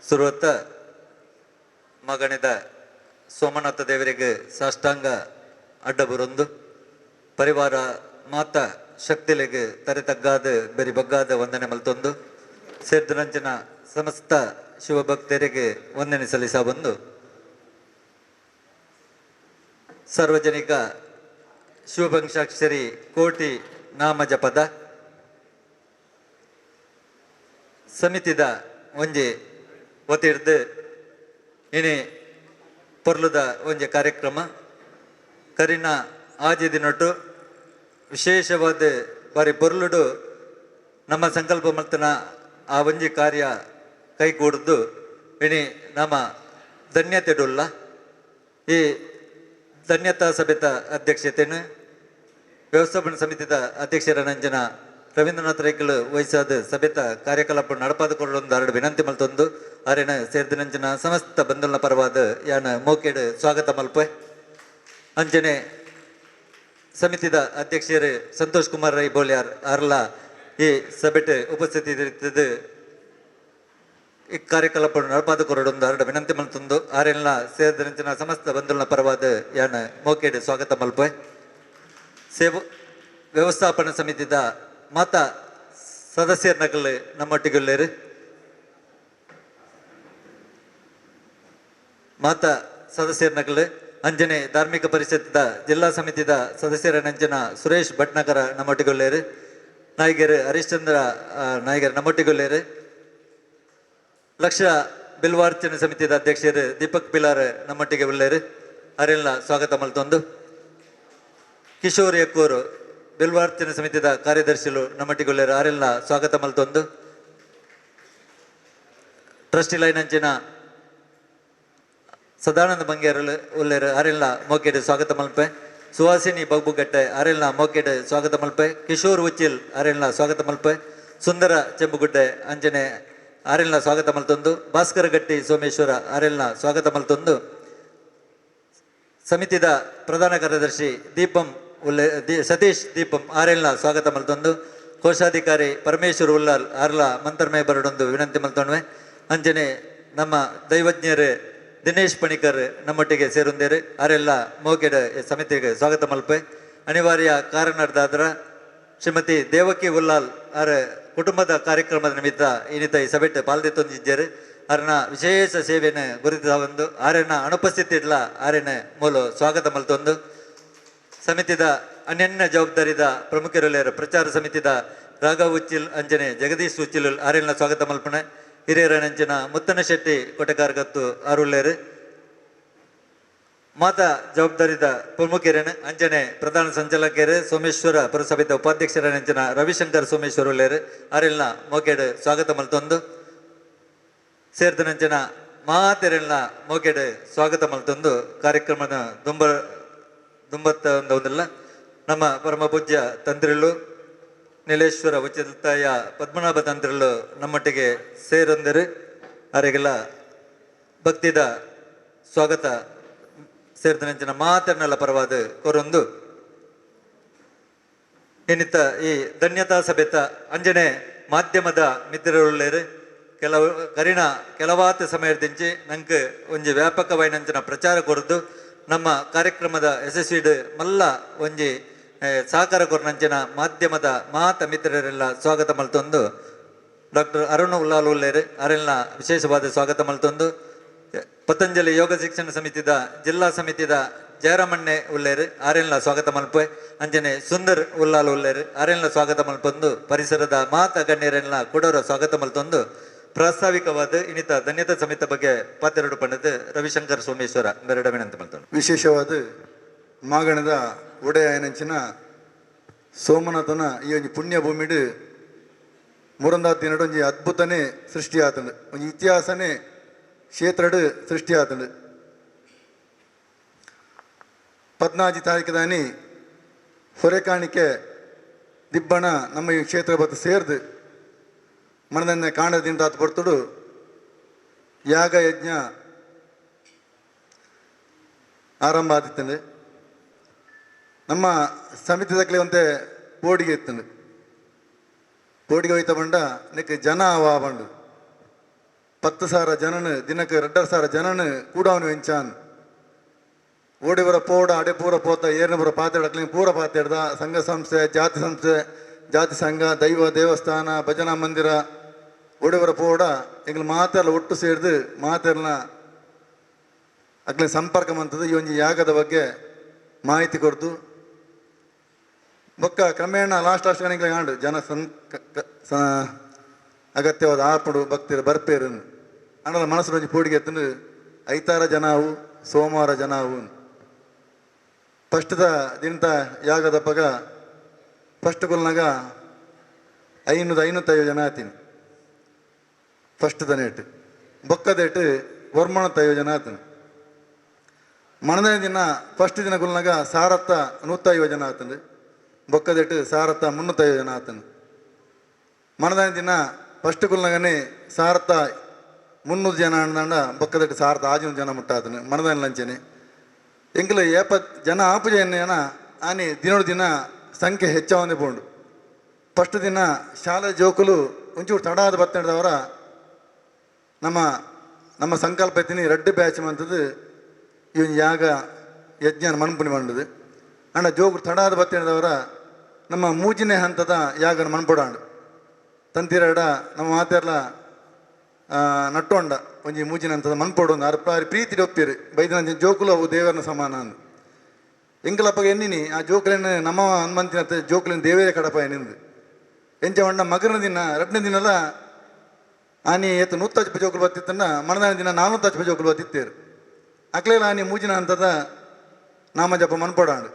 ಸುರುವತ್ತ ಮಗಣಿದ ಸೋಮನಾಥ ದೇವರಿಗೆ ಸಾಷ್ಟಾಂಗ ಅಡ್ಡಬುರೊಂದು ಪರಿವಾರ ಮಾತ ಶಕ್ತಿಲೆಗ್ ತರೆ ತಗ್ಗಾದ ಬೆರಿ ಬಗ್ಗಾದ ವಂದನೆ ಮಲ್ತೊಂದು ಸೇರ್ದನಂಚಿನ ಸಮಸ್ತ ಶಿವಭಕ್ತರಿಗೆ ವಂದನೆ ಸಲ್ಲಿಸಬಂದು ಸಾರ್ವಜನಿಕ ಶಿವಪಂಚಾಕ್ಷರಿ ಕೋಟಿ ನಾಮ ಜಪದ ಸಮಿತಿದ ಒಂಜಿ ವತಿರ್ದ್ ಇನಿ ಪೊರ್ಲುದ ಒಂಜಿ ಕಾರ್ಯಕ್ರಮ. ಕರಿನ ಆಜಿ ದಿನೊಟು ವಿಶೇಷವಾದ ಬಾರಿ ಪೊರ್ಲುಡು ನಮ್ಮ ಸಂಕಲ್ಪ ಮಲ್ತನ ಆ ಒಂಜಿ ಕಾರ್ಯ ಕೈಗೂಡ್ದು ಇನಿ ನಮ್ಮ ಧನ್ಯತೆಡುಲ್ಲ. ಈ ಧನ್ಯತಾ ಸಭೆತ ಅಧ್ಯಕ್ಷತೆಯನ್ನು ವ್ಯವಸ್ಥಾಪನಾ ಸಮಿತಿದ ಅಧ್ಯಕ್ಷರ ರವೀಂದ್ರನಾಥ್ ರೈಕುಲು ವಹಿಸಾದ ಸಭೆತ ಕಾರ್ಯಕಲಾಪ ನಡಪಾದ ಕೊರೊಂದು ಅರಡು ವಿನಂತಿ ಮಲ್ತೊಂದು ಅರೆನ ಸೇರ್ದಿನಂಚಿನ ಸಮಸ್ತ ಬಂಧುಲ ಪರವಾದ ಯಾನ ಮೋಕೆಡ್ ಸ್ವಾಗತ ಮಲ್ಪೆ. ಅಂಚನೆ ಸಮಿತಿದ ಅಧ್ಯಕ್ಷರು ಸಂತೋಷ್ ಕುಮಾರ್ ರೈ ಬೋಲ್ಯಾರ್ ಅರ್ಲ ಈ ಸಭೆಟ್ ಉಪಸ್ಥಿತಿ ಇರ್ತದೆ. ಈ ಕಾರ್ಯಕಲಾಪ ನಡಪಾದ ಕೊರಡೊಂದು ಅರಡು ವಿನಂತಿ ಮಲ್ತೊಂದು ಆರೆಲ್ಲ ಸೇರ್ದಿನಂಚಿನ ಸಮಸ್ತ ಬಂಧುಲ ಪರವಾದ ಯಾನ ಮೋಕೆಡ್ ಸ್ವಾಗತ ಮಲ್ಪೆ. ಸೇವ ವ್ಯವಸ್ಥಾಪನಾ ಸಮಿತಿದ ಮಾತ ಸದಸ್ಯರ ನಕಲು ನಮ್ಮೊಟ್ಟಿಗುಲ್ಲೇರು. ಮಾತ ಸದಸ್ಯರ ನಕಲು ಅಂಜನೆ ಧಾರ್ಮಿಕ ಪರಿಷತ್ದ ಜಿಲ್ಲಾ ಸಮಿತಿದ ಸದಸ್ಯರ ನಂಚಿನ ಸುರೇಶ್ ಭಟ್ನಗರ ನಮ್ಮೊಟ್ಟಿಗುಲ್ಲೇರು. ನಾಯಕರು ಹರಿಶ್ಚಂದ್ರ ನಾಯಕರು ನಮ್ಮೊಟ್ಟಿಗುಲ್ಲೇರು. ಲಕ್ಷ ಬಿಲ್ವಾರ್ಚನೆ ಸಮಿತಿದ ಅಧ್ಯಕ್ಷರು ದೀಪಕ್ ಪಿಲಾರ್ ನಮ್ಮೊಟ್ಟಿಗೆ ಉಲ್ಲೇರು. ಅರೆಲ್ಲ ಸ್ವಾಗತ ಮಲ್ತೊಂದು ಕಿಶೋರ್ ಯಕ್ಕೂರು ಬಿಲ್ವಾರ್ಚನೆ ಸಮಿತಿದ ಕಾರ್ಯದರ್ಶಿಲು ನಮ್ಮೊಟ್ಟಿಗುಲ್ಲೇರು. ಆರೆಲ್ಲ ಸ್ವಾಗತ ಮಲ್ತೊಂದು ಟ್ರಸ್ಟಿ ಲೈನ್ ಅಂಚಿನ ಸದಾನಂದ ಬಂಗೇರಲು ಉಲ್ಲೇರು. ಆರೆಲ್ಲ ಮೋಕೆಡ್ ಸ್ವಾಗತ ಮಲ್ಪೆ. ಸುಹಾಸಿನಿ ಬಗ್ಬುಗಟ್ಟೆ ಆರೆಲ್ಲ ಮೋಕೆಡ್ ಸ್ವಾಗತ ಮಲ್ಪೆ. ಕಿಶೋರ್ ಉಚ್ಚಿಲ್ ಆರೆಲ್ಲ ಸ್ವಾಗತ ಮಲ್ಪೆ. ಸುಂದರ ಚೆಂಬುಗುಡ್ಡೆ ಅಂಜನೆ ಆರೆಲ್ಲ ಸ್ವಾಗತ ಮಲ್ತೊಂದು ಭಾಸ್ಕರ ಗಟ್ಟಿ ಸೋಮೇಶ್ವರ ಆರೆಲ್ಲ ಸ್ವಾಗತ ಮಲ್ತೊಂದು ಸಮಿತಿದ ಪ್ರಧಾನ ಕಾರ್ಯದರ್ಶಿ ದೀಪಂ ಉಲ್ಲೆ ಸತೀಶ್ ದೀಪಂ ಆರೆಲ್ಲ ಸ್ವಾಗತ ಮಲ್ತೊಂದು ಕೋಶಾಧಿಕಾರಿ ಪರಮೇಶ್ವರ್ ಉಲ್ಲಾಲ್ ಆರ್ಲ ಮಂತರ್ಮಯ ಬರಡೊಂದು ವಿನಂತಿ ಮಲ್ತೊಂಡ್ವೆ. ಅಂಜನೆ ನಮ್ಮ ದೈವಜ್ಞರು ದಿನೇಶ್ ಪಣಿಕರ್ ನಮ್ಮೊಟ್ಟಿಗೆ ಸೇರುಂದೇರು. ಆರೆಲ್ಲ ಮೋಕೆಡ್ ಸಮಿತಿಗೆ ಸ್ವಾಗತ ಮಲ್ಪೆ. ಅನಿವಾರ್ಯ ಕಾರಣದಾದ್ರ ಶ್ರೀಮತಿ ದೇವಕಿ ಉಲ್ಲಾಲ್ ಆರ ಕುಟುಂಬದ ಕಾರ್ಯಕ್ರಮದ ನಿಮಿತ್ತ ಇನ್ನಿತ ಈ ಸಭೆಟ್ ಪಾಲ್ದೆತ್ತೊಂದಿಜ್ಜರು. ಅರನ ವಿಶೇಷ ಸೇವೆಯನ್ನು ಗುರುತಿಸ ಆರೆನ ಅನುಪಸ್ಥಿತಿ ಇಡ್ಲ ಆರೆನ ಮೂಲ ಸ್ವಾಗತ ಮಲ್ತೊಂದು ಸಮಿತಿದ ಅನ್ಯನ್ಯ ಜವಾಬ್ದಾರಿದ ಪ್ರಮುಖರುಲೇರು ಪ್ರಚಾರ ಸಮಿತಿದ ರಾಘವ್ ಉಚ್ಚಿಲ್ ಅಂಜನೆ ಜಗದೀಶ್ ಉಚ್ಚಿಲ್ ಆರೆಲ್ನ ಸ್ವಾಗತ ಮಲ್ಪಣೆ. ಹಿರಿಯರ ನಂಚಿನ ಮುತ್ತನ ಶೆಟ್ಟಿ ಕೊಟೆಕಾರ್ಗತ್ತು ಆರುಳ್ಳೇರು. ಮಾತಾ ಜವಾಬ್ದಾರಿದ ಪ್ರಮುಖರೇನು ಅಂಜನೆ ಪ್ರಧಾನ ಸಂಚಾಲಕರು ಸೋಮೇಶ್ವರ ಪುರಸಭೆದ ಉಪಾಧ್ಯಕ್ಷರ ನಂಚಿನ ರವಿಶಂಕರ್ ಸೋಮೇಶ್ವರ ಉಳ್ಳೇರು. ಆರೆಲ್ನ ಮೋಕೆಡ್ ಸ್ವಾಗತ ಮಲ್ತೊಂದು ಸೇರ್ದ ನಂಚಿನ ಮಾತೆರೆಲ್ನ ಮೋಕೆಡ್ ಸ್ವಾಗತ ಮಲ್ತೊಂದು ಕಾರ್ಯಕ್ರಮದ ದುಂಬ ದುಂಬತ್ತ ಒಂದಿಲ್ಲ ನಮ್ಮ ಪರಮ ಪೂಜ್ಯ ತಂತ್ರಿಲು ನೀಲೇಶ್ವರ ಉಚಿತಾಯ ಪದ್ಮನಾಭ ತಂತ್ರಿಲು ನಮ್ಮೊಟ್ಟಿಗೆ ಸೇರೊಂದರು. ಅವರಿಗೆಲ್ಲ ಭಕ್ತಿದ ಸ್ವಾಗತ ಸೇರ್ದ ಮಾತನ್ನೆಲ್ಲ ಪರವಾದ ಕೊರೊಂದು ಇನ್ನಿತ ಈ ಧನ್ಯತಾ ಸಭೆತ ಅಂಜನೆ ಮಾಧ್ಯಮದ ಮಿತ್ರರುಳ್ಳೇರು ಕೆಲವು ಕರಿಣ ಕೆಲವಾತ ಸಮಯದಿಂಚಿ ನಂಗೆ ಒಂಜಿ ವ್ಯಾಪಕವಾಯಿನಂಚಿನ ಪ್ರಚಾರ ಕೊರದು ನಮ್ಮ ಕಾರ್ಯಕ್ರಮದ ಯಶಸ್ವಿಡ್ ಮಲ್ಲ ಒಂಜಿ ಸಹಕಾರ ಕೊರ್ನಂಚಿನ ಮಾಧ್ಯಮದ ಮಾತ ಮಿತ್ರರೆಲ್ಲ ಸ್ವಾಗತ ಮಲ್ತೊಂದು ಡಾಕ್ಟರ್ ಅರುಣ್ ಉಲ್ಲಾಲ್ ಉಲ್ಲೇರು ಅರೆಲ್ನ ವಿಶೇಷವಾದ ಸ್ವಾಗತ ಮಲ್ತೊಂದು ಪತಂಜಲಿ ಯೋಗ ಶಿಕ್ಷಣ ಸಮಿತಿದ ಜಿಲ್ಲಾ ಸಮಿತಿದ ಜಯರಾಮಣ್ಣೆ ಉಲ್ಲೇರು ಆರೆಲ್ನ ಸ್ವಾಗತ ಮಲ್ಪೆ. ಅಂಜನೆ ಸುಂದರ್ ಉಲ್ಲಾಲ್ ಉಲ್ಲೇರು ಆರೆಲ್ನ ಸ್ವಾಗತ ಮಲ್ಪೊಂದು ಪರಿಸರದ ಮಾತ ಗಣ್ಯರೆಲ್ಲ ಕೊಡೋರ ಸ್ವಾಗತ ಮಲ್ತೊಂದು ಪ್ರಾಸ್ತಾವಿಕವಾದ ಇನ್ನಿತ ಧನ್ಯತಾ ಸಮಿತಿ ಬಗ್ಗೆ ಪಾತೆರಡು ಪಂಡದು ರವಿಶಂಕರ್ ಸೋಮೇಶ್ವರ ಬೆರಡ ವಿನಂತಿ ಮಲ್ತೊಂದು. ವಿಶೇಷವಾದ ಮಾಗಣದ ಒಡೆಯನಂಚಿನ ಸೋಮನಾಥನ ಈ ಒಂಜಿ ಪುಣ್ಯ ಭೂಮಿಡ್ ಮುರಂದಾತಿನಡು ಒಂಜಿ ಅದ್ಭುತನೇ ಸೃಷ್ಟಿ ಆತಂಡು, ಒಂಜಿ ಇತಿಹಾಸನೇ ಕ್ಷೇತ್ರಡ್ ಸೃಷ್ಟಿ ಆತಂಡು. 14 ತಾರೀಕು ಹೊರೆಕಾಣಿಕೆ ದಿಬ್ಬಣ ನಮ್ಮ ಈ ಕ್ಷೇತ್ರ ಬತ್ತು ಸೇರ್ದು ಮನದನ್ನೇ ಕಾಣದಿಂದ ಆತ ಬರ್ತುಡು ಯಾಗ ಯಜ್ಞ ಆರಂಭ ಆದಿತ್ತಂಡು. ನಮ್ಮ ಸಮಿತಿ ಒಂತೆ ಪೋಡಿಗೆ ಇತ್ತಂಡು. ಪೋಡಿಗೆ ಹೋಯ್ತ ಬಂಡ ನೆಕ್ ಜನ ಅವ ಬಂಡು. 10,000 ಜನನ ದಿನಕ್ಕೆ 2,500 ಜನನ ಕೂಡವನು ಎಂಚಾನ್ ಓಡಿಬರ ಪೋಡ ಅಡೆ ಪೂರ ಪೋತ ಏರ್ನ ಪೂರ ಪಾತೆಡಕ್ಲಿ ಪೂರ ಪಾತೆಡ್ದ ಸಂಘ ಸಂಸ್ಥೆ, ಜಾತಿ ಸಂಸ್ಥೆ, ಜಾತಿ ಸಂಘ, ದೈವ ದೇವಸ್ಥಾನ, ಭಜನಾ ಮಂದಿರ ಓಡಿಬರ ಪೋಡ ಎಂಗ್ಲ ಮಾತೆಲ್ಲ ಒಟ್ಟು ಸೇರ್ದು ಮಾತೆಲ್ಲ ಅಕ್ಲೆ ಸಂಪರ್ಕ ಮಂತದ್ದು. ಈ ಒಂಜಿ ಯಾಗದ ಬಗ್ಗೆ ಮಾಹಿತಿ ಕೊರ್ದು ಬೊಕ್ಕ ಕ್ರಮೇಣ ಲಾಸ್ಟ್ ಲಾಸ್ಟ್ ಎಂಗ್ಲ ಆಂಡು ಜನ ಸಂ ಅಗತ್ಯವಾದ ಆರ್ಪಡು ಭಕ್ತಿರು ಬರ್ಪೇರು. ಆಂಡಲ ಮನಸ್ಸು ಒಂಜಿ ಪೋಡಿಗೆ ಎತ್ತಂದು ಐತಾರ ಜನ ಅವು, ಸೋಮವಾರ ಜನ ಅವು. ಫಸ್ಟ್ದ ದಿನದ ಯಾಗದ ಪಗ ಫಸ್ಟ್ ಕೊಲ್ನಾಗ 500 550 ಜನ ಆತೀನಿ ಫಸ್ಟ್ ನೇಟ್. ಬೊಕ್ಕದೇಟ್ 950 ಜನ ಆತನು. ಮಣನೇ ದಿನ ಫಸ್ಟ್ ದಿನ ಗುಲ್ನಾಗ ಸಾರತ್ತ 150 ಜನ ಆತನು. ಬೊಕ್ಕದೇಟ್ ಸಾರತ್ತ 350 ಜನ ಆತನು. ಮಣದನೇ ದಿನ ಫಸ್ಟ್ ಗುಲ್ನಾಗನೆ 1300 ಜನ ಅಂದಂಡ ಬೊಕ್ಕದೇಟ್ 1600 ಜನ ಮುಟ್ಟಾತನು ಮಣದಾನ ಲಂಚನೆ. ಎಂಕಲ ಏಪ ಜನ ಆಪುಜ ಎನ್ನ ಆನೆ ದಿನೋಡು ದಿನ ಸಂಖ್ಯೆ ಹೆಚ್ಚಾವಂದೆ ಪೋಂಡು. ಫಸ್ಟ್ ದಿನ ಶಾಲೆ ಜೋಕುಲು ಒಂಚೂರು ತಡ ಆದ ಬತ್ತದವರ ನಮ್ಮ ನಮ್ಮ ಸಂಕಲ್ಪ ಎತ್ತೀನಿ ರಡ್ಡು ಬ್ಯಾಚ್ ಮಂತದ್ದು ಇವನ್ ಯಾಗ ಯಜ್ಞನ ಮನ್ಪುಣಿ ಮಂಡದು. ಅಂಡ ಜೋಗು ತಡ ಆದ ಬತ್ತದವರ ನಮ್ಮ ಮೂಜಿನೇ ಹಂತದ ಯಾಗನ ಮನ್ಪುಡಾಂಡು ತಂತಿರಡ ನಮ್ಮ ಮಾತೆರ್ಲ ನಟ್ಟೊಂಡ ಒಂಜಿ ಮೂಜಿನ ಹಂತದ ಮನ್ಪೊಡು ಒಂದು ಅರ್ಪಾರಿ ಪ್ರೀತಿ ಒಪ್ಪಿರು ಬೈದಿನ ಜೋಕುಲು ಅವು ದೇವರನ ಸಮಾನ ಅಂದು. ಎಂಕಲಪ್ಪಗ ಎನ್ನಿನಿ ಆ ಜೋಕುಲೆನ್ ನಮ್ಮ ಹನುಮಂತಿನ ಜೋಕುಲೆನ್ ದೇವರೇ ಕಡಪ ಎನ್ನಿಂದು. ಎಂಚ వంಡ ಮಗನ ದಿನ ರಡ್ನೇ ದಿನಲ ಆನಿ ಏತು 150 ಜೋಕುಲು ಬತ್ತಿತ್ತನ್ನ ಮಣದಾನ ದಿನ 450 ಜೋಕುಲು ಬತ್ತಿತ್ತೇರು. ಅಕ್ಲೇಲ ಆನಿ ಮೂಜಿನ ಹಂತದ ನಾಮ ಜಪ ಮನ್ಪೊಡಾಂಡು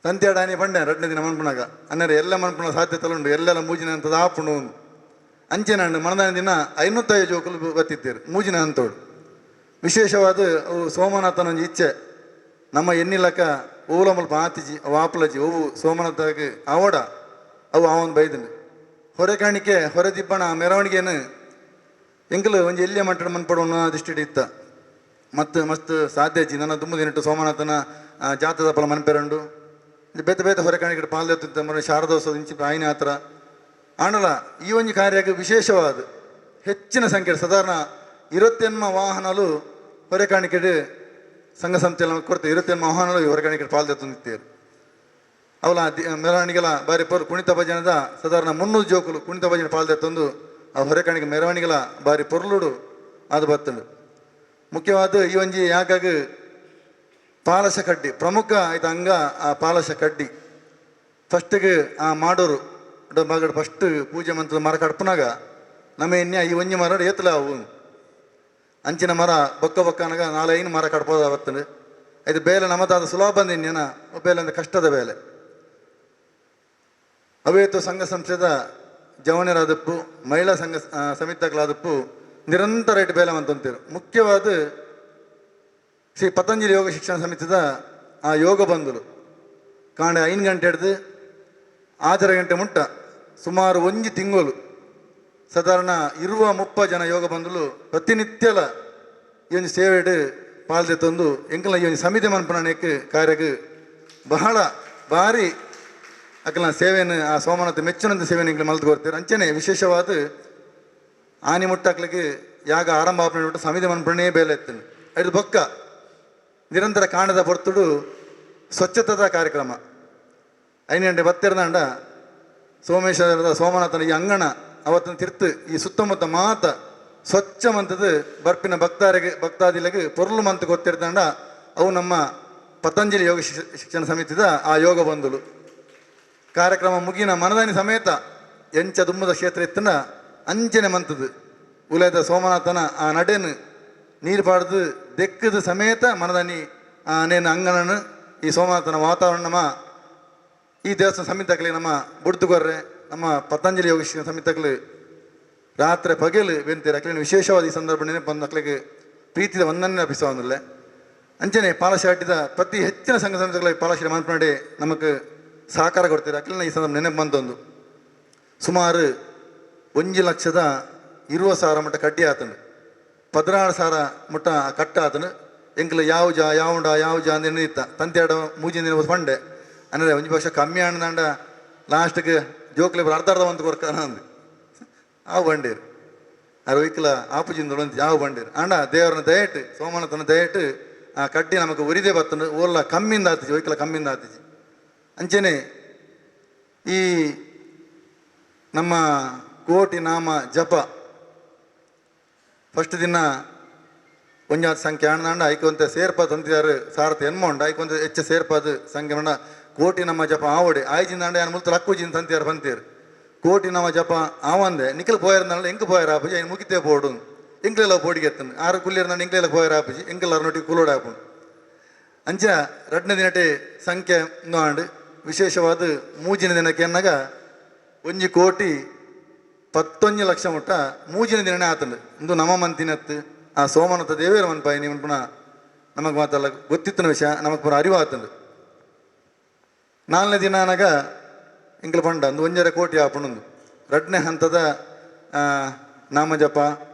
ತಂತಿಯಾಡ ಆನಿ ಪಂಡೆ ರಡ್ನೇ ದಿನ ಮನ್ಪುನಾಗ ಅನ್ನರೆ ಎಲ್ಲ ಮನ್ಪುನ ಸಾಧ್ಯತೆ ಉಂಡು ಎಲ್ಲೆಲ್ಲ ಮೂಜಿನ ಹಂತದ ಆಪುಂಡು ಅಂಚೆನಾಂಡು. ಮಣದಾನ ದಿನ 505 ಜೋಕುಲು ಬತ್ತಿತ್ತೇರು ಮೂಜಿನ ಹಂತೋಡು. ವಿಶೇಷವಾದ ಅವು ಸೋಮನಾಥನ ಒಂಜಿ ಇಚ್ಛೆ ನಮ್ಮ ಎನ್ನಿಲಕ ಓಲ ಮುಲ್ಪ ಆತಿಜಿ ಅವು ಆಪಲಜಿ ಅವು ಸೋಮನಾಥಗೆ ಆವಡ ಅವು ಆವನ್ ಬೈದಂಡು. ಹೊರೆ ಕಾಣಿಕೆ ಹೊರೆ ದಿಬ್ಬಣ ಮೆರವಣಿಗೆನು ಎಂಕಲು ಒಂಜಿ ಎಲ್ಲಿಯ ಮಟ್ಟದ ಮನ್ಪಡುವ ದೃಷ್ಟಿ ಇತ್ತ ಮತ್ತು ಮಸ್ತ್ ಸಾಧ್ಯ ಅಜ್ಜಿ ನನ್ನ ದುಮ್ಮು ದಿನಟ್ಟು ಸೋಮನಾಥನ ಜಾತದ ಫಲ ಮನ್ಪೆರಂಡು ಬೇತೆ ಬೇತೆ ಹೊರೆ ಕಾಣಿಕೆ ಪಾಲ್ದೆತ್ತ ಮನೆ ಶಾರದೋತ್ಸವ ಇಂಚಿ ಆಯಿನ ಆತ್ರ. ಆಂಡಲ ಈ ಒಂಜಿ ಕಾರ್ಯಕ್ಕೆ ವಿಶೇಷವಾದ ಹೆಚ್ಚಿನ ಸಂಖ್ಯೆ ಸಾಧಾರಣ 28 ವಾಹನಲು ಹೊರೆ ಕಾಣಿಕೆ ಸಂಘ ಸಂಸ್ಥೆ ಕೊಡ್ತೆ. 28 ವಾಹನಲು ಹೊರೆ ಕಾಣಿಕೆ ಪಾಲ್ದೆತ್ತುಂದಿತ್ತೇರು. ಅವಲ ಮೆರವಣಿಗೆಲ ಬಾರಿ ಪೊರು ಕುಣಿತ ಭಜನದ ಸಾಧಾರಣ 300 ಜೋಕುಲು ಕುಣಿತ ಭಜನೆ ಪಾಲ್ದೆತ್ತೊಂದು ಆ ಹೊರೆ ಕಾಣಿಕೆ ಮೆರವಣಿಗೆಲ ಬಾರಿ ಪೊರ್ಲುಡು ಅದು ಬತ್ತಂಡು. ಮುಖ್ಯವಾದ ಈ ಒಂಜಿ ಯಾಕಾಗ ಪಾಲಶ ಕಡ್ಡಿ ಪ್ರಮುಖ ಆಯ್ತು ಅಂಗ. ಆ ಪಾಲಶ ಕಡ್ಡಿ ಫಸ್ಟಿಗೆ ಆ ಮಾಡೋರು ಮಗಡು ಫಸ್ಟ್ ಪೂಜೆ ಮಂತ್ರದ ಮರ ಕಡ್ಪನಾಗ ನಮ್ಮ ಎನ್ಯ ಈ ಒಂಜಿ ಮರ ಏತಲ ಅವು ಅಂಚಿನ ಮರ ಬೊಕ್ಕ ಬೊಕ್ಕನಗ ನಾಲೈನು ಮರ ಕಡ್ಪೋದ ಬರ್ತದೆ. ಇದು ಬೇಲೆ ನಮ್ಮದಾದ ಸುಲಭ ಬಂದ ಬೇಲೆ ಅಂದ್ರೆ ಕಷ್ಟದ ಬೇಲೆ. ಅವೇತು ಸಂಘ ಸಂಸ್ಥೆದ ಜವನರಾದಪ್ಪು ಮಹಿಳಾ ಸಂಘ ಸಮಿತಿಗಳಾದಪ್ಪು ನಿರಂತರ ಇಟ್ಟು ಬೇಲೆ ಮಂತಂತೀರು. ಮುಖ್ಯವಾದ ಶ್ರೀ ಪತಂಜಲಿ ಯೋಗ ಶಿಕ್ಷಣ ಸಮಿತಿದ ಆ ಯೋಗ ಬಂಧುಲು ಕಾಂಡೆ 5 ಗಂಟೆ ಹಿಡ್ದು 6:30 ಗಂಟೆ ಮುಟ್ಟ ಸುಮಾರು ಒಂಜಿ ತಿಂಗಳು ಸಾಧಾರಣ ಇರುವ 30 ಜನ ಯೋಗ ಬಂಧುಲು ಪ್ರತಿನಿತ್ಯಲ ಈ ಒಂಜಿ ಸೇವೆಡ್ ಪಾಲ್ದೆ ತಂದು ಎಂಕಲ್ನ ಈ ಒಂಜಿ ಸಮಿತಿ ಮನ್ಪುನಕ್ಕೆ ಕಾರ್ಯಕ್ಕೆ ಬಹಳ ಭಾರಿ ಅಕಲ್ನ ಸೇವೆಯನ್ನು ಆ ಸೋಮನಾಥ ಮೆಚ್ಚುನಂತ ಸೇವೆಯನ್ನು ಎಂಕಲ್ ಮಲ್ತು ಕೊಡ್ತಾರೆ. ಅಂಚನೆ ವಿಶೇಷವಾದ ಆನಿ ಮುಟ್ಟಾಕ್ಲಿಕ್ಕೆ ಯಾಗ ಆರಂಭ ಆಪಣೆ ಸಮಿತಿ ಮನ್ಪಣೆ ಬೇಲೆ ಎತ್ತನು. ಐದು ಬೊಕ್ಕ ನಿರಂತರ ಕಾಣದ ಪೊರ್ತುಡು ಸ್ವಚ್ಛತದ ಕಾರ್ಯಕ್ರಮ 5 ಗಂಟೆ ಬತ್ತಿರ್ದಾಂಡ ಸೋಮೇಶ್ವರದ ಸೋಮನಾಥನ ಈ ಅಂಗಣ ಅವತ್ತಿನ ತಿರ್ತು ಈ ಸುತ್ತಮುತ್ತ ಮಾತ ಸ್ವಚ್ಛ ಮಂತದ ಬರ್ಪಿನ ಭಕ್ತಾರಿಗೆ ಭಕ್ತಾದಿಗಳಿಗೆ ಪೊರ್ಲು ಮಂತ್ ಗೊತ್ತಿರ್ದಾಂಡ ಅವು ನಮ್ಮ ಪತಂಜಲಿ ಯೋಗ ಶಿಕ್ಷಣ ಸಮಿತಿದ ಆ ಯೋಗ ಬಂಧುಲು. ಕಾರ್ಯಕ್ರಮ ಮುಗಿನ ಮನದಾನಿ ಸಮೇತ ಎಂಚ ದುಮ್ಮದ ಕ್ಷೇತ್ರ ಇತ್ತನ ಅಂಚನೆ ಮಂತದು ಉಲೇದ ಸೋಮನಾಥನ ಆ ನಡೆನು ನೀರು ಪಾಡ್ದು ದೆಕ್ಕದ ಸಮೇತ ಮನದಾನಿ ಆ ನೇನು ಅಂಗಣನು ಈ ಸೋಮನಾಥನ ವಾತಾವರಣ ನಮ್ಮ ಈ ದೇವಸ್ಥಾನ ಸಮಿತಕ್ಲಿ ನಮ್ಮ ಬುಡ್ದುಗೊರ್ರೆ ನಮ್ಮ ಪತಂಜಲಿ ಯೋಗ ಶಿಕ್ಷಣ ಸಮಿತಕ್ಲಿ ರಾತ್ರಿ ಪಗಲು ಬೆಂತೀರ ಅಕ್ಲಿನ ವಿಶೇಷವಾದ ಈ ಸಂದರ್ಭ ನೆನಪು ಅಕ್ಲಿಗೆ ಪ್ರೀತಿದ ವಂದನೆ ಅರ್ಪಿಸುವಂದಿಲ್ಲ. ಅಂಚನೆ ಪಾಲಶಾಟಿದ ಪ್ರತಿ ಹೆಚ್ಚಿನ ಸಂಘ ಸಂಸ್ಥೆಗಳ ಪಾಲಶಾಲೆ ಮನ್ಪನಾಡಿ ನಮಗೆ ಸಹಕಾರ ಕೊಡ್ತೀರ ಅಕ್ಲಿನ ಈ ಸಂದರ್ಭ ನೆನಪು ಬಂತೊಂದು. ಸುಮಾರು 1,20,000 ಮಟ್ಟ ಕಡ್ಡಿ ಆತನು, 16,000 ಮುಟ್ಟ ಕಟ್ಟ ಆತನು. ಎಂಕಲ ಯಾವ ಜಾ ಯಾವುಂಡ ಯಾವ ಜಾ ಅಂದ್ ಇತ್ತ ತಂತ್ಯಾಡ ಮೂಜಿನ ದಿನ ಪಂಡೆ ಅಂದರೆ ಒಂಜಿ ಪಕ್ಷ ಕಮ್ಮಿ ಆಂಡ ಲಾಸ್ಟ್ಗೆ ಜೋಕ್ಲೆ ಅರ್ಧ ಅರ್ಧ ಒಂದು ಕೊರ್ಕ ಅಂದು ಆ ಬಂಡೇರು. ಅರವಿಕ್ಲ ಆಪುಜಿಂದೊಳಂತ ಯಾವ ಬಂಡಿರು ಆಂಡ ದೇವರನ್ನ ದಯಟ್ ಸೋಮನಾಥನ ದಯಟ್ ಆ ಕಡ್ಡಿ ನಮಗೆ ಉರಿದೇ ಬತ್ತಂಡು ಓಲ್ಲ ಕಮ್ಮಿಂದ ಆತಿಜಿ ಒಯ್ಕಲ ಕಮ್ಮಿಂದ ಆತಿಜಿ. ಅಂಚನೆ ಈ ನಮ್ಮ ಕೋಟಿ ನಾಮ ಜಪ ಫಸ್ಟ್ ದಿನ ಒಂಜಾತ ಸಂಖ್ಯೆ ಆಂಡ ಐಕೊಂತ ಸೇರ್ಪಾದ ತಂತಿದಾರು ಸಾರಥ ಎನ್ಮೊಂಡ ಐಕೊಂತ ಹೆಚ್ಚ ಸೇರ್ಪಾದ ಸಂಖ್ಯೆ ಮಂಡ ಕೋಟಿ ನಮ್ಮ ಜಪ ಆವಡೆ ಆಯ್ಜಿಂದ ಆಂಡ ಯಾನ್ ಮುಲ್ತ ಲಕ್ಕುಜಿನ ತಂತಿಯಾರು ಬಂತೀರು ಕೋಟಿ ನಮ್ಮ ಜಪ ಆವಂದೆ ನಿಖಲ್ ಪೋಯರ್ನಾಳ ಎಂಕ್ ಪೋಯರ್ ಆಪುಜಿ ಐನ್ ಮುಗಿತೇ ಪೋಡು ಎಂಕ್ಲೆಲ್ಲ ಪೋಡಿಗೆ ಎತ್ತನು ಆರು ಕುಲ್ಲಿರ್ನಾಂಡ ಎಂಕ್ಲೆಲ್ಲ ಪೋಯರ್ ಆಪುಜಿ ಎಂಕಲ್ ಅರ್ನೊಟ್ಟಿಗೆ ಕುಲೋಡ ಆಪುಂಡು. ಅಂಚ ರಡ್ನ ದಿನಟೆ ಸಂಖ್ಯೆ ಆಂಡ್ ವಿಶೇಷವಾದ ಮೂಜಿನ ದಿನಕ್ಕೆ ಎನ್ನಗ 1 ಕೋಟಿ 11 ಲಕ್ಷ ಮುಟ್ಟ ಮೂಜಿನ ದಿನನೇ ಆತಂಡು. ಇಂದು ನಮ್ಮ ಮಂತಿನತ್ತು ಆ ಸೋಮನಾಥ ದೇವೇರ ಮನ್ಪಾಯಿ ನೀವು ಪುನಃ ನಮಗೆ ಮಾತಲ್ಲ ಗೊತ್ತಿತ್ತಿನ ವಿಷಯ ನಮಗೆ ಪೂರ ಅರಿವು ಆತಂಡು. ನಾಲ್ನೇ ದಿನ ಅನಗ ಎಂಕಲ್ ಪಂಡ ಒಂದು 1.5 ಕೋಟಿ ಆಪುಂಡು ರಡ್ನೇ ಹಂತದ ನಾಮಜಪ.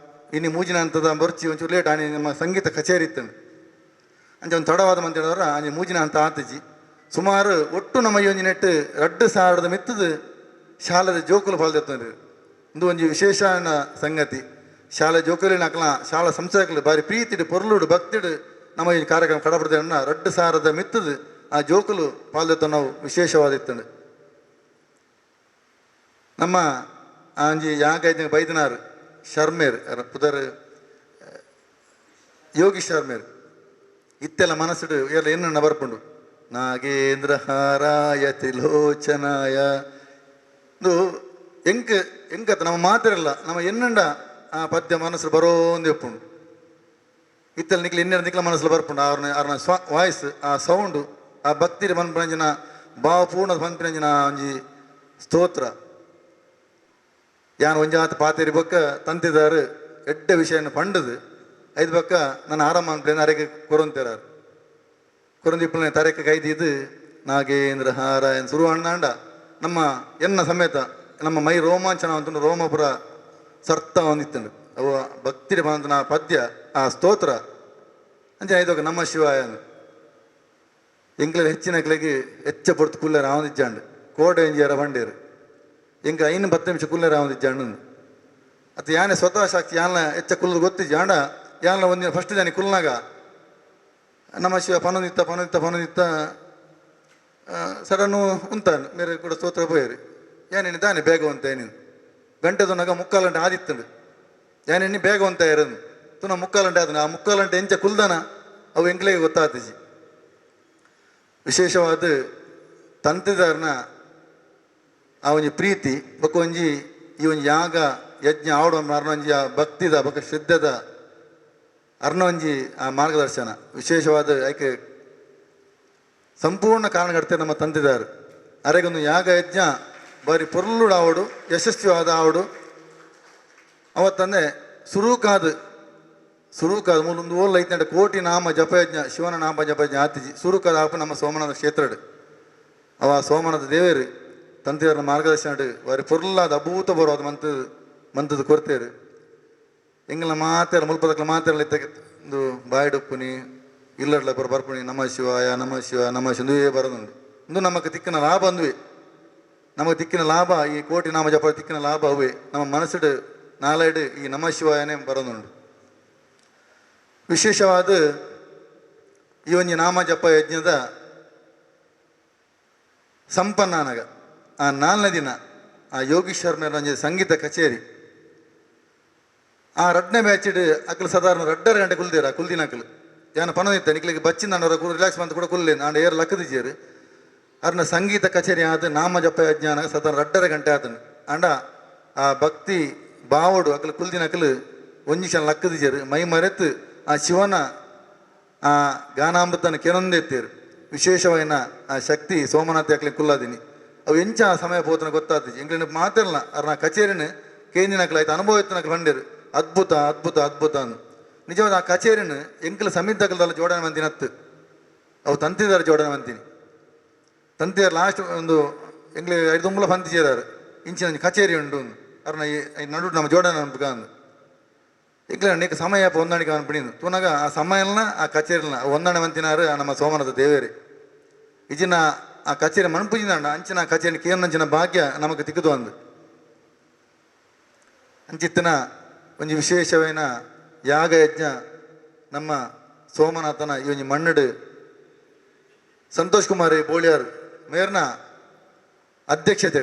ಇನ್ನು ಮೂಜಿನ ಹಂತದ ಬರ್ಚಿ ಒಂಚೂರು ಲೇಟ್ ಆನಿ ನಮ್ಮ ಸಂಗೀತ ಕಚೇರಿ ಇತ್ತಂಡು. ಅಂಚ ಒಂದು ತಡವಾದ ಮಂದಿ ಹೇಳಿದ್ರ ಆನಿ ಮೂಜಿನ ಹಂತ ಆತಿಜಿ. ಸುಮಾರು ಒಟ್ಟು ನಮ್ಮ ಯೋಜನೆಟ್ಟು 2000ದ ಮಿತ್ತದು ಶಾಲೆದ ಜೋಕುಲು ಪಾಲ್ದೆತ್ತಂಡ್ರಿ. ಇಂದು ಒಂಜಿ ವಿಶೇಷ ಸಂಗತಿ. ಶಾಲೆ ಜೋಕುಲಿನ ಅಕ್ಲ ಶಾಲಾ ಸಂಸ್ಥೆಗಳು ಬಾರಿ ಪ್ರೀತಿಡು ಪೊರ್ಲುಡು ಭಕ್ತಿಡು ನಮ್ಮ ಈ ಕಾರ್ಯಕ್ರಮ ಕಡಪಡ್ದೆ 2000ದ ಮಿತ್ತದು ಆ ಜೋಕುಲು ಪಾಲ್ದೆತ್ತ ನಾವು ವಿಶೇಷವಾದಿತ್ತಂಡು. ನಮ್ಮ ಆಂಜಿ ಯಾಗ ಬೈದನಾರ್ ಶರ್ಮೇರ್ ಪುದರ್ ಯೋಗಿ ಶರ್ಮೇರ್ ಇತ್ತೆಲ್ಲ ಮನಸ್ಸುಡು ಎಲ್ಲ ಎನ್ನ ಬರ್ಪುಂಡು ನಾಗೇಂದ್ರ ಹಾರಾಯ ತ್ರಿಲೋಚನಾಯ. ಇದು ಎಂಕ್ ಎಂಕತ್ತ ನಮ್ಮ ಮಾತಿರಲ್ಲ ನಮ್ಮ ಎನ್ನಂಡ ಆ ಪದ್ಯ ಮನಸ್ಸು ಬರೋಂದು ಎಪ್ಪುಂಡು. ಇತ್ತಲ್ಲ ನಿಕ್ಲ ಎನ್ನೆರ ನಿಕ್ಲ ಮನಸ್ಸು ಬರ್ಪುಂಡು ಅವ್ರನ್ನ ಅವ್ರನ್ನ ಸ್ವ ವಾಯ್ಸ್ ಆ ಸೌಂಡು ಆ ಭಕ್ತಿ ಮನ್ಪಂಜಿನ ಭಾವಪೂರ್ಣ ಮನ್ಪಂಜಿನ ಒಂಜಿ ಸ್ತೋತ್ರ. ಯಾನ್ ಒಂಜಾತ ಪಾತೆರಿ ಬೊಕ್ಕ ತಂತಿದಾರು ಎಡ್ಡೆ ವಿಷಯನ ಪಂಡದು ಐದು ಬೊಕ್ಕ ನನ್ನ ಆರಾಮ ಅನ್ಪ್ಲೇನ ಅರೆಗೆ ಕೊರೊಂತೇರಾರು ಕೊರೊಂದಿಪ್ಪಲನೆ ತರೆಕ ಕೈದಿದ್ದು ನಾಗೇಂದ್ರ ಹಾರ ಏನು ಶುರು ಅಣ್ಣಾಂಡ ನಮ್ಮ ಎನ್ನ ಸಮೇತ ನಮ್ಮ ಮೈ ರೋಮಾಂಚನ ಅಂತ ರೋಮಪುರ ಸರ್ತ ಒಂದಿತ್ತಂಡು. ಅವು ಭಕ್ತಿ ಬಂದ ಪದ್ಯ ಆ ಸ್ತೋತ್ರ ಅಂಚೆ ಐದೋಗ ನಮ್ಮ ಶಿವಾಯ ಎಂಕ್ಲೆ ಹೆಚ್ಚಿನ ಕ್ಲೆಗೆ ಹೆಚ್ಚ ಪೊರ್ತು ಕುಲ್ಲರ ಆವಂದಿಜ್ಜಾಂಡ್ ಕೋಡೆ ಎಂಜಿಯರ ಬಂಡೇರು ಎಂಕ 5 10 ನಿಮಿಷ ಕುಲ್ಲರ ಆವಂದಿಜ್ಜಾಂಡ್. ಅತ್ತ ಯಾನೆ ಸ್ವತಃ ಸಾಕ್ಷಿ ಯಾನ್ಲ ಹೆಚ್ಚ ಕುಲ್ಲದು ಗೊತ್ತಿಜ್ಜಾಂಡ ಯಾನ್ಲ ಒಂದಿನ ಫಸ್ಟ್ ಜಾನಿ ಕುಲ್ನಾಗ ನಮ್ಮ ಶಿವ ಪನೊಂದಿತ್ತ ಪನೊಂದಿತ್ತ ಪನೊಂದಿತ್ತ ಸಡನ್ನು ಉಂತಾನು ಮೇರೆ ಕೂಡ ಸ್ತೋತ್ರ ಪೋಯರಿ ಯಾನೇನಿ ತಾನೆ ಬೇಗ ಉಂತ ಏನೇನು ಗಂಟೆ ತುನಗ ಮುಕ್ಕಾಲು ಗಂಟೆ ಆದಿತ್ತಂಡು. ಯಾನೇನಿ ಬೇಗ ಉಂತ ಇರೋದು ತುನ ಮುಕ್ಕಾಲು ಗಂಟೆ ಆದನ ಆ ಮುಕ್ಕಾಲು ಗಂಟೆ ಎಂಚ ಕುಲ್ದನ ಅವು ಎಂಕ್ಲೆಗೆ ಗೊತ್ತಾತಿಜಿ. ವಿಶೇಷವಾದ ತಂತಿದಾರನ ಆ ಒಂಜಿ ಪ್ರೀತಿ ಬೊಕ್ಕ ಒಂಜಿ ಈ ಒಂಜಿ ಯಾಗ ಯಜ್ಞ ಆವಡ ಅರ್ನ ಒಂಜಿ ಆ ಭಕ್ತಿದ ಬೊಕ್ಕ ಶ್ರದ್ಧೆದ ಅರ್ನ ಒಂಜಿ ಆ ಮಾರ್ಗದರ್ಶನ ವಿಶೇಷವಾದ ಐಕೆ ಸಂಪೂರ್ಣ ಕಾರಣಕರ್ತೆ ನಮ್ಮ ತಂದೆದಾರು. ಅರೆಗೊಂದು ಯಾಗ ಯಜ್ಞ ಬಾರಿ ಪೊರ್ಲುಡು ಆವಡು ಯಶಸ್ವಿಯಾದ ಆವಡು. ಅವತ್ತಂದೆ ಸುರೂಕಾದ ಸುರೂಕಾದ ಮೂಲೊಂದು ಓಲ್ ಐತಂಡ ಕೋಟಿ ನಾಮ ಜಪಯಜ್ಞ ಶಿವನ ನಾಮ ಜಪಯಜ್ಞ ಆತಿಜಿ ಸುರೂಕಾದ ಆಪ ನಮ್ಮ ಸೋಮನಾಥ ಕ್ಷೇತ್ರಡ್ ಅವ ಸೋಮನಾಥ ದೇವೇರು ತಂದೆಯವರ ಮಾರ್ಗದರ್ಶನ ಬಾರಿ ಪೊರ್ಲಾದ ಅಭೂತ ಬರೋದು ಮಂತದ ಮಂತದ ಕೊರ್ತೇರು. ಎಂಗಲ ಮಾತೆಲ್ಲ ಮುಲ್ಪದಕ್ಲ ಮಾತೆಲ್ಲ ಇತ್ತ ಒಂದು ಬಾಯಿಡುಪ್ಪುನಿ ಇಲ್ಲಡ್ಲ ಪುರ ಬರ್ಪುನಿ ನಮ ಶಿವಾಯ ನಮ ಶಿವ ನಮ ಶಿವ ಇಂದುವೇ ಬರೋದುಂಡು. ಇಂದು ನಮಕ್ ತಿಕ್ಕಿನ ಲಾಭ ಅಂದುವೆ ನಮಗೆ ತಿಕ್ಕಿನ ಲಾಭ ಈ ಕೋಟಿ ನಾಮ ಜಪ ತಿಕ್ಕಿನ ಲಾಭ ಅವೇ ನಮ್ಮ ಮನಸ್ಸುಡು ನಾಲೈಡು ಈ ನಮ ಶಿವಾಯನೇ ಬರೋದುಂಡು. ವಿಶೇಷವಾದ ಈ ಒಂಜಿ ನಾಮ ಜಪ ಯಜ್ಞದ ಸಂಪನ್ನನಾಗ ಆ ನಾಲ್ನೇ ದಿನ ಆ ಯೋಗೀಶ್ವರ್ ಮೇರೆ ಒಂಜಿ ಸಂಗೀತ ಕಚೇರಿ. ಆ ರಡ್ನೇ ಬ್ಯಾಚಿಡ್ ಅಕ್ಲು ಸಾಧಾರಣ 2.5 ಗಂಟೆ ಕುಲ್ದೇರ ಕುಲ್ದಿನ ಅಕ್ಲು ಯಾನ ಪನದಿತ್ತ ನಿಕ್ಲಿಗೆ ಬಚ್ಚಿನ ರಿಲ್ಯಾಕ್ಸ್ ಬಂದು ಕೂಡ ಕುಲ್ಲೇನು ಆಂಡ ಏರ್ ಲಕ್ಕದಿಜೇರು ಅರ್ನ ಸಂಗೀತ ಕಚೇರಿ ಆದ ನಾಮ ಜಪ ಯಜ್ಞಾನ ಸಾಧಾರಣ 2.5 ಗಂಟೆ ಆತನು. ಆಂಡ ಆ ಭಕ್ತಿ ಬಾವಡು ಅಕ್ಲು ಕುಲ್ದಿನ ಅಕ್ಲು ಒಂಜಿ ಕ್ಷಣ ಲಕ್ಕದಿಜೇರು ಮೈ ಮರೆತು ಆ ಶಿವನ ಆ ಗಾನಾಮೃತನ ಕೆನೊಂದೆತ್ತೇರು. ವಿಶೇಷವಾಯಿನ ಆ ಶಕ್ತಿ ಸೋಮನಾಥ ಅಕ್ಲಿ ಕುಲ್ಲಾದಿನಿ ಅವು ಎಂಚ ಆ ಸಮಯ ಪೋತನ ಗೊತ್ತಾತಿಜಿ. ಎಂಗ್ಲಿನ ಮಾತಿರಲ್ಲ ಅರ್ನ ಕಚೇರಿನ ಕೇಂದಿನಕ್ಲು ಆಯ್ತು ಅನುಭವ ಇತ್ತನಕ್ಲು ಬಂಡೇರು ಅದ್ಭುತ ಅದ್ಭುತ ಅದ್ಭುತ ಅಂದು. ನಿಜವಾದ ಆ ಕಚೇರಿನ ಎಂಕಲ ಸಮಿದ್ದಕಲ್ದಲ್ಲ ಜೋಡಣೆ ಮಂದಿನತ್ತು ಅವು ತಂತಿದಾರ ಜೋಡಣೆ ಮಂತೀನಿ ತಂತಿದಾರ ಲಾಸ್ಟ್ ಒಂದು ಎಂಗ್ಲಿ ಐದು ದುಂಬಲ ಪಂತಿ ಸೇರಾರು ಇಂಚಿನ ಒಂಜಿ ಕಚೇರಿ ಉಂಟು ಅರ್ನ ಈ ನಡು ನಮ್ಮ ಜೋಡಣೆ ಅನ್ಪುಗ ಅಂದು ಎಂಕ್ಲೆ ನೀಕ ಸಮಯ ಹೊಂದಾಣಿಕೆ ಅನ್ಪಿಡಿಂದು ತೂನಾಗ ಆ ಸಮಯಲ್ನ ಆ ಕಚೇರಿನ ಹೊಂದಾಣೆ ಮಂತಿನಾರು ಆ ನಮ್ಮ ಸೋಮನಾಥ ದೇವೇರಿ ಇಜಿನ ಆ ಕಚೇರಿ ಮನ್ಪುಜಿನ ಅಂಚಿನ ಕಚೇರಿ ಕೇನಂಚಿನ ಭಾಗ್ಯ ನಮಗೆ ತಿಕ್ಕದು ಅಂದು ಅಂಚಿತ್ತಿನ ಒಂಜಿ ವಿಶೇಷವೈನ ಯಾಗಯಜ್ಞ ನಮ್ಮ ಸೋಮನಾಥನ ಈ ಒಂಜಿ ಮಣ್ಣುಡು ಸಂತೋಷ್ ಕುಮಾರ್ ಬೋಳಿಯಾರ್ ಮೇರ್ನ ಅಧ್ಯಕ್ಷತೆ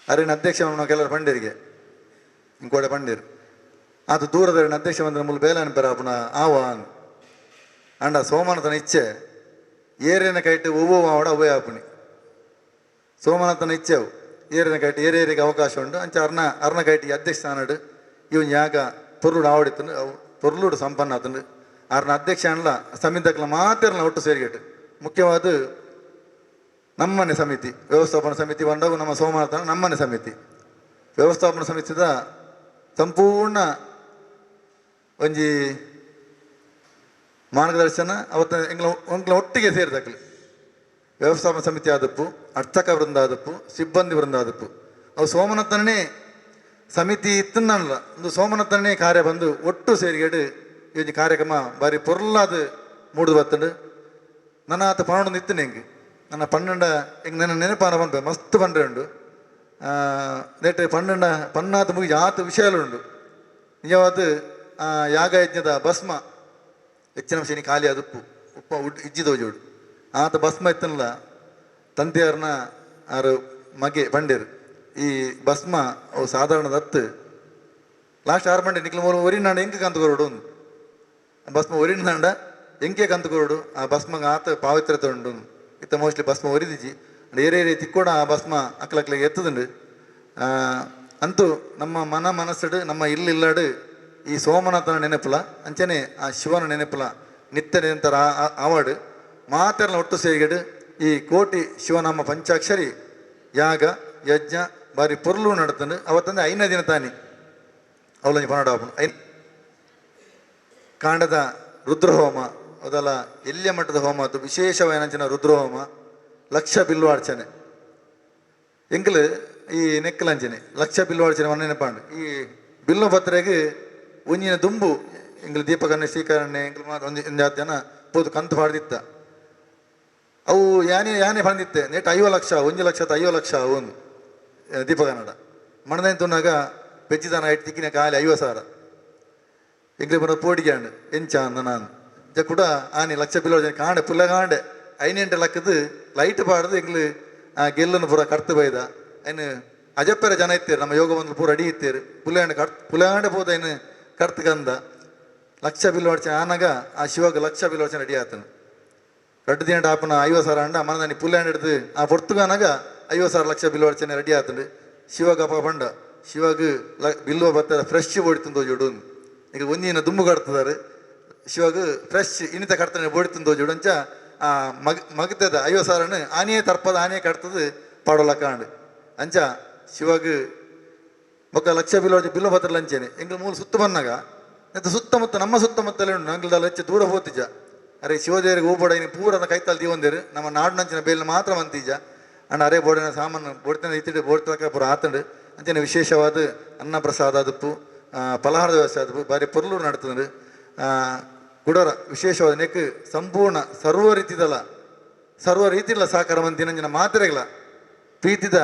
ಅರಿನ ಅಧ್ಯಕ್ಷ ಕೆಲವರು ಪಂಡೇರಿಗೆ ಇಂಕೋಡೆ ಪಂಡೇರು ಆತ ದೂರದ ಅಧ್ಯಕ್ಷ ಬಂದ್ರೆ ಮೂಲ ಬೇಲಾನ್ ಪೆರ ಅಪುನ ಆವಾನ್ ಅಂಡ ಸೋಮನಾಥನ ಇಚ್ಛೆ ಏರಿನ ಕೈಟ್ ಒವ್ವೋ ಆವಡ ಅವೇ ಆಪುಣಿ ಸೋಮನಾಥನ ಇಚ್ಛೆ ಅವು ಏರಿನ ಕೈಟ್ ಏರೇರಿಗೆ ಅವಕಾಶ ಉಂಟು. ಅಂಚ ಅರ್ನ ಅರ್ನ ಕೈಟ್ ಈ ಅಧ್ಯಕ್ಷ ಸ್ಥಾನಡು ಇವನ್ ಯಾಗ ಪೊರ್ಲುಡು ಆವಡಿತ್ತಂಡು ಅವು ಪೊರ್ಲುಡು ಸಂಪನ್ನ ಆತಂಡು ಅರ್ನ ಅಧ್ಯಕ್ಷ ಅನ್ಲ ಸಮಿತಕ್ಲ ಮಾತಿರ್ನ ಒಟ್ಟು ಸೇರಿಗೆಟ್ಟು ಮುಖ್ಯವಾದ ನಮ್ಮನೆ ಸಮಿತಿ ವ್ಯವಸ್ಥಾಪನಾ ಸಮಿತಿ ಬಂದಾಗ ನಮ್ಮ ಸೋಮನಾಥನ ನಮ್ಮನೆ ಸಮಿತಿ ವ್ಯವಸ್ಥಾಪನಾ ಸಮಿತಿದ ಸಂಪೂರ್ಣ ಒಂಜಿ ಮಾರ್ಗದರ್ಶನ ಅವತ್ತ ಎಂಗ್ಲ ಎಂಕ್ಲ ಒಟ್ಟಿಗೆ ಸೇರಿದಕ್ಲು ವ್ಯವಸ್ಥಾಪನಾ ಸಮಿತಿ ಆದಪ್ಪು, ಅರ್ಚಕ ವೃಂದ ಆದಪ್ಪು, ಸಿಬ್ಬಂದಿ ವೃಂದ ಆದಪ್ಪು. ಅವು ಸೋಮನಾಥನೇ ಸಮಿತಿ ಇತ್ತನ್ನಲ್ಲ, ಒಂದು ಸೋಮನಾಥನೇ ಕಾರ್ಯ ಬಂದು ಒಟ್ಟು ಸೇರಿಗೆಡು ಈ ಒಂಜಿ ಕಾರ್ಯಕ್ರಮ ಬಾರಿ ಪೊರ್ಲಾದ ಮೂಡುದು ಬತ್ತಂಡು. ನನ್ನ ಆತ ಪನ್ನೊಂದು ಇತ್ತು ಎಂಕ್ ನನ್ನ ಪನ್ನಂಡ ಎಂಕ್ ನನ್ನ ನೆನಪಾನ ಪನ್ಪೆ ಮಸ್ತ್ ಪಂಡ್ರೆ ಉಂಡು. ನೆಟ್ ಪನ್ನಂಡ ಪನ್ನಾತ ಮುಗಿ ಆತ ವಿಷಯಲು ಉಂಡು. ನಿಜವಾದ ಯಾಗಯಜ್ಞದ ಭಸ್ಮ ಹೆಚ್ಚಿನ ಶನಿ ಖಾಲಿ ಅದುಪ್ಪು ಉಪ್ಪ ಉಡ್ ಇಜ್ಜಿದೋಜೋಡು ಆತ ಭಸ್ಮ ಇತ್ತನಲ್ಲ ತಂದೆಯರ್ನ ಆರು ಮಗೆ ಪಂಡೇರು ಈ ಭಸ್ಮ ಅವು ಸಾಧಾರಣ ದತ್ತು ಲಾಸ್ಟ್ ಆರು ಮಂಡೆ ನಿಕ್ಲ ಮೂಲ ಒರಿನಾಂಡ ಎಂಕ ಕಂತು ಕೊರಡು ಒಂದು ಭಸ್ಮ ಒರಿನಾಂಡ ಎಂಕೆ ಕಂತು ಕೊರಡು ಆ ಭಸ್ಮಗ ಆತ ಪಾವಿತ್ರ್ಯತೆ ಉಂಡು. ಇತ್ತ ಮೋಸ್ಟ್ಲಿ ಭಸ್ಮ ಒರಿದಿಜಿ ಏರೇ ತಿಕ್ಕೋಡ ಆ ಭಸ್ಮ ಅಕ್ಲಕ್ಲಿಗೆ ಎತ್ತದುಂಡು. ಅಂತೂ ನಮ್ಮ ಮನ ಮನಸ್ಸುಡು ನಮ್ಮ ಇಲ್ಲಾಡು ಈ ಸೋಮನಾಥನ ನೆನಪುಲ ಅಂಚನೆ ಆ ಶಿವನ ನೆನಪುಲ ನಿತ್ಯ ನಿರಂತರ ಆವಾಡು ಮಾತೆರ್ನ ಒಟ್ಟು ಸೇರಿಗೆಡು ಈ ಕೋಟಿ ಶಿವನಾಮ ಪಂಚಾಕ್ಷರಿ ಯಾಗ ಯಜ್ಞ ಬಾರಿ ಪೊರ್ಲು ನಡತಂಡು. ಅವತ್ತಂದ್ರೆ ಐದನೇ ದಿನ ತಾನಿ ಅವಲಂಜಿ ಪನ್ನಡ ಐನ್ ಕಾಂಡದ ರುದ್ರಹೋಮ ಅದಲ್ಲ ಎಲ್ಲಿಯ ಮಟ್ಟದ ಹೋಮ ಅದು ವಿಶೇಷವಾದ ರುದ್ರಹೋಮ ಲಕ್ಷ ಬಿಲ್ವಾರ್ಚನೆ ಎಂಕಲು ಈ ನೆಕ್ಕಲಂಚನೆ ಲಕ್ಷ ಬಿಲ್ವಾರ್ಚನೆ ಒನ್ನೆ ಪಾಂಡು ಈ ಬಿಲ್ವ ಪತ್ರೆಗೆ ಒಂಜಿನ ದುಂಬು ಎಂಕಲು ದೀಪಕನ್ನೆ ಶ್ರೀಕರಣೆ ಎಂಕಲು ಮಾತ ಒಂಜಿ ಒಂಜಾತ್ ಜನ ಪೋದು ಕಂತು ಪಾಡ್ದಿತ್ತ. ಅವು ಯಾನೆ ಯಾನೆ ಬಂದಿತ್ತೆ ನೆಟ್ 50 ಲಕ್ಷ 1 ಲಕ್ಷದ 50 ಲಕ್ಷ ಒಂದು ದೀಪಕನ್ನಡ ಮಣದೈನ್ ತುನ್ನಾಗ ಪೆಜ್ಜಿದಾನ ಐಟ್ ತಿಕ್ಕಿನ ಖಾಲಿ 50 ಸಾವಿರ. ಎಂಕ್ಲೆ ಬರೋದು ಪೋಡಿಗೆ ಅಂಡು ಎಂಚ ಅಂದ ನಾನು ಜ ಕೂಡ ಆನಿ ಲಕ್ಷ ಬಿಲ್ವ ಕಾಂಡೆ ಪುಲ್ಲ ಕಾಂಡೆ ಐನೆಂಟು ಲಕ್ಕದು ಲೈಟ್ ಪಾಡ್ದು ಎಂಗ್ಲು ಆ ಗೆಲ್ಲನ್ನು ಪೂರ ಕರ್ತು ಬೈದ ಐನು ಅಜಪ್ಪೆರ ಜನ ಇತ್ತೇರು ನಮ್ಮ ಯೋಗ ಬಂದು ಪೂರ ಅಡಿ ಇತ್ತೇರು ಪುಲ್ಯಾಂಡ ಕಟ್ ಪುಲ್ಯಾಂಡೆ ಪೋದ ಐನು ಕರ್ತು ಕಂದ ಲಕ್ಷ ಬಿಲ್ವಾಡ್ಚ ಆನಾಗ ಆ ಶಿವಗ ಲಕ್ಷ ಬಿಲ್ವಾಡ್ಚ ರೆಡಿ ಆತನು. ರಡ್ಡು ದಿನ ಆಪನ 50 ಸಾವಿರ ಅಂಡ ಮನದಾನಿ ಪುಲ್ಯಾಂಡ್ ಹಿಡ್ದು ಆ ಪೊರ್ತುಗಾನಾಗ 50 ಸಾವಿರ ಲಕ್ಷ ಬಿಲ್ವಾಡ್ಚನೆ ರೆಡಿ ಆತಂಡು. ಶಿವಗ ಅಪ್ಪ ಬಂಡ ಶಿವಗ ಲ ಬಿಲ್ವ ಬತ್ತರ ಫ್ರೆಶ್ ಬೋಡಿತಂದು ಜೋಡು ಈಗ ಒಂದಿನ ದುಂಬು ಕಟ್ತದಾರೆ ಶಿವಗ ಫ್ರೆಶ್ ಇನ್ನಿತ ಕಟ್ತಾನೆ ಬೋಡಿತಂದು ಜೋಡು ಅಂಚ ಆ ಮಗ ಮಗತದ 50 ಸಾವಿರನ ಆನೆಯೇ ತರ್ಪದ ಆನೆಯೇ ಕಟ್ತದು ಪಾಡೋಲ ಕಾಂಡು ಅಂಚ ಶಿವಗ ಬೊಕ್ಕ ಲಕ್ಷ ಬಿಲ್ವ ಬಿಲ್ವ ಪತ್ರ ಲಂಚೇನೆ ಎಂಗ್ಲ ಮೂಲ ಸುತ್ತ ಬಂದಾಗ ಮತ್ತು ಸುತ್ತಮುತ್ತ ನಮ್ಮ ಸುತ್ತಮುತ್ತಲೇ ಉಂಟು ನಂಗ್ಲದಲ್ಲ ಹೆಚ್ಚು ದೂರ ಹೋತಿಜ. ಅರೆ ಶಿವದೇರಿಗೆ ಹೂ ಇನ್ನು ಪೂರನ ಕೈತಾಲ್ ದೀವಂದೇರು ನಮ್ಮ ನಾಡಿನಂಚಿನ ಬೇಲಿನ ಮಾತ್ರ ಮಂತೀಜ ಅಂಡ್ ಅರೆ ಬೋಡಿನ ಸಾಮಾನು ಬೋಡ್ತನ ಇತ್ತಿಟ್ಟು ಬೋಡ್ತಕ ಪೂರ ಆತಂಡು. ಅಂಚನೆ ವಿಶೇಷವಾದ ಅನ್ನ ಪ್ರಸಾದ ಅದುಪ್ಪು ಫಲಹಾರದ ವ್ಯವಸ್ಥೆ ಅದುಪ್ಪು ಬಾರಿ ಪೊರ್ಲು ನಡ್ತಂಡು. ಕುಡರ ವಿಶೇಷವಾದ ನೆಕ್ ಸಂಪೂರ್ಣ ಸರ್ವ ರೀತಿದಲ್ಲ ಸರ್ವ ರೀತಿಲ ಸಹಕಾರ ಮಂತಿನಂಚಿನ ಮಾತ್ರೆಗಳ ಪ್ರೀತಿದ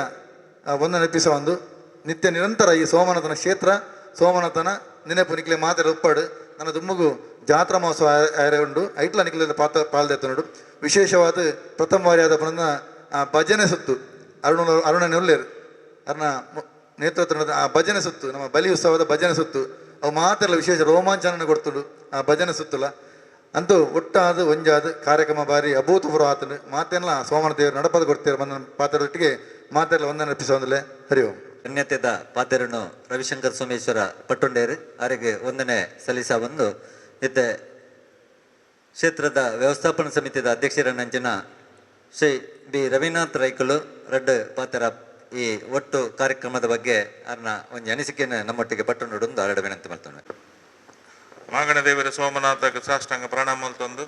ಒಂದು ನೆನಪಿಸ ಒಂದು ನಿತ್ಯ ನಿರಂತರ ಈ ಸೋಮನಾಥನ ಕ್ಷೇತ್ರ ಸೋಮನಾಥನ ನೆನಪು ನಿಕ್ಲೆ ಮಾತ್ರೆ ಉಪ್ಪಾಡು ನನ್ನ ದುಮ್ಮಗು ಜಾತ್ರಾ ಮಹೋತ್ಸವ ಆರೆ ಉಂಡು ಐಟ್ಲ ನಿಕ್ಲೆ ಪಾತ್ರ ಪಾಲ್ದೆತ್ತನುಡು. ವಿಶೇಷವಾದ ಪ್ರಥಮ ವಾರಿಯಾದ ಪುನಃ ಆ ಭಜನೆ ಸುತ್ತು ಅರುಣ ಅರುಣನೆ ಉಲ್ಲೇರು ಅರ್ನ ನೇತೃತ್ವದ ಆ ಭಜನೆ ಸುತ್ತು ನಮ್ಮ ಬಲಿ ಉತ್ಸವದ ಭಜನೆ ಸುತ್ತು ಅವು ಮಾತ್ರ ವಿಶೇಷ ರೋಮಾಂಚನ ಕೊಡ್ತುಡು ಆ ಭಜನೆ ಸುತ್ತುಲ. ಅಂತೂ ಒಟ್ಟಾದ ಒಂಜಾದ ಕಾರ್ಯಕ್ರಮ ಬಾರಿ ಅಭೂತಪೂರ್ವ ಆತನು ಮಾತೆಲ್ಲ ಸೋಮನ ದೇವರು ನಡಪದ ಕೊಡ್ತೀರ ಬಂದ ಪಾತ್ರದೊಟ್ಟಿಗೆ ಮಾತೆಲ್ಲ ಒಂದನ್ನು ಅರ್ಪಿಸೋಂದಲೇ. ಹರಿ ಓಂ. ಧನ್ಯತೆದ ಪಾತೆರನು ರವಿಶಂಕರ್ ಸೋಮೇಶ್ವರ ಪಟ್ಟೊಂಡೇರು ಆರಿಗೆ ವಂದನೆ ಸಲ್ಲಿಸ ಬಂದು ಇತ್ತೆ ಕ್ಷೇತ್ರದ ವ್ಯವಸ್ಥಾಪನಾ ಸಮಿತಿದ ಅಧ್ಯಕ್ಷರನ್ನಂಚಿನ ಶ್ರೀ ಬಿ ರವೀನಾಥ್ ರೈಕುಲು ರಡ್ಡ್ ಪಾತೆರ ಈ ಒಟ್ಟು ಕಾರ್ಯಕ್ರಮದ ಬಗ್ಗೆ ಅರ್ನ ಒಂಜಿ ಅನಿಸಿಕೆಯನ್ನು ನಮ್ಮೊಟ್ಟಿಗೆ ಪಟ್ಟೊಂಡು ಅರಡು ವಿನಂತಿ ಮಾಡ್ತಾನೆ. ಮಾಗಣದೇವರ ಸೋಮನಾಥ ಸಾಷ್ಟಾಂಗ ಪ್ರಣಾಮ ತಂದು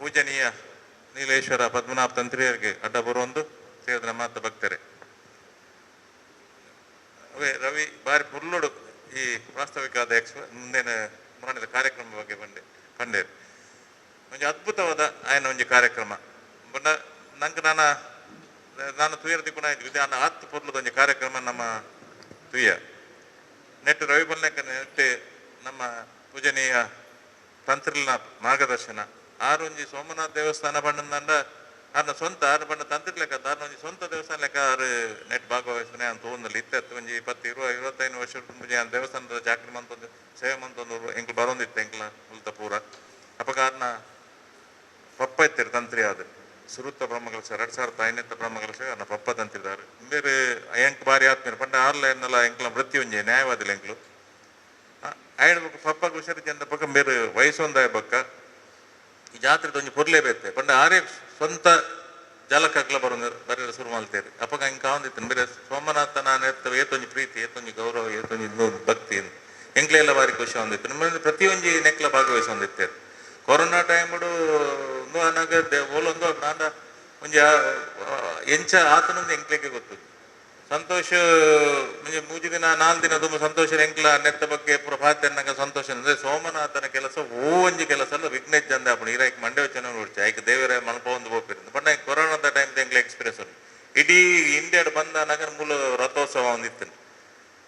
ಪೂಜನೀಯ ನೀಲೇಶ್ವರ ಪದ್ಮನಾಭ ತಂತ್ರಿಯರಿಗೆ ಅಡ್ಡ ಬರುವೊಂದು ಸೇರಿದ ಮಾತ ಭಕ್ತರೆ. ಅವೇ ರವಿ ಬಾರಿ ಪುಲ್ಲುಡು ಈ ವಾಸ್ತವಿಕ ಎಕ್ಸ್ ಮುಂದಿನ ಮುರಾಣಿದ ಕಾರ್ಯಕ್ರಮ ಬಗ್ಗೆ ಬಂಡೆ ಪಂಡೇರು ಒಂಜಿ ಅದ್ಭುತವಾದ ಆಯನ ಒಂಜಿ ಕಾರ್ಯಕ್ರಮ ಬಣ್ಣ ನಂಗೆ ನಾನು ನಾನು ತುಯರ್ ದಿಕ್ಕುನ ಇದ್ವಿ ಆತ್ ಪೊರ್ಲುದ ಒಂಜಿ ಕಾರ್ಯಕ್ರಮ ನಮ್ಮ ತುಯ್ಯ ನೆಟ್ ರವಿ ಬಲ್ನೆಕ ನೆಟ್ ನಮ್ಮ ಪೂಜನೀಯ ತಂತ್ರಿಲ್ನ ಮಾರ್ಗದರ್ಶನ ಆರೊಂಜಿ ಸೋಮನಾಥ ದೇವಸ್ಥಾನ ಪಂಡಂದಂಡ ಆರ್ನ ಸ್ವಂತ ಆರು ಪಂಡ ತಂತ್ರಿ ಲೆಕ್ಕ ಆರ್ನ ಒಂಜಿ ಸ್ವಂತ ದೇವಸ್ಥಾನ ಲೆಕ್ಕ ಆರು ನೆಟ್ ಭಾಗವಹಿಸ್ತಾನೆ ಅಂತ ತೋಂದಲ್ಲಿ ಇತ್ತೆ ಒಂಜಿ 20 20 25 ವರ್ಷ ದೇವಸ್ಥಾನದ ಚಾಕ್ರಿ ಮಂತೊಂದು ಸೇವೆ ಮಂತೊಂದು ಎಂಕ್ಲು ಬರೋಂದಿತ್ತು ಎಂಕ್ಲ ಮುಲ್ತ ಪೂರ. ಅಪಗ ಆರ್ನ ಪಪ್ಪ ಇತ್ತೀರು ತಂತ್ರಿ ಆದ ಸುರುತ್ತ ಬ್ರಹ್ಮಕಲಶ 2005 ಬ್ರಹ್ಮಕಲಶ ಆರ್ನ ಪಪ್ಪ ತಂತ್ರಿದಾರು ಬೇರೆ ಎಂಕ್ ಬಾರಿ ಆತ್ಮೀಯರು ಪಂಡ ಆರ್ಲ ಎನ್ನಲ ಎಂಕ್ಲ ವೃತ್ತಿ ಒಂಜಿ ನ್ಯಾಯವಾದಿಲ್ಲ ಎಂಕ್ಲು ಆಯ್ಡ್ ಬೊಕ್ಕ ಪಪ್ಪಗ್ ಹುಷಾರು ಜನ ಪಕ್ಕ ಬೇರೆ ವಯಸ್ಸೊಂದಾಯ ಬೊಕ್ಕ ಈ ಜಾತ್ರೆ ಒಂಜಿ ಪೊರ್ಲೆ ಬೇತೆ ಪಂಡ ಆರೇ ಸ್ವಂತ ಜಲಕ್ಕಗ್ಲ ಬರೋದು ಬರೆಯಲು ಶುರು ಮಾಡ್ತೇವೆ. ಅಪ್ಪಗ ಹಿಂಗೆ ಕಾವಂದಿತ್ತು ಬೇರೆ ಸೋಮನಾಥನ ನೆತ್ತ ಏತೊಂಜಿ ಪ್ರೀತಿ ಏತೊಂಜಿ ಗೌರವ ಏತೊಂಜಿ ಇನ್ನೊಂದು ಭಕ್ತಿ ಎಂಕ್ಲೆ ಎಲ್ಲ ಬಾರಿ ಖುಷಿ ಹೊಂದಿತ್ತು. ನಿಮ್ಮ ಪ್ರತಿಯೊಂಜಿ ನೆಕ್ಲ ಭಾಗವಹಿಸಿ ಹೊಂದಿತ್ತೇವೆ. ಕೊರೋನಾ ಟೈಮ್ಡು ಒಂದು ಅನಾಗ ಓಲೊಂದು ನಾನ ಒಂಜಿ ಎಂಚ ಆತನೊಂದು ಎಂಕ್ಲೆಗೆ ಗೊತ್ತು. ಸಂತೋಷ ಮುಂಜೆ ಮೂಜಿ ದಿನ 4 ದಿನ ತುಂಬ ಸಂತೋಷ ಎಂಕ್ಲ ನೆತ್ತ ಬಗ್ಗೆ ಪೂರ ಪಾತೆನ್ನಗ ಸಂತೋಷ ಅಂದ್ರೆ ಸೋಮನಾಥನ ಕೆಲಸ ಒಂಜಿ ಕೆಲಸ ಅಲ್ಲ ವಿಘ್ನೇಶ್ ಚಂದ ಅಪ್ಪಣ ಈರಾಯ್ಕ ಮಂಡ್ಯ ವಚನ ನೋಡ್ಚೆ ಆಯ್ಕೆ ದೇವರ ಮಲ್ಪ ಒಂದು ಬೋಪಿರಂದು ಬಟ್ ನಂಗೆ ಕೊರೋನಾದ ಟೈಮ್ ಎಂಕ್ಲ ಎಕ್ಸ್ಪೀರಿಯನ್ಸ್ ಉಂಟು. ಇಡೀ ಇಂಡಿಯಾಡ್ ಬಂದ ಮೂಲ ರಥೋತ್ಸವ ಒಂದಿತ್ತು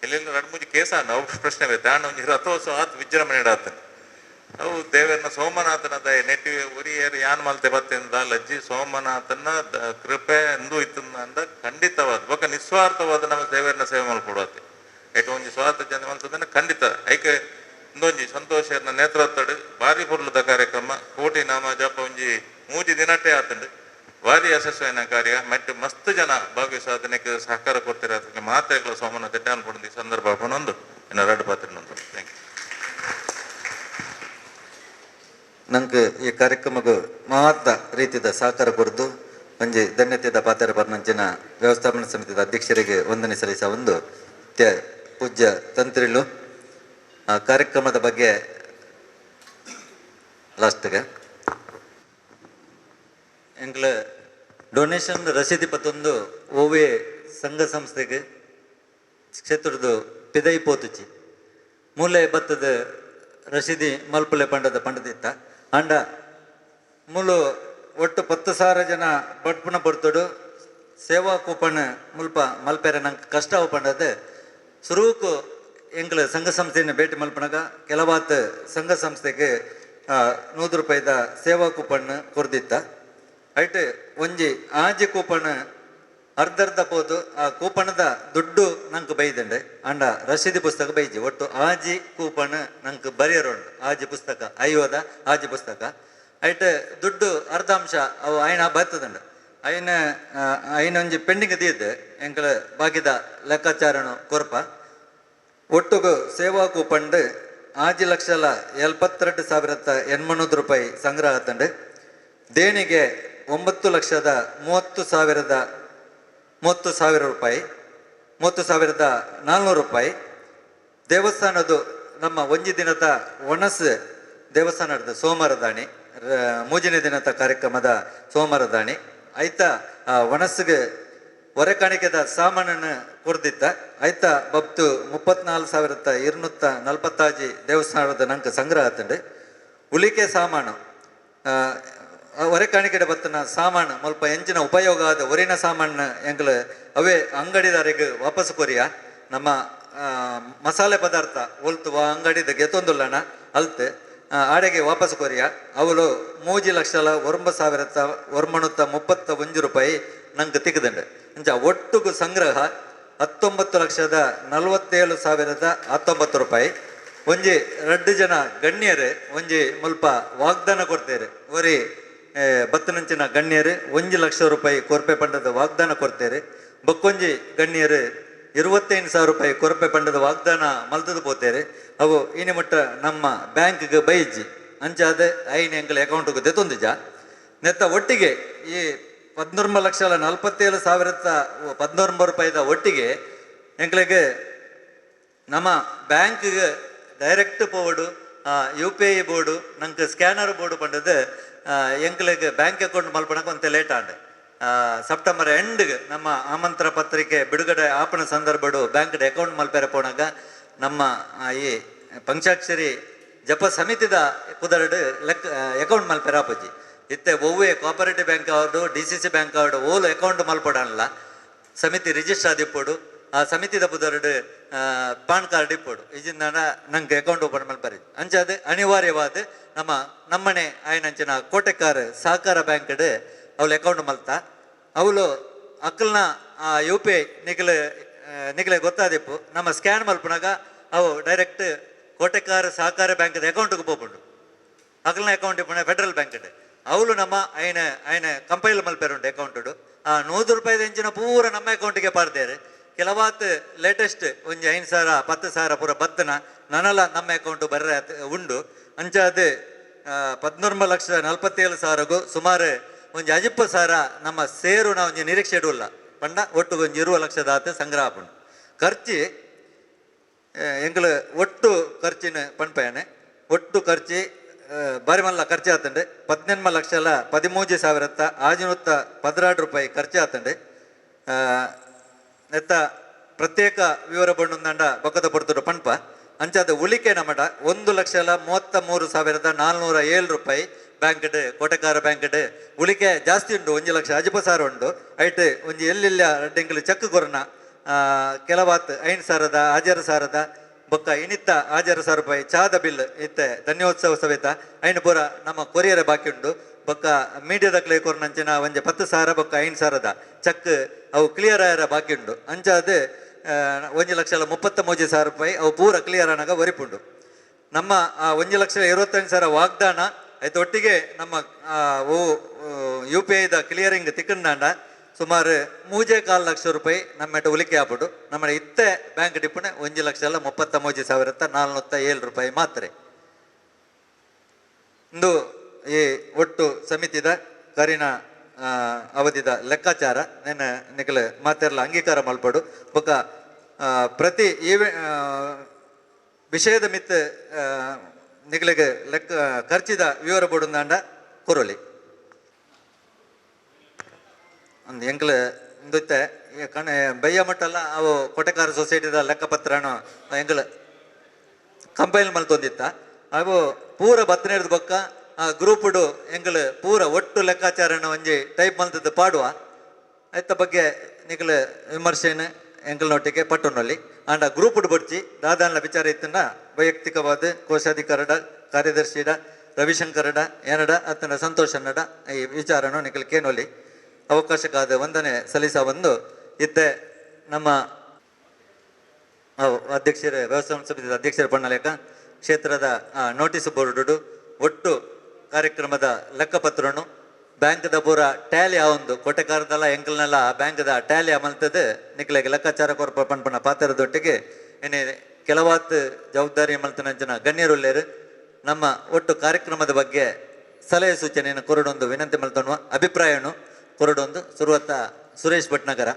ಎಲ್ಲೆಲ್ಲ ಎರಡು ಮೂಜಿ ಕೇಸ ಅವು ಪ್ರಶ್ನೆ ಬೇಕು ಆಂಡ ಒಂಜಿ ರಥೋತ್ಸವ ಆತ್ ವಿಜೃಂಭಣೆ ಆತನ ಅವು ದೇವರನ ಸೋಮನಾಥನ ದಯ ನೆಟ್ಟಿ ಒರಿಯರ್ ಯಾನ್ ಮಲ್ತೆ ಬತ್ತೆಂದ ಲಜ್ಜಿ ಸೋಮನಾಥನ ಕೃಪೆ ಎಂದು ಇತ್ತಂದ ಖಂಡಿತವಾದ ಬೊಕ್ಕ ನಿಸ್ವಾರ್ಥವಾದ ನಮ್ಮ ದೇವರನ್ನ ಸೇವೆ ಮಲ್ಕೊಡುವತ್ತೆ ಏಕೆ ಒಂಜಿ ಸ್ವಾರ್ಥ ಜನ ಮಲ್ತದನ್ನ ಖಂಡಿತ ಐಕೆ ಒಂದೊಂಜಿ ಸಂತೋಷ ನೇತೃತ್ವಡ್ ಭಾರಿ ಪೊರ್ಲುದ ಕಾರ್ಯಕ್ರಮ ಕೋಟಿ ನಾಮ ಜಪ ಒಂಜಿ ಮೂಜಿ ದಿನಟೇ ಆತಂಡು ಭಾರಿ ಯಶಸ್ವಿನ ಕಾರ್ಯ ಮತ್ತೆ ಮಸ್ತ್ ಜನ ಭಾಗವಹಿಸಾಧನೆಗೆ ಸಹಕಾರ ಕೊಡ್ತೀರ ಮಾತೆಗಳ ಸೋಮನಾಥ ಅನ್ಕೊಂಡು ಈ ಸಂದರ್ಭ ಒಂದು ಇನ್ನು ಎರಡು ಪಾತ್ರೆ thank you. ನಂಗೆ ಈ ಕಾರ್ಯಕ್ರಮಕ್ಕೆ ಮಹತ್ವ ರೀತಿಯ ಸಹಕಾರ ಕೊರದು ಒಂಜಿ ಧನ್ಯತೆದ ಪಾತ್ರ ಪರ್ನಂಚಿನ ವ್ಯವಸ್ಥಾಪನಾ ಸಮಿತಿಯ ಅಧ್ಯಕ್ಷರಿಗೆ ವಂದನೆ ಸಲ್ಲಿಸ ಒಂದು ಪೂಜ್ಯ ತಂತ್ರಿಲು ಆ ಕಾರ್ಯಕ್ರಮದ ಬಗ್ಗೆ ಲಾಸ್ಟ್ಗೆ ಎಂಕ್ಲ ಡೊನೇಷನ್ ರಸೀದಿ ಪತ್ತೊಂದು ಓವೇ ಸಂಘ ಸಂಸ್ಥೆಗೆ ಕ್ಷೇತ್ರದ ಪಿದೈ ಪೋತುಚಿ ಮೂಲೆ ಬತ್ತದ ರಸೀದಿ ಮಲ್ಪುಲೆ ಪಂಡದ ಪಂಡದಿತ್ತ ಅಂಡ ಮೂಲು ಒಟ್ಟು 10,000 ಜನ ಬಡ್ಪುನ ಬರ್ತಡು ಸೇವಾ ಕೂಪನ್ ಮುಲ್ಪ ಮಲ್ಪೆರೆ ನಂಗೆ ಕಷ್ಟ ಪಂಡದ ಸುರುಕು ಎಂಕ್ಲ ಸಂಘ ಸಂಸ್ಥೆಯನ್ನು ಭೇಟಿ ಮಲ್ಪನಾಗ ಕೆಲವಾತ್ ಸಂಘ ಸಂಸ್ಥೆಗೆ 100 ರೂಪಾಯಿದ ಸೇವಾ ಕೂಪನ್ ಕೊರ್ದಿತ್ತ ಐಟ್ ಒಂಜಿ ಆಜಿ ಕೂಪನ್ ಅರ್ಧ ಪೋದು ಆ ಕೂಪಣದ ದುಡ್ಡು ನಂಗೆ ಬೈದಂಡೆ ಅಂಡ ರಸೀದಿ ಪುಸ್ತಕ ಬೈಜಿ ಒಟ್ಟು ಆಜಿ ಕೂಪನ್ ನಂಗೆ ಬರೆಯರುಂಡು ಆಜಿ ಪುಸ್ತಕ ಐವದ ಆಜಿ ಪುಸ್ತಕ ಐಟ್ ದುಡ್ಡು ಅರ್ಧಾಂಶ ಅವು ಆಯ್ನ ಬರ್ತದಂಡು ಐನ ಐನೊಂಜಿ ಪೆಂಡಿಂಗ್ ದೀದ್ ಎಂಕಲ ಬಾಕಿದ ಲೆಕ್ಕಾಚಾರನು ಕೊರ್ಪ ಒಟ್ಟುಗು ಸೇವಾ ಕೂಪಂಡು 5,72,800 ರೂಪಾಯಿ ಸಂಗ್ರಹ ಆತಂಡು. ದೇಣಿಗೆ 9,30,000 30,000 ರೂಪಾಯಿ 30,400 ರೂಪಾಯಿ. ದೇವಸ್ಥಾನದು ನಮ್ಮ ಒಂಜಿ ದಿನದ ಒಣಸು ದೇವಸ್ಥಾನದ ಸೋಮವಾರ ದಾಣಿ ಮೂಜನೇ ದಿನದ ಕಾರ್ಯಕ್ರಮದ ಸೋಮವಾರ ದಾಣಿ ಐತ ಒಣಸಿಗೆ ಹೊರೆ ಕಾಣಿಕೆದ ಸಾಮಾನನ್ನು ಕೊರ್ದಿತ್ತ ಐತ ಬಬ್ತು 34,245 ದೇವಸ್ಥಾನದ ನಂಗೆ ಸಂಗ್ರಹ ಆತಂಡು. ಉಳಿಕೆ ಸಾಮಾನು ಹೊರೆ ಕಾಣಿಕೆಡೆ ಬತ್ತನ ಸಾಮಾನು ಮುಲ್ಪ ಎಂಚಿನ ಉಪಯೋಗ ಆದ ಒರಿನ ಸಾಮಾನು ಎಂಕ್ಲ ಅವೇ ಅಂಗಡಿದಾರಿಗೆ ವಾಪಸ್ ಕೊರಿಯ ನಮ್ಮ ಮಸಾಲೆ ಪದಾರ್ಥ ಒಲ್ತು ಅಂಗಡಿದ ಗೆತೊಂದುಲ್ಲಣ ಅಲ್ತ್ ಆಡೆಗೆ ವಾಪಸ್ ಕೊರಿಯ ಅವಳು 3,09,931 ರೂಪಾಯಿ ನಂಗೆ ತಿಕ್ಕದಂಡೆ. ಅಂಚ ಒಟ್ಟುಗು ಸಂಗ್ರಹ 19,47,019 ರೂಪಾಯಿ. ಒಂಜಿ ರಡ್ಡು ಜನ ಗಣ್ಯರು ಒಂಜಿ ಮುಲ್ಪ ವಾಗ್ದಾನ ಕೊಡ್ತೇವೆ ಒರಿ ಬತ್ತನಂಚಿನ ಗಣ್ಯರು 1 ಲಕ್ಷ ರೂಪಾಯಿ ಕೊರ್ಪೆ ಪಂಡದ ವಾಗ್ದಾನ ಕೊಡ್ತೇವೆ. ಬಕ್ಕೊಂಜಿ ಗಣ್ಯರು 25,000 ರೂಪಾಯಿ ಕೊರಪೆ ಪಂಡದ ವಾಗ್ದಾನ ಮಲ್ತದು ಪೋತೇರೆ. ಅವು ಇನಿ ಮುಟ್ಟ ನಮ್ಮ ಬ್ಯಾಂಕ್ಗೆ ಬೈಜಿ ಅಂಚಾದ ಐನ್ ಎಂಕಲ್ ಅಕೌಂಟ್ಗೆ ದೆತೊಂದಿಜ ನೆತ್ತ ಒಟ್ಟಿಗೆ ಈ 19,47,019 ರೂಪಾಯಿದ ಒಟ್ಟಿಗೆ ಎಂಕ್ಲೆಗೆ ನಮ್ಮ ಬ್ಯಾಂಕ್ಗೆ ಡೈರೆಕ್ಟ್ ಪೋವಡು ಯು ಪಿ I board ನಂಗೆ ಸ್ಕ್ಯಾನರ್ ಬೋರ್ಡು ಪಂಡದು ಎಂಕ್ಲೆಗ್ ಬ್ಯಾಂಕ್ ಅಕೌಂಟ್ ಮಲ್ಪಣಕ್ಕೆ ಒಂತೆ ಲೇಟ್ ಆಂಡ್ ಸೆಪ್ಟೆಂಬರ್ ಎಂಡ್ಗೆ ನಮ್ಮ ಆಮಂತ್ರ ಪತ್ರಿಕೆ ಬಿಡುಗಡೆ ಆಪಣ ಸಂದರ್ಭಡು ಬ್ಯಾಂಕ್ ಅಕೌಂಟ್ ಮಲ್ಪೆರೆ ಪೋಣಾಗ ನಮ್ಮ ಈ ಪಂಚಾಕ್ಷರಿ ಜಪ ಸಮಿತಿದ ಪುದರ್ಡ್ ಲೆಕ್ಕ ಅಕೌಂಟ್ ಮಲ್ಪೆರೆ ಆಪುಜಿ. ಇತ್ತೆ ಒವ್ವೇ ಕೋಆಪರೇಟಿವ್ ಬ್ಯಾಂಕ್ ಅವ್ರದ್ದು ಡಿ ಸಿ ಸಿ ಬ್ಯಾಂಕ್ ಅವ್ರದ್ದು ಓಲು ಅಕೌಂಟ್ ಮಲ್ಪಡಲ್ಲ ಸಮಿತಿ ರಿಜಿಸ್ಟರ್ ಆದಿಪ್ಪೊಡು ಆ ಸಮಿತಿದ ಪುದರ್ಡ್ ಪಾನ್ ಕಾರ್ಡ್ ಇಪ್ಪೊಡು. ಇಜಿಂದಾನ ನಂಗೆ ಅಕೌಂಟ್ ಓಪನ್ ಮಲ್ಪರೆ. ಅಂಚಾದ್ ಅನಿವಾರ್ಯವಾದ ನಮ್ಮ ನಮ್ಮನೆ ಆಯ್ನಂಚಿನ ಕೋಟೆಕಾರ್ ಸಹಕಾರ ಬ್ಯಾಂಕ್ಡ್ ಅವಳು ಅಕೌಂಟ್ ಮಲ್ತ. ಅವಳು ಅಕ್ಕಲ್ನ ಆ UPI ನಿಗಲ ನಿಗಲೆ ಗೊತ್ತಾದಿಪ್ಪು. ನಮ್ಮ ಸ್ಕ್ಯಾನ್ ಮಲ್ಪುನಾಗ ಅವು ಡೈರೆಕ್ಟ್ ಕೋಟೆಕಾರ ಸಹಕಾರ ಬ್ಯಾಂಕ್ದ ಅಕೌಂಟ್ಗೆ ಪೋಪುಂಡು. ಅಕಲ್ನ ಅಕೌಂಟ್ ಇಪ್ಪುನ ಫೆಡರಲ್ ಬ್ಯಾಂಕ್. ಅವಳು ನಮ್ಮ ಐನ ಐನ ಕಂಪೈಲ್ ಮಲ್ಪೆರುಂಡು ಅಕೌಂಟು. ಆ 100 ರೂಪಾಯಿದ ಎಂಚಿನ ಪೂರ ನಮ್ಮ ಅಕೌಂಟಿಗೆ ಪಾಡ್ದೇರು. ಕೆಲವಾತ್ ಲೇಟೆಸ್ಟ್ ಒಂಜಿ 5,000, 10,000 ಪೂರ ಬತ್ತನ ನನಲ ನಮ್ಮ ಅಕೌಂಟ್ ಬರ್ರೆ ಉಂಡು. ಅಂಚಾದ್ 19,47,000ಗೂ ಸುಮಾರು ಒಂಜಿ 50,000 ನಮ್ಮ ಸೇರುನ ಒಂಜಿ ನಿರೀಕ್ಷೆ ಇಡುಲ್ಲ ಪಂಡ ಒಟ್ಟು ಒಂಜಿ 20 ಲಕ್ಷದಾತ್ ಸಂಗ್ರಹ ಆಪುಂಡು. ಖರ್ಚಿ ಎಂಕುಲು ಒಟ್ಟು ಖರ್ಚಿನ ಪನ್ಪೇನೆ. ಒಟ್ಟು ಖರ್ಚಿ ಬಾರಿ ಮಲ್ಲ ಖರ್ಚು ಆತಂಡೆ. 18,13,612 ರೂಪಾಯಿ ಖರ್ಚು ಆತಂಡೆ. ನೆತ್ತ ಪ್ರತ್ಯೇಕ ವಿವರ ಬಂಡುಂದಂಡ ಬೊಕ್ಕದ ಪೊರ್ತುಡು ಪನ್ಪ. ಅಂಚಾದ ಉಳಿಕೆ ನಮಡ 1,33,407 ರೂಪಾಯಿ ಬ್ಯಾಂಕ್ಡ್, ಕೋಟೆಕಾರ ಬ್ಯಾಂಕ್ಡ್ ಉಳಿಕೆ ಜಾಸ್ತಿ ಉಂಡು. 1,50,000 ಉಂಡು. ಐಟ್ ಒಂಜಿ ಎಲ್ಲೆಲ್ಲ ಎಂಕುಲು ಚೆಕ್ ಕೊರ್ನ ಕೆಲವಾತ್ 5,000ದ, 6,000ದ, ಬೊಕ್ಕ ಇನಿತ್ತ 6,000 ರೂಪಾಯಿ ಚಾದ ಬಿಲ್ ಇತ್ತೆ ಧನ್ಯೋತ್ಸವ ಸಮೇತ ಐನ್ ಪೂರ ನಮ್ಮ ಕೊರಿಯರ್ ಬಾಕಿ ಉಂಡು. ಬೊಕ್ಕ ಮೀಡಿಯಾದಕ್ಲೆ ಕೊರ್ನಂಚಿನ ಒಂಜಿ 10,000 ಬೊಕ್ಕ 5,000ದ ಚೆಕ್ ಅವು ಕ್ಲಿಯರ್ ಆಯರ ಬಾಕಿ ಉಂಡು. ಅಂಚಾದ್ 1,33,000 ರೂಪಾಯಿ ಅವು ಪೂರ ಕ್ಲಿಯರ್ ಆನಾಗ ಒರಿಪುಂಡು. ನಮ್ಮ ಆ 1,25,000 ವಾಗ್ದಾನ ಆಯ್ತು. ಒಟ್ಟಿಗೆ ನಮ್ಮ ಓ UPIದ ಕ್ಲಿಯರಿಂಗ್ ತಿಕ್ಕಂದಾಂಡ ಸುಮಾರು 3.25 ಲಕ್ಷ ರೂಪಾಯಿ ನಮ್ಮ ಉಳಿಕೆ ಆಗ್ಬಿಡು. ನಮ್ಮ ಇತ್ತೆ ಬ್ಯಾಂಕ್ ಡಿಪ್ಪಣೆ 1,33,407 ರೂಪಾಯಿ ಮಾತ್ರ. ಇಂದು ಈ ಒಟ್ಟು ಸಮಿತಿದ ಕರಿನ ಅವಧಿದ ಲೆಕ್ಕಾಚಾರ ನೆನ್ನ ನಿಕಲ ಮಾತೆರ್ಲ ಅಂಗೀಕಾರ ಮಲ್ಪಡು. ಬೊಕ್ಕ ಪ್ರತಿ ಈವೆ ವಿಷಯದ ಮಿತ್ ನಿಕಲಿಗೆ ಲೆಕ್ಕ ಖರ್ಚಿದ ವಿವರ ಬೋಡುಂದಾಂಡ ಕೊರೊಲಿ. ಒಂದು ಎಂಕ್ಲ ಇಂದಿತ್ತೆ ಕಣೆ ಬಯ್ಯ ಮಟ್ಟಲ್ಲ ಅವು ಕೊಟೆಕಾರ ಸೊಸೈಟಿದ ಲೆಕ್ಕಪತ್ರನು ಎಂಕ್ಲ ಕಂಪೈಲ್ ಮಲ್ತೊಂದಿತ್ತ. ಅವು ಪೂರ ಬತ್ತನೇರ್ದ ಬೊಕ್ಕ ಆ ಗ್ರೂಪ್ಡು ಎಂಕಲ್ ಪೂರ ಒಟ್ಟು ಲೆಕ್ಕಾಚಾರನ ಒಂಜಿ ಟೈಪ್ ಮಲ್ತದ್ದು ಪಾಡುವ. ಐತ ಬಗ್ಗೆ ನಿಕಲ್ ವಿಮರ್ಶೆನ ಎಂಕಲ್ನೊಟ್ಟಿಗೆ ಪಟ್ಟೊನಲ್ಲಿ. ಆಂಡ ಗ್ರೂಪ್ಡು ಬಡ್ಚಿ ದಾದಾನ್ಲ ವಿಚಾರ ಇತ್ತಂಡ ವೈಯಕ್ತಿಕವಾದ ಕೋಶಾಧಿಕಾರಡ, ಕಾರ್ಯದರ್ಶಿಡ, ರವಿಶಂಕರಡ, ಏನಡ ಅತ್ತನ ಸಂತೋಷನ್ನಡ ಈ ವಿಚಾರನು ನಿಕಲ್ ಕೇನೊಲಿ. ಅವಕಾಶಕ್ಕಾದ ವಂದನೆ ಸಲ್ಲಿಸ ಒಂದು ಇತ್ತೆ ನಮ್ಮ ಅಧ್ಯಕ್ಷರ, ವ್ಯವಸ್ಥಾಪನ ಸಮಿತಿಯ ಅಧ್ಯಕ್ಷರ ಪಣ್ಣಲೇಕ ಕ್ಷೇತ್ರದ ನೋಟಿಸ್ ಬೋರ್ಡ್ ಒಟ್ಟು ಕಾರ್ಯಕ್ರಮದ ಲೆಕ್ಕಪತ್ರನು ಬ್ಯಾಂಕ್ದ ಪೂರ ಟ್ಯಾಲಿ ಆ ಒಂದು ಕೋಟೆಕಾರದಲ್ಲ ಎಂಕಲ್ನೆಲ್ಲ ಬ್ಯಾಂಕ್ದ ಟ್ಯಾಲಿ ಅಮಲ್ತದೆ. ನಿಕ್ಲೆಗೆ ಲೆಕ್ಕಾಚಾರ ಕೊರ್ಪ ಪನ್ಪನ ಪಾತ್ರದೊಟ್ಟಿಗೆ ಏನೇ ಕೆಲವಾತ್ ಜವಾಬ್ದಾರಿ ಮಲ್ತನಂಚಿನ ಗಣ್ಯರುಲ್ಲೇರು ನಮ್ಮ ಒಟ್ಟು ಕಾರ್ಯಕ್ರಮದ ಬಗ್ಗೆ ಸಲಹೆ ಸೂಚನೆಯನ್ನು ಕೊರಡೊಂದು ವಿನಂತಿ ಮಲ್ತೊನ್ನುವ, ಅಭಿಪ್ರಾಯನು ಕೊರಡೊಂದು. ಸುರುವತ್ತ ಸುರೇಶ್ ಭಟ್ನಗರ.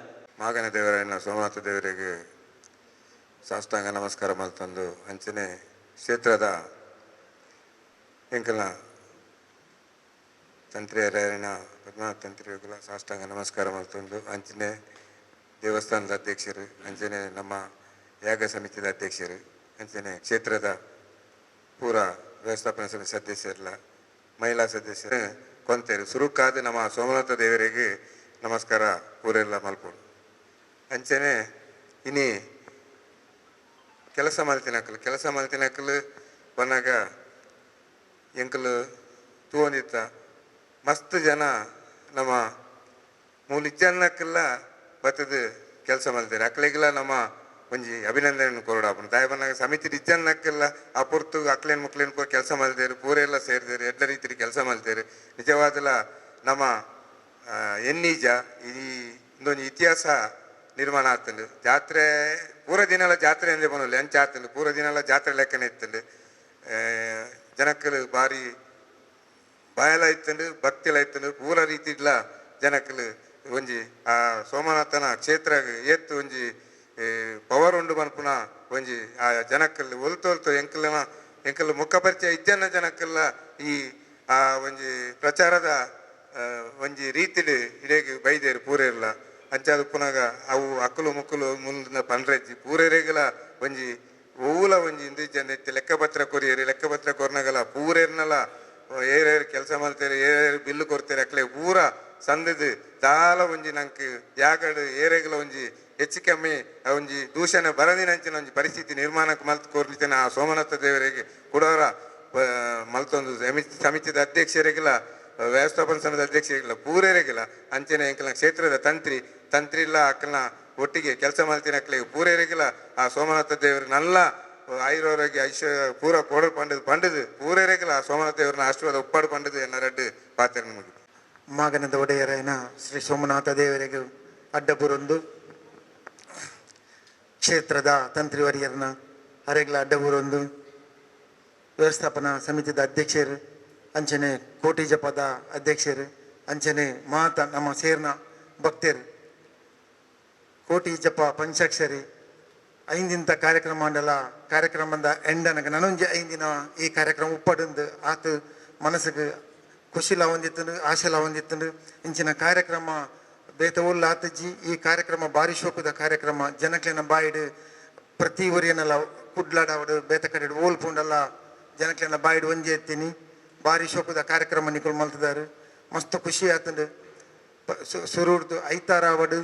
ಮಾಗನ ದೇವರನ್ನ ಸೋಮನಾಥ ದೇವರಿಗೆ ಸಾಷ್ಟಾಂಗ ನಮಸ್ಕಾರ ಮಲ್ತಂದು, ಅಂಚನೆ ಕ್ಷೇತ್ರದ ಎಂಕಲ್ನ ತಂತ್ರಿಯರಾಯನ ಪದ್ಮನಾಭ ತಂತ್ರಿಗಳ ಸಾಷ್ಟಾಂಗ ನಮಸ್ಕಾರ ಮಲ್ತಂದು, ಅಂಚನೆ ದೇವಸ್ಥಾನದ ಅಧ್ಯಕ್ಷರು, ಅಂಚನೆ ನಮ್ಮ ಯಾಗ ಸಮಿತಿದ ಅಧ್ಯಕ್ಷರು, ಅಂಚನೆ ಕ್ಷೇತ್ರದ ಪೂರ ವ್ಯವಸ್ಥಾಪನಾ ಸಮಿತಿ ಸದಸ್ಯರಲ್ಲ, ಮಹಿಳಾ ಸದಸ್ಯರು ಕೊಂತೇರು. ಸುರುಕಾದ ನಮ್ಮ ಸೋಮನಾಥ ದೇವರಿಗೆ ನಮಸ್ಕಾರ ಪೂರೆಲ್ಲ ಮಲ್ಪೋಡು. ಅಂಚನೆ ಇನಿ ಕೆಲಸ ಮಲ್ತಿನಕಲು, ಕೆಲಸ ಮಲ್ತಿನಕಲು ಬನ್ನಾಗ ಎಂಕಲು ತೂವೊಂದಿತ್ತ ಮಸ್ತ್ ಜನ ನಮ್ಮ ಮೂಲು ಇಜ್ಜನ್ನಕ್ಕೆಲ್ಲ ಬತ್ತದ ಕೆಲಸ ಮಲ್ತೇವೆ. ಅಕ್ಲೆಗೆಲ್ಲ ನಮ್ಮ ಒಂಜಿ ಅಭಿನಂದನೆ ಕೊರಡಾಪುಂಡು. ದಾಯ ಬನ್ನಾಗ ಸಮಿತಿ ಇಜ್ಜನ್ನಕ್ಕೆಲ್ಲ ಆ ಪೊರ್ತು ಅಕ್ಲೇನ್ ಮುಕ್ಲೇನ್ ಪೂರ ಕೆಲಸ ಮಲ್ತೇರು, ಪೂರೆಲ್ಲ ಸೇರ್ದೇರು, ಎಡ್ಡ ರೀತಿ ಕೆಲಸ ಮಲ್ತೇರು. ನಿಜವಾದಲ ನಮ್ಮ ಎನ್ನೀಜ ಈ ಇಂದೊಂಜಿ ಇತಿಹಾಸ ನಿರ್ಮಾಣ ಆಗ್ತಂಡು. ಜಾತ್ರೆ ಪೂರ ದಿನಲ ಜಾತ್ರೆ ಎಂದೇ ಪನೊಲಿ ಅಂಚ ಆತಂಡು. ಪೂರ ದಿನಲ ಜಾತ್ರೆ ಲೆಕ್ಕನೆ ಇತ್ತಂಡು. ಜನಕ್ಕಲು ಬಾರಿ ಬಾಯಲ ಇತ್ತಂಡು, ಭಕ್ತಿಲ ಇತ್ತಂಡು. ಪೂರ ರೀತಿಡ್ಲ ಜನಕ್ಕಲು ಒಂಜಿ ಆ ಸೋಮನಾಥನ ಕ್ಷೇತ್ರ ಏತ್ ಒಂಜಿ ಪವರ್ ಉಂಡು ಪನ್ಪುನ ಒಂಜಿ ಆ ಜನಕ್ಕಲ್ ಒಲ್ತು ಒಲ್ತು ಎಂಕಲ್ನ ಎಂಕಲ್ ಮುಖ ಪರಿಚಯ ಇಜ್ಜನ್ನ ಜನಕ್ಕೆಲ್ಲ ಈ ಆ ಒಂಜಿ ಪ್ರಚಾರದ ಒಂಜಿ ರೀತಿಡ್ ಇಡೇಗ್ ಬೈದೇರು ಪೂರೆರ್ಲ. ಅಂಚಾದ ಉಪ್ಪುನಾಗ ಅವು ಅಕ್ಕಲು ಮುಕ್ಕಲು ಮುಂದಿನ ಪನ್ರೆಜ್ಜಿ. ಪೂರೆರೆಗಲ ಒಂಜಿ ಓಲ ಒಂಜಿ ಇಂದು ಜನ ಇತ್ತೆ ಲೆಕ್ಕಪತ್ರ ಕೊರಿಯರಿ. ಲೆಕ್ಕಪತ್ರ ಕೊರ್ನಗಲ ಪೂರೆರ್ನಲ ಏರೇರು ಕೆಲಸ ಮಾಡ್ತಾರೆ, ಏರೇರು ಬಿಲ್ಲು ಕೊಡ್ತಾರೆ, ಅಕ್ಲೆ ಪೂರ ಸಂದದು ದಾಲ ಒಂಜಿ ನಂಕ್ ಯಾಗಡ್ ಏರೆಗಲ ಒಂಜಿ ಹೆಚ್ಚು ಕಮ್ಮಿ ಒಂಜಿ ದೂಷಣೆ ಬರದಿನಂಚಿನ ಒಂಜಿ ಪರಿಸ್ಥಿತಿ ನಿರ್ಮಾಣಕ್ಕೆ ಮಲ್ತ್ ಕೋರ್ಲಿತ್ತೇನೆ. ಆ ಸೋಮನಾಥ ದೇವರಿಗೆ ಕುಡವರ ಮಲ್ತೊಂದು ಸಮಿತಿದ ಅಧ್ಯಕ್ಷರಿಗೆಲ್ಲ, ವ್ಯವಸ್ಥಾಪನ ಸಮಿತಿ ಅಧ್ಯಕ್ಷರಿಗೆಲ್ಲ, ಪೂರೇರಿಗೆಲ್ಲ, ಅಂಚನೆ ಎಂಕಲ್ನ ಕ್ಷೇತ್ರದ ತಂತ್ರಿ ತಂತ್ರಿಲ್ಲ ಅಕ್ಕಲ್ನ ಒಟ್ಟಿಗೆ ಕೆಲಸ ಮಲ್ತಿನಕ್ಲೆಗ್ ಪೂರೇರಿಗೆಲ್ಲ ಆ ಸೋಮನಾಥ ದೇವರು ನಲ್ಲ ಆಯುರಾರೋಗ್ಯ ಐಶ್ವರ್ಯ ಪೂರ ಕೊಡು ಪಂಡದು ಪಂಡದು ಪೂರೇರಿಗೆಲ್ಲ ಆ ಸೋಮನಾಥ ದೇವರನ್ನ ಆಶೀರ್ವಾದ ಉಪ್ಪಾಡು ಪಂಡದು ಎನ್ನ ರಡ್ಡು ಪಾತ್ರ ನಮಗೆ. ಮಾಗನದ ಒಡೆಯರಾಯನ ಶ್ರೀ ಸೋಮನಾಥ ದೇವರಿಗೆ ಅಡ್ಡಬುರೊಂದು, ಕ್ಷೇತ್ರದ ತಂತ್ರಿವರಿಯರನ ಅರೆಗ್ಲ ಅಡ್ಡಬುರೊಂದು, ವ್ಯವಸ್ಥಾಪನಾ ಸಮಿತಿದ ಅಧ್ಯಕ್ಷರು, ಅಂಚನೆ ಕೋಟಿ ಜಪದ ಅಧ್ಯಕ್ಷರು, ಅಂಚನೆ ಮಾತ ನಮ್ಮ ಸೇರ್ನ ಭಕ್ತರು. ಕೋಟಿ ಜಪ ಪಂಚಾಕ್ಷರಿ ಐಂದಿಂತ ಕಾರ್ಯಕ್ರಮ ಮಂಡಲ ಕಾರ್ಯಕ್ರಮದ ಎಂಡನಗ ನನೊಂಜಿ 5 ದಿನ ಈ ಕಾರ್ಯಕ್ರಮ ಉಪ್ಪಡಂದು ಆತು ಮನಸ್ಸಿಗೆ ಖುಷಿಲ ಹೊಂದಿತ್ತಂಡು, ಆಶೆಲ ಹೊಂದಿತ್ತಂಡು. ಇಂಚಿನ ಕಾರ್ಯಕ್ರಮ ಬೇತ ಉಲ್ಲ ಆತಜ್ಜಿ. ಈ ಕಾರ್ಯಕ್ರಮ ಬಾರಿ ಶೋಕದ ಕಾರ್ಯಕ್ರಮ. ಜನಕ್ಲೆನ ಬಾಯಿಡ್ ಪ್ರತಿ ಊರಿನಲ್ಲ, ಕುಡ್ಲಾಡವಡು, ಬೇತ ಕಡೆ ಓಲ್ ಪೂಂಡಲ್ಲ ಜನಕ್ಲೆನ ಬಾಯಿಡ್ ಒಂಜಿ ಎತ್ತೀನಿ. ಬಾರಿ ಶೋಕದ ಕಾರ್ಯಕ್ರಮ ನಿಕುಲು ಮಲ್ತದಾರು. ಮಸ್ತ್ ಖುಷಿ ಆತಂಡು. ಸುರುಡ್ದು ಐತಾರ ಆವಡು,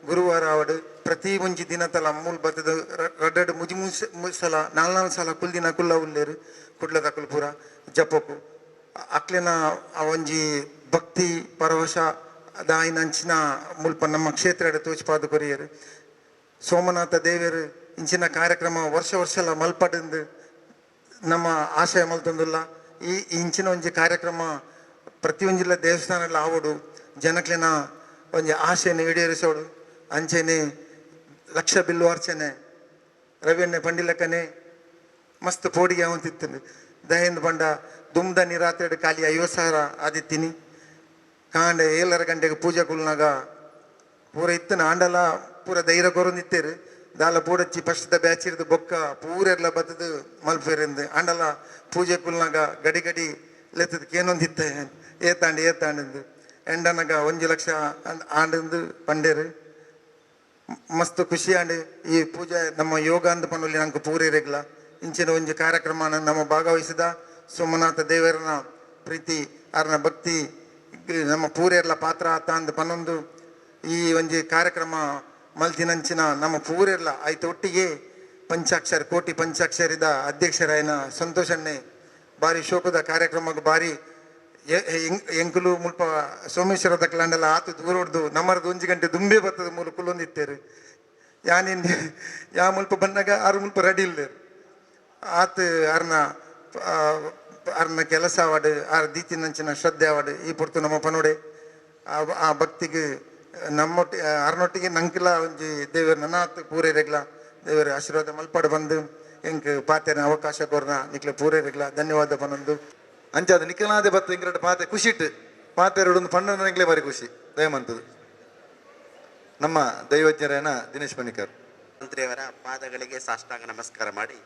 ಗುರುವಾರ ಆವಡು, ಪ್ರತಿ ಒಂಜಿ ದಿನತಲ ಮೂಲ್ ಬತ್ತದ ರಡ್ಡಡ್ ಮುಜಿ ಮುಸಲ ನಾಲ್ ನಾಲ್ ಸಲ ಕುಲ್ದಿನ ಕುಲ್ಲ ಉಲ್ಲೇರು ಕುಡ್ಲದಕುಲು ಪೂರ ಜಪಕ್ಕು. ಅಕ್ಲೆನ ಆ ಒಂಜಿ ಭಕ್ತಿ ಪರವಶ ದಾಯಿನ ಅಂಚಿನ ಮುಲ್ಪ ನಮ್ಮ ಕ್ಷೇತ್ರ ತೋಚ್ಪಾದ ಕೊರಿಯರು. ಸೋಮನಾಥ ದೇವರು ಇಂಚಿನ ಕಾರ್ಯಕ್ರಮ ವರ್ಷ ವರ್ಷಲ ಮಲ್ಪಡಂದು ನಮ್ಮ ಆಶಯ ಮಲ್ತೊಂದುಲ್ಲ. ಈ ಇಂಚಿನ ಒಂಜಿ ಕಾರ್ಯಕ್ರಮ ಪ್ರತಿಯೊಂಜಿಲ ದೇವಸ್ಥಾನ ಆವಡು, ಜನಕ್ಲೆನ ಒಂಜಿ ಆಶೆಯನ್ನು ಈಡೇರಿಸೋಡು. ಅಂಚೆನೆ ಲಕ್ಷ ಬಿಲ್ವಾರ್ಚನೆ ರವಿಯಣ್ಣೆ ಪಂಡಿಲಕ್ಕನೆ ಮಸ್ತ್ ಪೋಡಿಗೆ ಅವಂತಿತ್ತು. ದಯಂದ್ ಪಂಡ ದುಮ್ದನಿ ರಾತ್ರಿ ಖಾಲಿ 50,000 ಆದಿತ್ತೀನಿ. ಕಾಂಡೆ 7:30 ಗಂಟೆಗೆ ಪೂಜೆ ಕುಲ್ನಾಗ ಪೂರ ಇತ್ತನ. ಆಂಡಲ ಪೂರ ಧೈರ್ಯ ಕೊರೊಂದಿತ್ತೇರು. ದಾಲ ಪೂಡಚ್ಚಿ ಫಸ್ಟ್ ಬ್ಯಾಚ್ ಇರ್ದು ಬೊಕ್ಕ ಪೂರೆರ್ಲ ಬತ್ತದು ಮಲ್ಪೆರಿಂದು. ಆಂಡಲ ಪೂಜೆ ಕುಲ್ನಾಗ ಗಡಿ ಗಡಿ ಲೆತ್ತದ ಕೇನೊಂದಿತ್ತೆ, ಏತಾಂಡು ಏತಾಂಡು. ಎಂಡನಗ 1 ಲಕ್ಷ ಆಂಡಂದು ಪಂಡೇರು. ಮಸ್ತ್ ಖುಷಿ ಆಂಡ್. ಈ ಪೂಜೆ ನಮ್ಮ ಯೋಗ ಅಂದ್ ಪನ್ನುಲಿ ನಂಗೆ ಪೂರಿರೆಗ್ಲ. ಇಂಚಿನ ಒಂಜಿ ಕಾರ್ಯಕ್ರಮನ ನಮ್ಮ ಭಾಗವಹಿಸಿದ ಸೋಮನಾಥ ದೇವರನ ಪ್ರೀತಿ, ಆರ್ನ ಭಕ್ತಿ ನಮ್ಮ ಪೂರೆರ್ಲ ಪಾತ್ರ ಆತ ಅಂದ್ ಪನ್ನೊಂದು, ಈ ಒಂಜಿ ಕಾರ್ಯಕ್ರಮ ಮಲ್ತಿನಂಚಿನ ನಮ್ಮ ಪೂರೆರ್ಲ ಆಯ್ತು ಒಟ್ಟಿಗೆ ಪಂಚಾಕ್ಷರ ಕೋಟಿ ಪಂಚಾಕ್ಷರಿದ ಅಧ್ಯಕ್ಷರಾಯನ ಸಂತೋಷಣ್ಣೆ, ಬಾರಿ ಶೋಕದ ಕಾರ್ಯಕ್ರಮಕ್ಕೆ ಬಾರಿ ಎಂಕುಲು ಮುಲ್ಪ ಸೋಮೇಶ್ವರ ದಕ್ಲಾಂಡಲ ಆತು ದೂರ ಹೊಡ್ದು ನಮ್ಮರದು 1 ಗಂಟೆ ದುಂಬೆ ಬರ್ತದೆ. ಮೂಲು ಕುಲ್ಲೊಂದಿತ್ತೇರು. ಯಾನಿನ್ ಯಾ ಮುಲ್ಪ ಬಂದಾಗ ಆರು ಮುಲ್ಪ ರೆಡಿ ಇಲ್ಲೇರು. ಆತ್ ಅರ್ನ ಅರ್ನ ಕೆಲಸ ಆವಡ್, ಆರ್ ದೀತಿನಂಚಿನ ಶ್ರದ್ಧೆ ಆವಡ್, ಈ ಪೊರ್ತು ನಮ್ಮ ಪನೋಡೆ ಆ ಆ ಭಕ್ತಿಗೆ ನಮ್ಮೊಟ್ಟಿ ಅರ್ನೊಟ್ಟಿಗೆ ನಂಕಿಲ ಒಂಜಿ ದೇವರ ನನಾತ್ ಪೂರೇರೆಗ್ಲ ದೇವರ ಆಶೀರ್ವಾದ ಮಲ್ಪಾಡು ಬಂದು ಎಂಕ್ ಪಾತೆನ ಅವಕಾಶ ಕೊರ್ನ ನಿಕ್ಲೆ ಪೂರೇರೆಗ್ಲ ಧನ್ಯವಾದ ಪನೊಂದು. ಅಂಚಾದ ನಿಖಲಾದೆ ಬತ್ತ ಇಂಗ್ರಡ್ ಪಾತೆ ಖುಷಿಟ್ ಪಾತೆರಡು ಒಂದು ಪಣ್ಣನ ಎಂಕ್ಲೆ ಬಾರಿ ಖುಷಿ ದಯಮಂತದ್ದು. ನಮ್ಮ ದೈವಜ್ಞರೇನ ದಿನೇಶ್ ಪಣಿಕರ್. ಮಂತ್ರಿಯವರ ಪಾದಗಳಿಗೆ ಸಾಷ್ಟಾಂಗ ನಮಸ್ಕಾರ ಮಾಡಿ,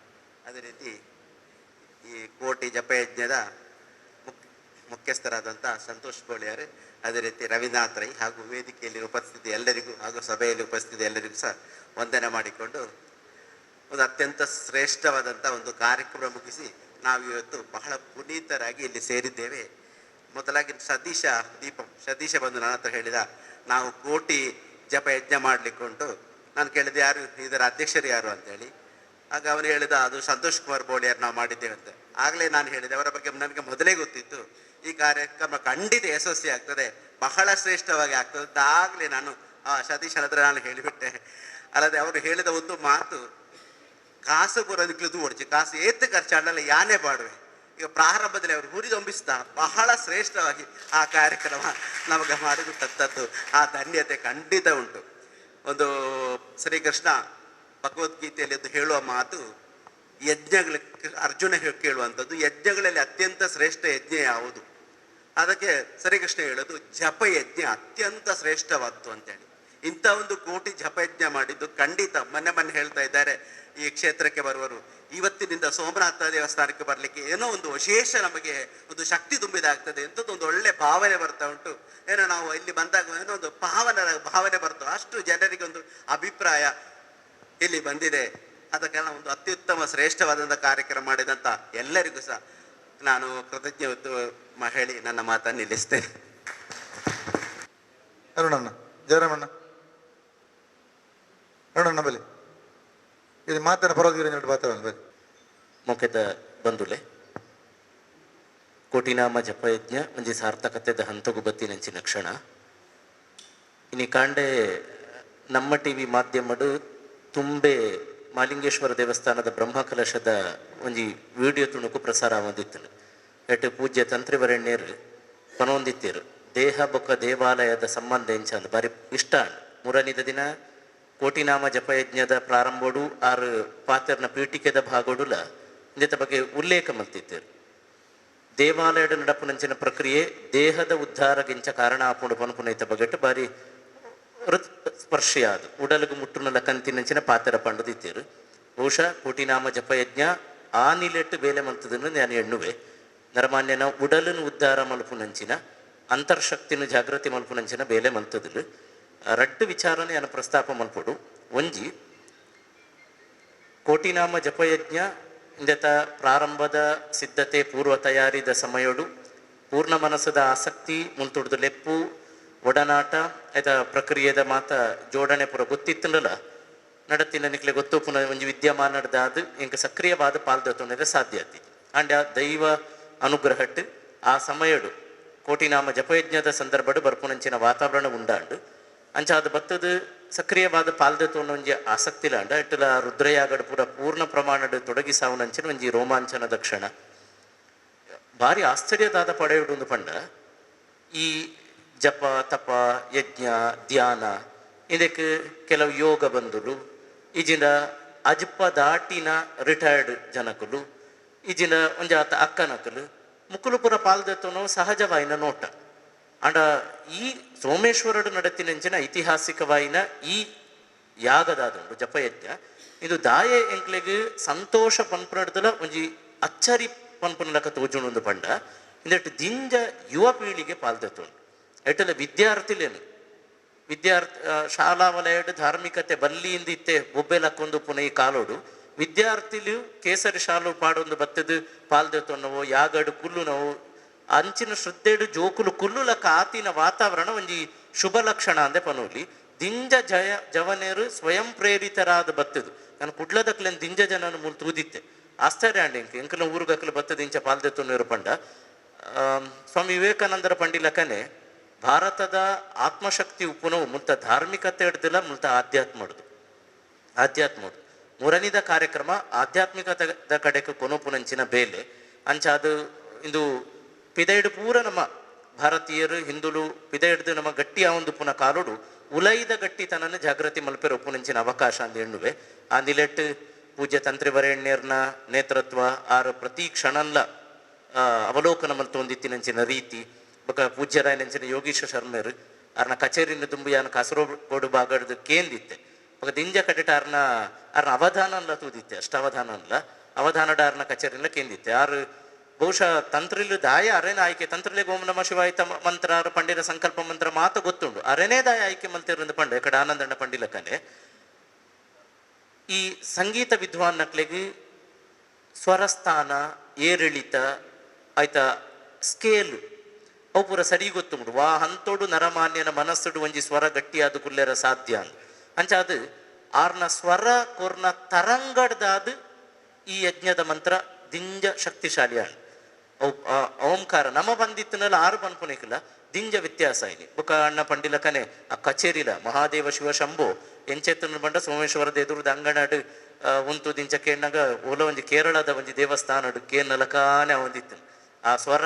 ಅದೇ ರೀತಿ ಈ ಕೋಟಿ ಜಪಯಜ್ಞದ ಮುಖ್ಯಸ್ಥರಾದಂಥ ಸಂತೋಷ್ ಬೋಳಿಯರು, ಅದೇ ರೀತಿ ರವೀಂದ್ರನಾಥ್ ರೈ ಹಾಗೂ ವೇದಿಕೆಯಲ್ಲಿ ಉಪಸ್ಥಿತಿ ಎಲ್ಲರಿಗೂ ಹಾಗೂ ಸಭೆಯಲ್ಲಿ ಉಪಸ್ಥಿತಿ ಎಲ್ಲರಿಗೂ ಸಹ ವಂದನೆ ಮಾಡಿಕೊಂಡು, ಒಂದು ಅತ್ಯಂತ ಶ್ರೇಷ್ಠವಾದಂಥ ಒಂದು ಕಾರ್ಯಕ್ರಮ ಮುಗಿಸಿ ನಾವು ಇವತ್ತು ಬಹಳ ಪುನೀತರಾಗಿ ಇಲ್ಲಿ ಸೇರಿದ್ದೇವೆ. ಮೊದಲಾಗಿ ಸತೀಶ ದೀಪಂ, ಸತೀಶ ಬಂದು ನನ್ನ ಹತ್ರ ಹೇಳಿದ, ನಾವು ಕೋಟಿ ಜಪ ಯಜ್ಞ ಮಾಡಲಿಕ್ಕುಂಟು. ನಾನು ಕೇಳಿದೆ, ಯಾರು ಇದರ ಅಧ್ಯಕ್ಷರು ಯಾರು ಅಂತೇಳಿ. ಆಗ ಅವನು ಹೇಳಿದ, ಅದು ಸಂತೋಷ್ ಕುಮಾರ್ ಬೋಳಿಯರ್, ನಾವು ಮಾಡಿದ್ದೇವೆ ಅಂತ. ಆಗಲೇ ನಾನು ಹೇಳಿದೆ, ಅವರ ಬಗ್ಗೆ ನನಗೆ ಮೊದಲೇ ಗೊತ್ತಿತ್ತು, ಈ ಕಾರ್ಯಕ್ರಮ ಖಂಡಿತ ಯಶಸ್ವಿ ಆಗ್ತದೆ, ಬಹಳ ಶ್ರೇಷ್ಠವಾಗಿ ಆಗ್ತದೆ ಅಂತ ಆಗಲೇ ನಾನು ಆ ಸತೀಶನ ಹತ್ರ ನಾನು ಹೇಳಿಬಿಟ್ಟೆ. ಅಲ್ಲದೆ ಅವರು ಹೇಳಿದ ಒಂದು ಮಾತು, ಕಾಸು ಬರೋದಕ್ಕೆ ಹೊಡ್ಚಿ ಕಾಸು ಏತ್ ಖರ್ಚಾಡಲ್ಲ ಯಾನೇ ಪಾಡುವೆ. ಈಗ ಪ್ರಾರಂಭದಲ್ಲಿ ಅವರು ಹುರಿದೊಂಬಿಸ್ತಾ ಬಹಳ ಶ್ರೇಷ್ಠವಾಗಿ ಆ ಕಾರ್ಯಕ್ರಮ ನಮಗೆ ಮಾಡಿಕೊಟ್ಟಂಥದ್ದು, ಆ ಧನ್ಯತೆ ಖಂಡಿತ ಉಂಟು. ಒಂದು ಶ್ರೀಕೃಷ್ಣ ಭಗವದ್ಗೀತೆಯಲ್ಲಿ ಒಂದು ಹೇಳುವ ಮಾತು, ಯಜ್ಞಗಳ ಅರ್ಜುನ ಕೇಳುವಂಥದ್ದು, ಯಜ್ಞಗಳಲ್ಲಿ ಅತ್ಯಂತ ಶ್ರೇಷ್ಠ ಯಜ್ಞ ಯಾವುದು? ಅದಕ್ಕೆ ಶ್ರೀಕೃಷ್ಣ ಹೇಳೋದು, ಜಪಯಜ್ಞ ಅತ್ಯಂತ ಶ್ರೇಷ್ಠವಾದ್ದು ಅಂತೇಳಿ. ಇಂಥ ಒಂದು ಕೋಟಿ ಜಪಯಜ್ಞ ಮಾಡಿದ್ದು ಖಂಡಿತ. ಮೊನ್ನೆ ಮೊನ್ನೆ ಹೇಳ್ತಾ ಇದ್ದಾರೆ ಈ ಕ್ಷೇತ್ರಕ್ಕೆ ಬರುವರು, ಇವತ್ತಿನಿಂದ ಸೋಮನಾಥ ದೇವಸ್ಥಾನಕ್ಕೆ ಬರಲಿಕ್ಕೆ ಏನೋ ಒಂದು ವಿಶೇಷ ನಮಗೆ ಒಂದು ಶಕ್ತಿ ತುಂಬಿದಾಗ್ತದೆ, ಎಂಥದ್ದು ಒಂದು ಒಳ್ಳೆ ಭಾವನೆ ಬರ್ತಾ ಉಂಟು, ಏನೋ ನಾವು ಇಲ್ಲಿ ಬಂದಾಗ ಏನೋ ಒಂದು ಪಾವನ ಭಾವನೆ ಬರ್ತದೆ, ಅಷ್ಟು ಜನರಿಗೆ ಒಂದು ಅಭಿಪ್ರಾಯ ಇಲ್ಲಿ ಬಂದಿದೆ. ಆದ ಕಾರಣ ಒಂದು ಅತ್ಯುತ್ತಮ ಶ್ರೇಷ್ಠವಾದಂಥ ಕಾರ್ಯಕ್ರಮ ಮಾಡಿದಂಥ ಎಲ್ಲರಿಗೂ ಸಹ ನಾನು ಕೃತಜ್ಞ ಹೇಳಿ ನನ್ನ ಮಾತನ್ನು ನಿಲ್ಲಿಸ್ತೇನೆ. ಅರುಣಣ್ಣ, ಜಯರಾಮಣ್ಣ. ಅರುಣಣ್ಣ ಬಲಿ ಇದು ಮಾತನ ಪರವಾಗಿರೋ ಮಾತಾಡೋಣ ಬಲಿ. ಮೊಕೆದ ಬಂದುಲೆ ಕೋಟಿನಾಮ ಜಪಯಜ್ಞ ಒಂಜಿ ಸಾರ್ಥಕತೆದ ಹಂತಗು ಬತ್ತಿನಂಚಿನ ಕ್ಷಣ. ಇನಿ ಕಾಂಡೆ ನಮ್ಮ ಟಿವಿ ಮಾಧ್ಯಮಡು ತುಂಬೆ ಮಾಲಿಂಗೇಶ್ವರ ದೇವಸ್ಥಾನದ ಬ್ರಹ್ಮಕಲಶದ ಒಂಜಿ ವಿಡಿಯೋ ತುಣುಕು ಪ್ರಸಾರ ಆವೊಂದಿತ್ತು. ಎಟ್ ಪೂಜ್ಯ ತಂತ್ರಿವರೆಣ್ಯರು ಪನೊಂದಿತ್ತೀರು ದೇಹ ಬೊಕ್ಕ ದೇವಾಲಯದ ಸಂಬಂಧ ಎಂಚ ಅಂದ್ ಬಾರಿ ಇಷ್ಟ. ಮೂರನಿದ ದಿನ ಕೋಟಿನಾಮ ಜಪಯಜ್ಞದ ಪ್ರಾರಂಭೋಡು ಆರು ಪಾತೆರ್ನ ಪೀಠಿಕೆದ ಭಾಗೋಡುಲ ಇಂದೆತ ಬಗ್ಗೆ ಉಲ್ಲೇಖ ಮಲ್ತಿತ್ತೇರು. ದೇವಾಲಯದ ನಡಪುನಂಚಿನ ಪ್ರಕ್ರಿಯೆ ದೇಹದ ಉದ್ಧಾರಗಿಂಚ ಕಾರಣ ಆಪುಂಡು ಪನ್ಪುನೈತ ಬಗೆಟ್ ಬಾರಿ ಸ್ಪರ್ಶಿಯಾದ ಉಡಲುಗು ಮುಟ್ಟುನಲ ಕಂತಿನಂಚಿನ ಪಾತೆರ ಪಂಡದಿತ್ತೀರು. ಬಹುಶಃ ಕೋಟಿನಾಮ ಜಪಯಜ್ಞ ಆ ನಿಲೆಟ್ಟು ಬೇಲೆ ಮಲ್ತದನ್ನು ನಾನು ಎಣ್ಣುವೆ. ನರಮಾನ್ಯನ ಉಡಲನ್ನು ಉದ್ಧಾರ ಮಲ್ಪುನಂಚಿನ ಅಂತರ್ಶಕ್ತಿನ ಜಾಗೃತಿ ಮಲ್ಪುನಂಚಿನ ಬೇಲೆ ಮಲ್ತದಿಲು. ರಡ್ಡು ವಿಚಾರನೆ ನಾನು ಪ್ರಸ್ತಾಪ ಮಲ್ಪೊಡು. ಒಂಜಿ ಕೋಟಿನಾಮ ಜಪಯಜ್ಞ ಇಂದೆತ ಪ್ರಾರಂಭದ ಸಿದ್ಧತೆ ಪೂರ್ವ ತಯಾರಿದ ಸಮಯಡು ಪೂರ್ಣ ಮನಸ್ಸದ ಆಸಕ್ತಿ ಮುಲ್ತುಡ್ದು ಲೆಪ್ಪು ಒಡನಾಟ ಐತ ಪ್ರಕ್ರಿಯೆದ ಮಾತ ಜೋಡಣೆ ಪೂರ ಗೊತ್ತಿತ್ತಲ್ಲ ನಡತಿನ ನಿಕ್ಲೆ ಗೊತ್ತು ಪುನಃ ಒಂಜಿ ವಿದ್ಯಮಾನದ ಎಂಕ್ ಸಕ್ರಿಯವಾದ ಪಾಲ್ದೊತ್ತೊಂದರೆ ಸಾಧ್ಯ ಆತಿ. ಅಂಡ ದೈವ ಅನುಗ್ರಹಟ್ಟು ಆ ಸಮಯಡು ಕೋಟಿನಾಮ ಜಪಯಜ್ಞದ ಸಂದರ್ಭಡು ಬರ್ಪುನಂಚಿನ ವಾತಾವರಣ ಉಂಡಾಂಡು. ಅಂಚ ಅದು ಬತ್ತದು ಸಕ್ರಿಯವಾದ ಪಾಲ್ದೆತೊಂಡ ಒಂಜಿ ಆಸಕ್ತಿಲಾಂಡ ಇಟ್ಟಲ ರುದ್ರಯಾಗಡ್ ಪೂರ ಪೂರ್ಣ ಪ್ರಮಾಣಡ್ ತೊಡಗಿಸಾವನಂಚಿನ ಒಂಜಿ ರೋಮಾಂಚನದ ಕ್ಷಣ. ಭಾರಿ ಆಶ್ಚರ್ಯದಾದ ಪಡೆಯುಡು ಪಂಡ ಈ ಜಪ ತಪ ಯಜ್ಞ ಧ್ಯಾನ ಇದಕ್ಕೆ ಕೆಲವು ಯೋಗ ಬಂದುಲು ಈಜಿನ ಅಜ್ಪ ದಾಟಿನ ರಿಟೈರ್ಡ್ ಜನಕುಲು ಈಜಿನ ಒಂಜಿ ಆತ ಅಕ್ಕನಕುಲು ಮುಕುಲು ಪುರ ಪಾಲ್ದೆತ್ತನೋ ಸಹಜವಾಯಿನ ನೋಟ. ಅಂಡ ಈ ಸೋಮೇಶ್ವರಡು ನಡತಿನಂಚಿನ ಐತಿಹಾಸಿಕವಾಯಿನ ಈ ಯಾಗದಾದುಂಡು ಜಪಯಜ್ಞ ಇದು ದಾಯೆ ಎಂಕ್ಲೆಗ್ ಸಂತೋಷ ಪನ್ಪುನಡ್ದಲ ಒಂಜಿ ಅಚ್ಚರಿ ಪನ್ಪುನಲಕ ತೋಜುಂಡು ಪಂಡ ಇಂದೆಟ್ ದಿಂಜ ಯುವ ಪೀಳಿಗೆ ಪಾಲ್ದೆತ್ತುಂಡು. ಎಟ್ಟಲ ವಿದ್ಯಾರ್ಥಿಲೇನು ವಿದ್ಯಾರ್ಥಿ ಶಾಲಾ ವಲಯಡ್ ಧಾರ್ಮಿಕತೆ ಬಲ್ಲಿಯಿಂದ ಇತ್ತೆ ಬೊಬ್ಬೆಲಕ್ಕೊಂದು ಪುನಃ ಈ ಕಾಲೋಡು ವಿದ್ಯಾರ್ಥಿಲು ಕೇಸರಿ ಶಾಲು ಪಾಡೊಂದು ಬತ್ತದು ಪಾಲ್ದೆತ್ತೊನ್ನವು ಯಾಗಡು ಕುಲ್ಲುನವು ಅಂಚಿನ ಶ್ರದ್ಧೆಡು ಜೋಕುಲು ಕುಲ್ಲುಲಕ ಆತಿನ ವಾತಾವರಣ ಒಂಜಿ ಶುಭ ಲಕ್ಷಣ ಅಂದೆ ಪನೋಲಿ. ದಿಂಜ ಜಯ ಜವನೇರು ಸ್ವಯಂ ಪ್ರೇರಿತರಾದ ಬತ್ತದು. ನಾನು ಕುಡ್ಲದಕ್ಲೆನ್ ದಿಂಜ ಜನನ ಮೂಲು ತೂದಿತ್ತೆ ಆಶ್ಚರ್ಯ ಅಂಡ್ ಎಂಕ್ ಎಂಕಲ ಊರುಗಕ್ಲು ಬತ್ತದ ಇಂಚ ಪಾಲ್ದೆತ್ತೊನ್ನೇರು ಪಂಡ. ಸ್ವಾಮಿ ವಿವೇಕಾನಂದರ ಪಂಡಿಲಕನೆ ಭಾರತದ ಆತ್ಮಶಕ್ತಿ ಉಪ್ಪುನವು ಮುಲ್ತ ಧಾರ್ಮಿಕತೆ ಹಿಡ್ದಿಲ್ಲ ಮುಲ್ತ ಆಧ್ಯಾತ್ಮ ಆಧ್ಯಾತ್ಮ ಮೂರನಿದ ಕಾರ್ಯಕ್ರಮ ಆಧ್ಯಾತ್ಮಿಕತೆದ ಕಡೆಗೆ ಕೊನೊಪುನಂಚಿನ ಬೇಲೆ. ಅಂಚ ಅದು ಇಂದು ಪಿದೈಡು ಪೂರ ನಮ್ಮ ಭಾರತೀಯರು ಹಿಂದುಲು ಪಿದೈಡ್ದು ನಮ್ಮ ಗಟ್ಟಿ ಒಂದು ಪುನ ಕಾಲೋಡು ಉಲೈದ ಗಟ್ಟಿತನನ್ನು ಜಾಗೃತಿ ಮಲ್ಪೆರ ಉಪ್ಪುನಂಚಿನ ಅವಕಾಶ ಅಂದ ಎಣ್ಣುವೆ. ಆ ನಿಲೆಟ್ ಪೂಜ್ಯ ತಂತ್ರಿ ವರೇಣ್ಯರ್ನ ನೇತೃತ್ವ ಆರ ಪ್ರತಿ ಕ್ಷಣನ್ಲ ಅವಲೋಕನ ಮಲ್ತೊಂದಿತ್ತಿನಂಚಿನ ರೀತಿ ಬೊಕ ಪೂಜ್ಯರಾಯನಂಚಿನ ಯೋಗೀಶ ಶರ್ಮೆರ್ ಆರ್ನ ಕಚೇರಿನ ತುಂಬಿ ಯಾನ ಕಾಸರಗೋಡು ಬಾಗಡ್ದು ಕೇಂದಿತ್ತೆ. ಬೊಕ ದಿಂಜ ಕಡೆಟ ಆರ್ನ ಆರ್ನ ಅವಧಾನ ಅಲ್ಲ ತೂದಿತ್ತೆ ಅಷ್ಟ ಅವಧಾನ ಅಲ್ಲ ಅವಧಾನಡ ಆರ್ನ ಕಚೇರಿನ ಕೇಂದಿತ್ತೆ. ಆರು ಬಹುಶಃ ತಂತ್ರಿಲು ದಾಯ ಅರೇನ ಆಯ್ಕೆ ತಂತ್ರಿಲೆ ಓಂ ನಮ ಶಿವಾಯ ತಮ ಮಂತ್ರ ಆರು ಪಂಡಿರ ಸಂಕಲ್ಪ ಮಂತ್ರ ಮಾತ ಗೊತ್ತುಂಡು ಅರೇನೇ ದಾಯ ಆಯ್ಕೆ ಮಂತಿರಂದು ಪಂಡ ಎಕಡೆ ಆನಂದಣ್ಣ ಪಂಡಿಲಕನೆ. ಈ ಸಂಗೀತ ವಿದ್ವಾನ್ ನಕ್ಲೆಗ್ ಸ್ವರಸ್ಥಾನ ಏರಿಳಿತ ಆಯ್ತಾ ಸ್ಕೇಲ್ ಅವು ಪೂರ ಸರಿ ಗೊತ್ತುಂಡು ವಾ ಹಂತೋಡು ನರಮಾನ್ಯನ ಮನಸ್ಸುಡು ಒಂಜಿ ಸ್ವರ ಗಟ್ಟಿಯಾದ ಕುಲ್ಲೆರ ಸಾಧ್ಯ ಅಂದ್. ಅಂಚ ಅದು ಆರ್ನ ಸ್ವರ ಕೊರ್ನ ತರಂಗಡ್ದಾದ ಈ ಯಜ್ಞದ ಮಂತ್ರ ದಿಂಜ ಶಕ್ತಿಶಾಲಿ ಆಂಡ್. ಅವು ಓಂಕಾರ ನಮ ಬಂದಿತ್ತನಲ್ಲ ಆರು ಪನ್ಪುನಿಕಲ ದಿಂಜ ವ್ಯತ್ಯಾಸ ಐನಿ. ಬೊಕ ಅಣ್ಣ ಪಂಡಿಲಕನೆ ಆ ಕಚೇರಿಲ ಮಹಾದೇವ ಶಿವ ಶಂಭೋ ಎಂಚೆತ್ತನ ಪಂಡ ಸೋಮೇಶ್ವರದ ಎದುರುದ ಅಂಗಣಾಡು ಉಂತು ದಿಂಚ ಕೇಣ್ಣಗ ಓಲ ಒಂಜಿ ಕೇರಳದ ಒಂಜಿ ದೇವಸ್ಥಾನಡು ಕೇನಲಕಾನೆ ಅವಂದಿತ್ತು. ಆ ಸ್ವರ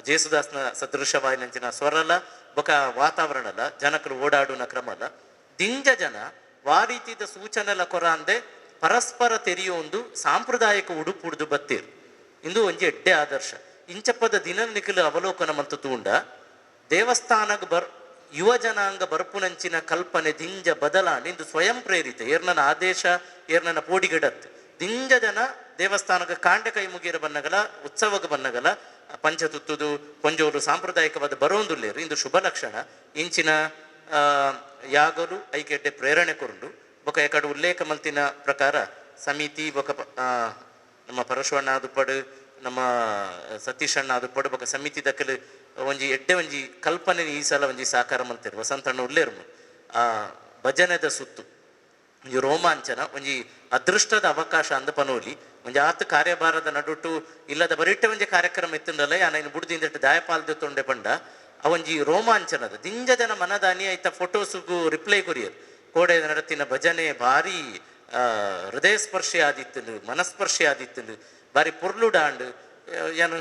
ಜೇಸುದಾಸ್ನ ಸದೃಶವಾಯಿನಂಚಿನ ಸ್ವರಲ ಬೊಕ ವಾತಾವರಣಲ ಜನಕರು ಓಡಾಡುನ ಕ್ರಮಲ ದಿಂಜ ಜನ ವಾರೀತಿದ ಸೂಚನೆಲ ಕೊರಾಂದೆ ಪರಸ್ಪರ ತೆರಿಯೊಂದು ಸಾಂಪ್ರದಾಯಿಕ ಉಡುಪುಡ್ದು ಬತ್ತೀರ್. ಇಂದು ಒಂಜಿ ಎಡ್ಡೆ ಆದರ್ಶ. ಇಂಚಪ್ಪದ ದಿನ ನಿಖಲು ಅವಲೋಕನ ಮಂತು ತೂಂಡ ದೇವಸ್ಥಾನಗ್ ಬರ್ ಯುವ ಜನಾಂಗ ಬರ್ಪುನಂಚಿನ ಕಲ್ಪನೆ ದಿಂಜ ಬದಲಾಂಡ್. ಇಂದು ಸ್ವಯಂ ಪ್ರೇರಿತ ಏರ್ನನ ಆದೇಶ ಏರ್ನನ ಪೋಡಿಗಿಡತ್ ದಿಂಜ ಜನ ದೇವಸ್ಥಾನಕ್ಕೆ ಕಾಂಡೆ ಕೈ ಮುಗಿಯರ ಬನ್ನಗಲ ಉತ್ಸವಕ್ಕೆ ಬನ್ನಗಲ ಪಂಚತುತ್ತುದು ಪೊಂಜೋಲು ಸಾಂಪ್ರದಾಯಿಕವಾದ ಬರೋಂದುಲ್ಲೇರು. ಇಂದು ಶುಭ ಲಕ್ಷಣ. ಇಂಚಿನ ಯಾಗಲು ಐಕೆಡ್ಡೆ ಪ್ರೇರಣೆ ಕೊರುಂಡು. ಬೊಕ ಎಕಡೆ ಉಲ್ಲೇಖ ಮಲ್ತಿನ ಪ್ರಕಾರ ಸಮಿತಿ ಬೊಕ ನಮ್ಮ ಪರಶುವಣ್ಣ ಆದುಪಡು ನಮ್ಮ ಸತೀಶಣ್ಣ ಆದುಪಡು ಬೊಕ ಸಮಿತಿ ದಕ್ಕಲು ಒಂಜಿ ಎಡ್ಡೆ ಒಂಜಿ ಕಲ್ಪನೆ ಈ ಸಲ ಒಂಜಿ ಸಾಕಾರ ಮಲ್ತಿರು. ವಸಂತಣ್ಣ ಉಲ್ಲೇರು ಆ ಭಜನೆದ ಸುತ್ತು ಒಂಜಿ ರೋಮಾಂಚನ, ಒಂಜಿ ಅದೃಷ್ಟದ ಅವಕಾಶ ಅಂದ ಪನೋಲಿ. ಒಂಜಿ ಆತ್ ಕಾರ್ಯಭಾರದ ನಡುಟು ಇಲ್ಲದ ಬರಿಟ್ಟೆ ಒಂಜಿ ಕಾರ್ಯಕ್ರಮ ಇತ್ತಂದಲ್ಲ, ಯಾನ ಇನ್ನು ಬುಡ್ದಿಂದಿಟ್ಟು ದಾಯಪಾಲ್ ತೊಂಡೆ ಪಂಡ ಅವೊಂಜಿ ರೋಮಾಂಚನದ ದಿಂಜ ಜನ ಮನದ ಅನಿಯಾಯ್ತ ಫೋಟೋಸುಗು ರಿಪ್ಲೈ ಕೊರಿಯರ್. ಕೋಡೆ ನಡತಿನ ಭಜನೆ ಭಾರಿ ಹೃದಯ ಸ್ಪರ್ಶಿ ಆದಿತ್ತುಂಡು, ಮನಸ್ಪರ್ಶಿ ಆದಿತ್ತುಂಡು, ಭಾರಿ ಪೊರ್ಲುಡಾಂಡ್. ಯಾನು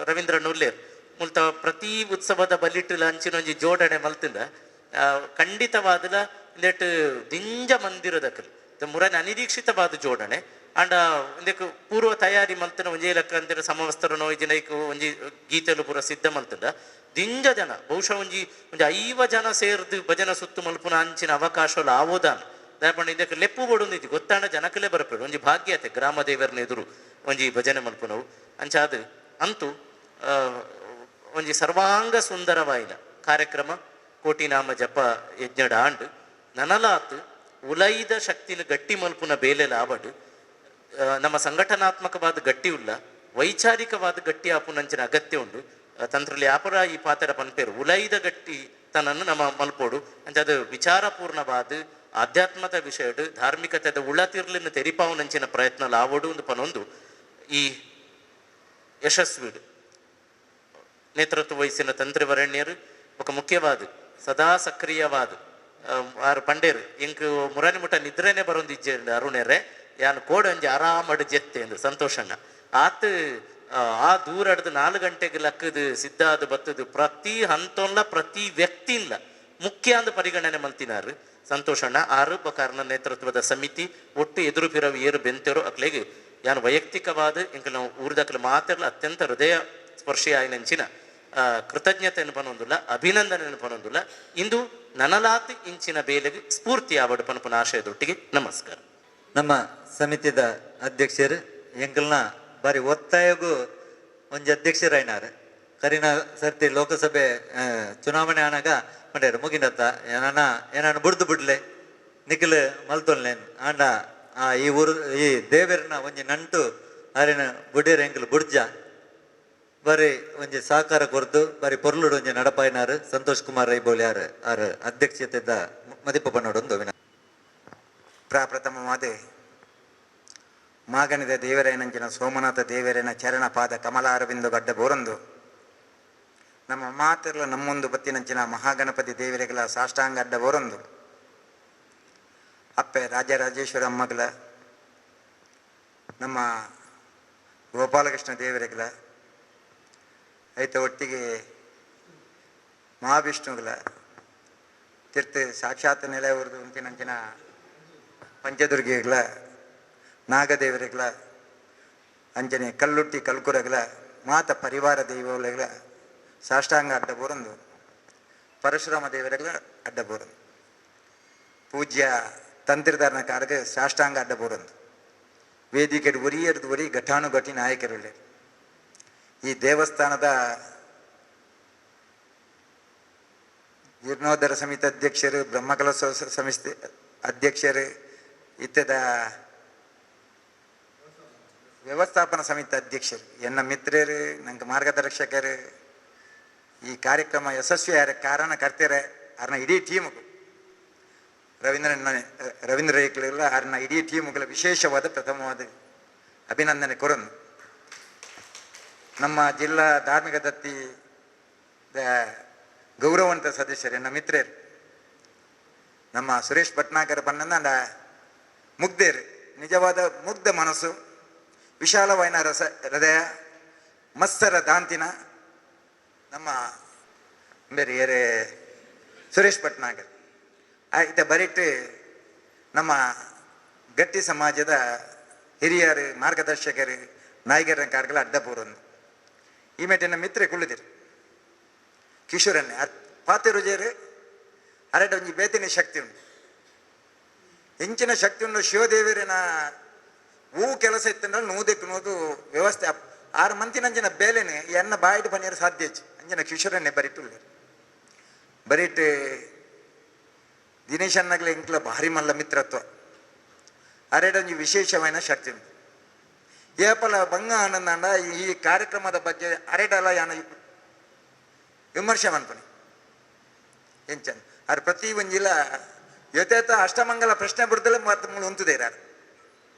ರವೀಂದ್ರ ನುಲ್ಲೇರ್ ಮುಲ್ತ ಪ್ರತಿ ಉತ್ಸವದ ಬಲಿಟ್ಟು ಅಂಚಿನ ಒಂಜಿ ಜೋಡಣೆ ಮಲ್ತಿಂದ ಖಂಡಿತವಾದಲ ಇಂದೆಟ್ ದಿಂಜ ಮಂದಿರದಕಲ್ ಮುರನೆ ಅನಿರೀಕ್ಷಿತವಾದ ಜೋಡಣೆ. ಅಂಡ ಇಂದಕ್ಕೆ ಪೂರ್ವ ತಯಾರಿ ಮಲ್ತಿನ ಒಂಜೇ ಲೆಕ್ಕ ಅಂದ್ರೆ ಸಮವಸ್ತ್ರ ಇಜಿನೈಕ್ ಒಂಜಿ ಗೀತೆಲು ಪೂರ ಸಿದ್ಧ ಮಲ್ತಿಂದ ದಿಂಜ ಜನ, ಬಹುಶಃ ಒಂಜಿ ಒಂಜಿ 50 ಜನ ಸೇರ್ದು ಭಜನ ಸುತ್ತು ಮಲ್ಪುನ ಅಂಚಿನ ಅವಕಾಶಲು ಆವೋದಾನ. ದಯಪಂಡ ಇದಕ್ಕೆ ಲೆಪ್ಪು ಬೋಡೊಂದು ಗೊತ್ತಾಂಡ ಜನಕಲೇ ಬರಪೇಡು. ಒಂಜಿ ಭಾಗ್ಯತೆ ಗ್ರಾಮ ದೇವರನ್ನ ಎದುರು ಒಂಜಿ ಭಜನೆ ಮಲ್ಪುನವು. ಅಂಚಾದ ಅಂತೂ ಒಂಜಿ ಸರ್ವಾಂಗ ಸುಂದರವಾಯಿನ ಕಾರ್ಯಕ್ರಮ ಕೋಟಿನಾಮ ಜಪ ಯಜ್ಞಡ ಆಂಡ್. ನನಲಾತ್ ಉಲೈದ ಶಕ್ತಿನ ಗಟ್ಟಿ ಮಲ್ಪುನ ಬೇಲೆ ಲಾವಡ್, ನಮ್ಮ ಸಂಘಟನಾತ್ಮಕವಾದ ಗಟ್ಟಿ ಉಲ್ಲ, ವೈಚಾರಿಕವಾದ ಗಟ್ಟಿ ಆಪುನಂಚಿನ ಅಗತ್ಯ ಉಂಡು. ತಂತ್ರಲಿ ಯಾಪರ ಈ ಪಾತ್ರ ಪನ್ಪೇರು ಉಲೈದ ಗಟ್ಟಿ ತನನ್ನು ನಮ್ಮ ಮಲ್ಪೋಡು. ಅಂಚ ಅದು ವಿಚಾರಪೂರ್ಣವಾದ ಆಧ್ಯಾತ್ಮದ ವಿಷಯಡು ಧಾರ್ಮಿಕತೆದ ಉಳತಿರ್ಲಿನ ತೆರಿಪಾವುನಂಚಿನ ಪ್ರಯತ್ನ ಲಾವೋಡು ಒಂದು ಪನೊಂದು ಈ ಯಶಸ್ವಿಡು ನೇತೃತ್ವ ವಹಿಸಿನ ತಂತ್ರಿವರಣ್ಯರು ఒక ಮುಖ್ಯವಾದ ಸದಾ ಸಕ್ರಿಯವಾದ ಆರು ಪಂಡೇರು ಎಂಕ್ ಮುರಾನಿ ಮುಟ್ಟ ನಿದ್ರೆನೆ ಬರೊಂದು ಇಜ್ಜೆ ಅರುಣೆರೆ ಯಾನ್ ಕೋಡಂಜಿ ಆರಾಮಡು ಜೆತ್ತೆ ಎಂದು ಸಂತೋಷಣ್ಣ. ಆತ್ ಆ ದೂರಡ್ದು 4 ಗಂಟೆಗೆ ಲಕ್ಕದು ಸಿದ್ಧ ಆದ ಬತ್ತದು ಪ್ರತಿ ಹಂತೊಲ್ಲ ಪ್ರತಿ ವ್ಯಕ್ತಿ ಇಲ್ಲ ಮುಖ್ಯ ಅಂದ ಪರಿಗಣನೆ ಮಲ್ತಿನಾರು ಸಂತೋಷಣ್ಣ. ಆರು ಬಕಾರನ ನೇತೃತ್ವದ ಸಮಿತಿ ಒಟ್ಟು ಎದುರು ಪಿರವು ಏರು ಬೆಂತೆರು ಅಕ್ಲೆಗ್ ಯಾನ್ ವೈಯಕ್ತಿಕವಾದ ಎಂಕ್ ನಾವು ಊರ್ದಕ್ಲೆ ಮಾತೆರ್ಲ ಅತ್ಯಂತ ಹೃದಯ ಸ್ಪರ್ಶಿಯಾಯಿನಂಚಿನ ಕೃತಜ್ಞತೆಯನ್ನು ಪನೊಂದುಲ್ಲ, ಅಭಿನಂದನೆಯನ್ನು ಪನೊಂದುಲ್ಲ. ಇಂದು ನನಲಾತ್ ಇಂಚಿನ ಬೇಲೆಗೆ ಸ್ಫೂರ್ತಿ ಆವಡು ಪನಪುನ ಆಶಯದೊಟ್ಟಿಗೆ ನಮಸ್ಕಾರ. ನಮ್ಮ ಸಮಿತಿದ ಅಧ್ಯಕ್ಷರು ಎಂಕಲ್ನ ಬಾರಿ ಒತ್ತಾಯಗೂ ಒಂಜಿ ಅಧ್ಯಕ್ಷರಾಯ್ನಾರು. ಕರಿನ ಸರ್ತಿ ಲೋಕಸಭೆ ಚುನಾವಣೆ ಆನಾಗ ಪಂಡೇರು ಮುಗಿನತ್ತ ಏನಾನ ಏನಾನ ಬುಡ್ದು ಬಿಡ್ಲೆ ನಿಖಿಲ್ ಮಲ್ತೊನ್ಲೇನ್ ಆಂಡ ಆ ಈ ಊರು ಈ ದೇವೆರ್ನ ಒಂಜಿ ನಂಟು ಆರಿನ ಬುಡೇರ್ ಎಂಕಲ್ ಬುಡ್ಜ ಬಾರಿ ಒಂಜಿ ಸಹಕಾರ ಕೊರ್ದು ಬಾರಿ ಪೊರ್ಲುಡು ಒಂಜಿ ನಡಪಾಯಿನಾರು ಸಂತೋಷ್ ಕುಮಾರ್ ರೈ ಬೋಲ್ಯಾರ್ ಆರ್ ಅಧ್ಯಕ್ಷತೆದ ಮದಿಪ ಪನ್ನೋಡೊಂದು ವಿನ. ಪ್ರಪ್ರಥಮವಾದ ಮಾಗಣಿದ ದೇವರೇನಂಚಿನ ಸೋಮನಾಥ ದೇವರೇನ ಚರಣ ಪಾದ ಕಮಲಾರವಿಂದು ಗಡ್ಡ ಬೋರಂದು ನಮ್ಮ ಮಾತೆರ್ಲ ನಮ್ಮೊಂದು ಬತ್ತಿನಂಚಿನ ಮಹಾಗಣಪತಿ ದೇವರಿಗಳ ಸಾಷ್ಟಾಂಗ ಅಡ್ಡ ಬೋರಂದು ಅಪ್ಪೆ ರಾಜರಾಜೇಶ್ವರ ಅಮ್ಮಗಳ ನಮ್ಮ ಗೋಪಾಲಕೃಷ್ಣ ದೇವರಿಗಳ ಐತ ಒಟ್ಟಿಗೆ ಮಹಾವಿಷ್ಣುಗಳ ತೀರ್ಥ ಸಾಕ್ಷಾತ್ ನೆಲೆ ಉರ್ದು ಉಂತಿನಂಚಿನ ಪಂಚದುರ್ಗಿಗಳ ನಾಗದೇವರಿಗಳ ಅಂಜನೆ ಕಲ್ಲುಟ್ಟಿ ಕಲ್ಕುರಗಳ ಮಾತ ಪರಿವಾರ ದೈವಗಳ ಸಾಷ್ಟಾಂಗ ಅಡ್ಡ ಬೋರಂದು ಪರಶುರಾಮ ದೇವರಿಗಳ ಅಡ್ಡ ಬೋರಂದು ಪೂಜ್ಯ ತಂತ್ರಿದಾರನ ಕಾರ್ಗೆ ಸಾಷ್ಟಾಂಗ ಅಡ್ಡ ಬೋರಂದು ವೇದಿಕೆ ಒರಿಯರ್ದು ಒರಿ ಘಟಾನುಘಟಿ ನಾಯಕರುಳ್ಳೆ ಈ ದೇವಸ್ಥಾನದ ಜೀರ್ಣೋದ್ಧಾರ ಸಮಿತಿ ಅಧ್ಯಕ್ಷರು, ಬ್ರಹ್ಮಕಲಶ ಸಮಿತಿ ಅಧ್ಯಕ್ಷರು, ಇತ್ಯದ ವ್ಯವಸ್ಥಾಪನಾ ಸಮಿತಿ ಅಧ್ಯಕ್ಷರು, ಎನ್ನ ಮಿತ್ರರು, ನಂಗೆ ಮಾರ್ಗದರ್ಶಕರು, ಈ ಕಾರ್ಯಕ್ರಮ ಯಶಸ್ವಿ ಕಾರಣಕರ್ತರೆ ಅರ್ನ ಇಡೀ ಟೀಮ್ಗೂ ರವೀಂದ್ರ ರವೀಂದ್ರ ರೈಕ್ಲೆಲ್ಲ ಅರ್ನ ಇಡೀ ಟೀಮ್ಗಳ ವಿಶೇಷವಾದ ಪ್ರಥಮವಾದ ಅಭಿನಂದನೆ ಕೊರನು. ನಮ್ಮ ಜಿಲ್ಲಾ ಧಾರ್ಮಿಕ ದತ್ತಿ ಗೌರವಂತ ಸದಸ್ಯರು ಎನ್ನ ಮಿತ್ರರು ನಮ್ಮ ಸುರೇಶ್ ಭಟ್ನಾಕರ್ ಬಣ್ಣನ ಮುಗ್ಧೇರು, ನಿಜವಾದ ಮುಗ್ಧ ಮನಸ್ಸು, ವಿಶಾಲವಾಯಿನ ರಸ ಹೃದಯ, ಮತ್ಸರ ದಾಂತಿನ ನಮ್ಮ ಬೇರೆ ಏರೆ ಸುರೇಶ್ ಭಟ್ನಾಗರ್ ಆಯ್ತ ಬರಿಟ್ಟು ನಮ್ಮ ಗಟ್ಟಿ ಸಮಾಜದ ಹಿರಿಯರು, ಮಾರ್ಗದರ್ಶಕರು, ನಾಯಕರ ಕಾರ್ಗಳ ಅಡ್ಡಪೂರೊಂದು ಈ ಮೇಟಿನ ಮಿತ್ರೆ ಕುಳ್ಳುದಿರು ಕಿಶೋರನ್ನೇ ಪಾತೆರುಜೇರು ಅರಡ ಒಂಜಿ ಬೇತಿನ ಶಕ್ತಿ ಉಂಟು, ಇಂಚಿನ ಶಕ್ತಿ ಉಂಟು. ಶಿವದೇವರಿನ ಹೂ ಕೆಲಸ ಇತ್ತಂದ್ರೆ ನೂದಕ್ಕೆ ನೂದು ವ್ಯವಸ್ಥೆ ಆರು ಮಂತಿನಂಚಿನ ಬೇಲೆನೆ ಎನ್ನ ಬಾಯಿಡ್ ಪನಿಯರ್ ಸಾಧ್ಯ ಹೆಚ್ಚು ಅಂಚಿನ ಕಿಶೋರನ್ನೇ ಬರಿಟುಳ್ಳರು ಬರಿಟ್ ದಿನೇಶ್ ಎಂಕ್ಲ ಭಾರಿ ಮಲ್ಲ ಮಿತ್ರತ್ವ ಅರೆಡೊಂಜಿ ವಿಶೇಷವಾಯಿನ ಶಕ್ತಿ ಉಂಟು. ಏಪಲ ಬಂಗ ಆನಂದಾಂಡ ಈ ಕಾರ್ಯಕ್ರಮದ ಬಗ್ಗೆ ಅರೆಡಲ ಯಾನ ವಿಮರ್ಶೆ ಮನ್ಪುನಿ ಎಂಚನ್ ಅರ್ ಪ್ರತಿ ಒಂಜಿಲ ಯಥೇತ ಅಷ್ಟಮಂಗಲ ಪ್ರಶ್ನೆ ಬುಡ್ದಲೆ ಮತ್ತು ಮೂಲು ಉಂತುದೇರಾರು